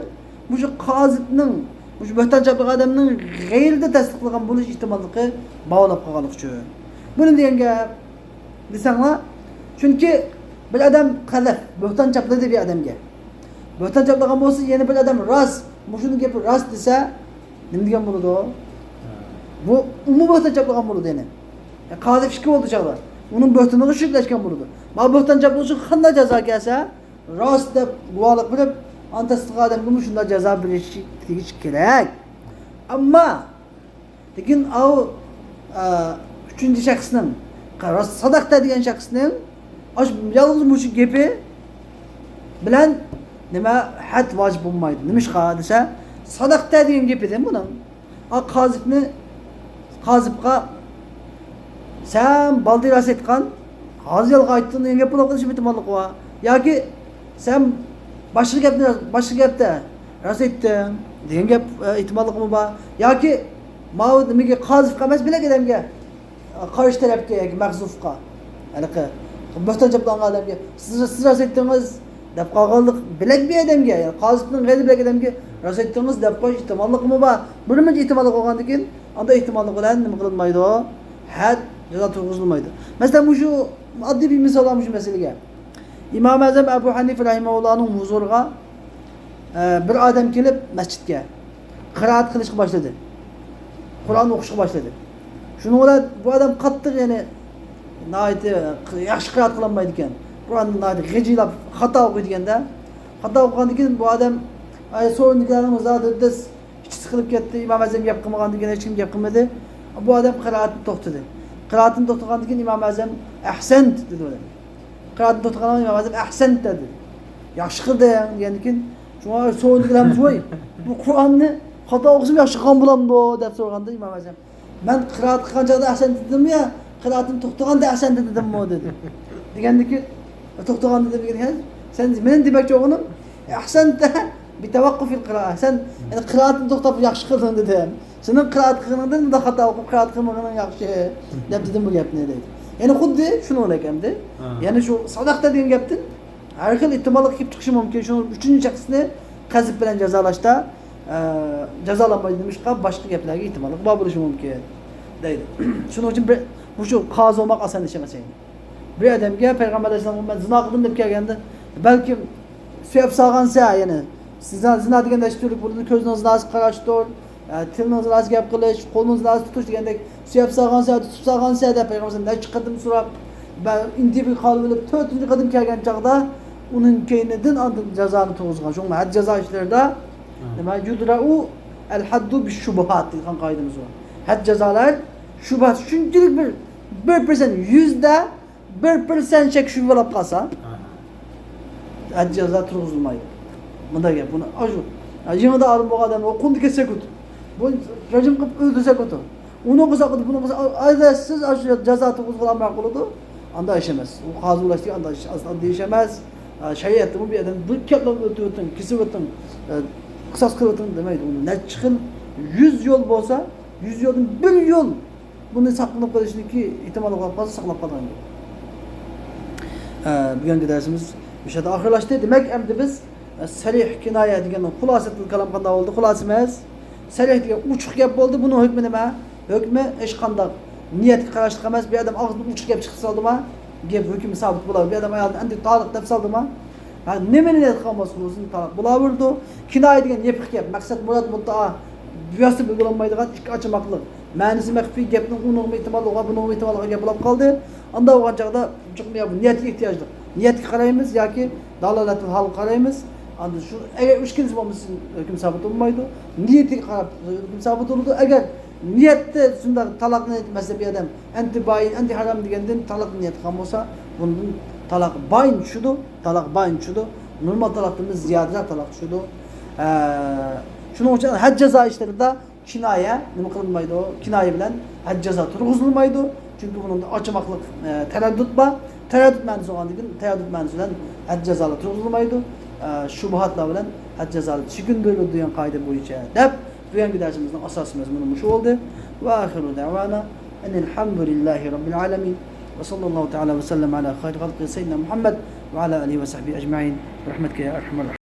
مۇشۇ قازىپنىڭ، مۇشۇ بۆھتان چاپلىغان ئادەمنىڭ غەيرىدە تەستىقلىغان بولۇش ئېھتىماللىقى بار بولۇپ قالغانلىقى ئۈچۈن. بۇ نېمە دېگەن گەپ دېسەڭلار، چۈنكى بىر ئادەم قەزەف، بۆھتان چاپلىدى بىر ئادەمگە. بۆھتان چاپلىغان بولسا، يەنە بىر ئادەم راست، مۇشۇنىڭ گېپى راست دېسە، نېمە دېگەن بولىدۇ؟ بۇ ئۇمۇ بۆھتان چاپلىغان بولىدۇ يەنە. يا، قازىپ ئىككى بولدى چاغدا. ئۇنىڭ بۆھتىنىغا شېرىكلەشكەن بولىدۇ. مانا بۆھتان چاپلىغۇچىغا قانداق جازا كەلسە، راست دەپ گۇۋاھلىق بېرىپ، ئاندىن تەستىقلىغان ئادەمگىمۇ شۇنداق جازا بېرىشى تېگىشى كېرەك. ئەمما، لېكىن ئاۋۇ، ئە، ئۈچىنچى شەخسنىڭ، راست ساداقتا دېگەن شەخسنىڭ ئاشۇ يالغۇز مۇشۇ گېپى بىلەن نېمە ھەد ۋاجىپ بولمايدۇ. نېمىشقا دېسە، ساداقتا دېگەن گېپىدىن بۇنىڭ. ئا، قازىپنى، قازىپقا، سەن بالدىر راست ئېيتقان، ھازىر يالغان ئېيتتىڭ دېگەن گەپ بولۇپ قېلىشى ئېھتىماللىقى بار. ياكى سەن باشقا گەپنى، باشقا گەپتە راست ئېيتتىڭ دېگەن گەپ، ئە، ئېھتىماللىقىمۇ بار. ياكى ماۋۇ نېمىگە، قازىپقا ئەمەس، بۆلەك ئادەمگە، قارشى تەرەپكە ياكى مەخزۇفقا، ھېلىقى بۆھتان چاپلانغان ئادەمگە، سىز، سىز راست ئېيتتىڭىز دەپ قالغانلىق بۆلەك بىر ئادەمگە، يەنى قازىپنىڭ غەيرىي بۆلەك ئادەمگە راست ئېيتتىڭىز دەپ قويۇش ئېھتىماللىقىمۇ بار. بىر مۇنچە ئېھتىماللىق بولغاندىن كېيىن، ئاندا ئېھتىماللىق بىلەن نېمە قىلىنمايدۇ؟ ھەد، جازا تۇرغۇزۇلمايدۇ. مەسىلەن، مۇشۇ ئاددىي بىر مىسال بار مۇشۇ مەسىلىگە. ئىمام ئەزەم ئەبۇ ھەنىفە رەھىمەھۇللاھنىڭ ھۇزۇرىغا، ئە، بىر ئادەم كېلىپ مەسچىتكە قىرائەت قىلىشقا باشلىدى. قۇرئان ئوقۇشقا باشلىدى. شۇنىڭ بىلەن بۇ ئادەم قاتتىق، يەنى ناھايىتى ياخشى قىرائەت قىلالمايدىكەن. قۇرئاننى ناھايىتى غىجىلاپ خاتا ئوقۇيدىكەندە. خاتا ئوقۇغاندىن كېيىن بۇ ئادەم، ئاي، سورۇندىكىلەرنىڭ زادى دەس ئىچى سىقىلىپ كەتتى. ئىمام ئەزەم گەپ قىلمىغاندىن كېيىن ھېچكىم گەپ قىلمىدى. بۇ ئادەم قىرائەتنى توختىدى. قىرائەتنى توختىغاندىن كېيىن ئىمام ئەزەم ئەھسەنت دېدى ئۇ ئادەم. قىرائەتنى توختىغاندىن كېيىن ئىمام ئەزەم ئەھسەنت دېدى. ياخشى قىلدىڭ دېگەندىن كېيىن، شۇڭا سورۇندىكىلەرمۇ، ۋاي، بۇ قۇرئاننى خاتا ئوقۇسام ياخشى قىلغان بولامدۇ دەپ سورىغاندا ئىمام ئەزەم، مەن قىرائەت قىلغان چاغدا ئەھسەنت دېدىممۇ يا قىرائەتنى توختىغاندا ئەھسەنت دېدىممۇ دېدى. دېگەندىكى، توختىغاندا دېدىم دېگەن، سەن مېنىڭ دېمەكچى بولغىنىم، ئەھسەنتە بىتەۋەققۇفىل قىرائە. سەن، يەنى قىرائەتنى توختاپ ياخشى قىلدىڭ دېدىم. سېنىڭ قىرائەت قىلغىنىڭدىن مۇنداق خاتا ئوقۇپ قىرائەت قىلمىغىنىڭ ياخشى دەپ دېدىم بۇ گەپنى دەيدۇ. يەنى خۇددى شۇنىڭدەك ئەمدى. ئاھا. يەنى شۇ ساداقتا دېگەن گەپتىن ھەر خىل ئېھتىماللىق كېلىپ چىقىشى مۇمكىن. شۇنىڭ ئۈچىنچى شەخسنى قەزىپ بىلەن جازالاشتا، ئە، جازالانمايدۇ. نېمىشقا؟ باشقا گەپلەرگە ئېھتىماللىق بار بولۇشى مۇمكىن دەيدۇ. شۇنىڭ ئۈچۈن بىر، مۇشۇ قازى بولماق ئاسان ئىش ئەمەس ئەينى. بىر ئادەمگە پەيغەمبەر ئەلەيھىسسالام، مەن زىنا قىلدىم دەپ كەلگەندە، بەلكىم سۆيۈپ سالغانسە، يەنى زىنا، زىنا دېگەندە ئىككى تۈرلۈك بولىدۇ، كۆزنىڭ زىناسى، قاراشتۇر، ئە، تىلنىڭ زىناسى، گەپ قىلىش، قولنىڭ زىناسى، تۇتۇش دېگەندەك، سۆيۈپ سالغانسە، تۇتۇپ سالغانسە دەپ پەيغەمبەر نەچچە قېتىم سوراپ، بە-، ئىنتىبىھ قالىۋېلىپ، تۆتىنچى قېتىم كەلگەن چاغدا ئۇنىڭ كەينىدىن ئاندىن جازانى تۇرغۇزغان. شۇڭا ھەد جازا ئىشلىرىدا، ھە، نېمە، يۇدرەئۇ ئەل ھەددۇ بىش شۇبھات دېگەن قائىدىمىز بار. ھەد جازالار شۇبھات، شۇنچىلىك بىر، بىر پىرسەنت، يۈزدە بىر پىرسەنت شەك شۈبھە بولۇپ قالسا، ھە، ھەد جازا تۇرغۇزۇلمايدۇ. مۇنداق گەپ، بۇنى ئاشۇ، يېڭىدا ئالىم بولغان ئادەم، ئۇ قۇمدا كەتسە كۇتۇ. بۇ رەجىم قىلىپ ئۆلتۈرسە كۇتۇ. ئۇنى قىلسا كۇتۇ، بۇنى قىلسا، ئادەتسىز ئاشۇ جازا تۇرغۇزغىلى ئامراق بولىدۇ. ئاندا ئىش ئەمەس. ئۇ قازى ئۇلاشتى، ئاندا ئىش، ئاددىي ئىش ئەمەس. شەرىئەتتىمۇ بىر ئادەم بىر كەپلا ئۆلتۈرۈۋېتىڭ، كېسىۋېتىڭ، قىساس قىلىۋېتىڭ دېمەيدۇ. ئۇنى نەچچە خىل، يۈز يول بولسا، يۈز يولدىن بىر يول بۇنى ساقلىنىپ قېلىشنىكى ئېھتىماللىقى بولۇپ قالسا، ساقلاپ قالىدىغان گەپ. ئە، بۈگۈنكى دەرسىمىز مۇشۇ يەردە ئاخىرلاشتى. دېمەك، ئەمدى بىز، ئە، سەرىھ كىنايە دېگەننىڭ خۇلاسەتۇل كالام قانداق بولدى؟ خۇلاسىمىز، سەرىھ دېگەن ئوچۇق گەپ بولدى. بۇنىڭ ھۆكمى نېمە؟ ھۆكمى ھېچقانداق نىيەتكە قاراشلىق ئەمەس. بىر ئادەم ئاغزىدىن ئوچۇق گەپ چىقىپ سالدىما، گەپ ھۆكمى سابىت بولار. بىر ئادەم ئايالىنى ئەمدى تالاق دەپ سالدىما، ھە، نېمىنى نىيەت قىلغان بولسا بولسۇن، تالاق بولاۋېرىدۇ. كىنايە دېگەن يېپىق گەپ، مەقسەت، مۇراد، مۇددىئا بىۋاسىتە بىلگىلى بولمايدىغان، ئىككى ئاچىماقلىق، مەنىسى مەخپىي گەپنىڭ ئۇنىڭغىمۇ ئېھتىماللىقى بار، بۇنىڭغىمۇ ئېھتىماللىقى بار گەپ بولاپ قالدى. ئانداق بولغان چاغدا چوقۇم يا بۇ نىيەتكە ئېھتىياجلىق. نىيەتكە قارايمىز ياكى دالالەتۇل ھالغا قارايمىز. ئاندىن شۇ، ئەگەر ئۈچ كىنىسى بولمىسا ھۆكۈم سابىت بولمايدۇ. نىيىتىگە قاراپ ھۆكۈم سابىت بولىدۇ. ئەگەر نىيەتتە شۇنداق تالاقنى، مەسىلەن، بىر ئادەم ئەنتى بايىن، ئەنتى ھارام دېگەندىن تالاقنى نىيەت قىلغان بولسا، بۇندىن تالاق بايىن چۈشىدۇ، تالاق بايىن چۈشىدۇ. نورمال تالاقتىن زىيادىراق تالاق چۈشىدۇ. ئە، شۇنىڭ ئۈچۈن ھەد جازا ئىشلىرىدا كىنايە نېمە قىلىنمايدۇ؟ كىنايە بىلەن ھەد جازا تۇرغۇزۇلمايدۇ. چۈنكى بۇنىڭدا ئاچىماقلىق، ئە، تەرەددۇت بار. تەرەددۇت مەنىسى بولغاندىن كېيىن، تەرەددۇت مەنىسى بىلەن ھەد جازالار تۇرغۇزۇلمايدۇ. ئە، شۇبھاتلار بىلەن ھەد جازالار چېكىندۈرۈلىدۇ دېگەن قائىدە بويىچە دەپ، بۈگۈنكى دەرسىمىزنىڭ ئاساسىي مەزمۇنى مۇشۇ بولدى. وآخر دعوانا أن الحمد لله رب العالمين. وصلى الله تعالى وسلم على خير خلقه سيدنا محمد وعلى آله وصحبه أجمعين. برحمتك يا أرحم الراحمين.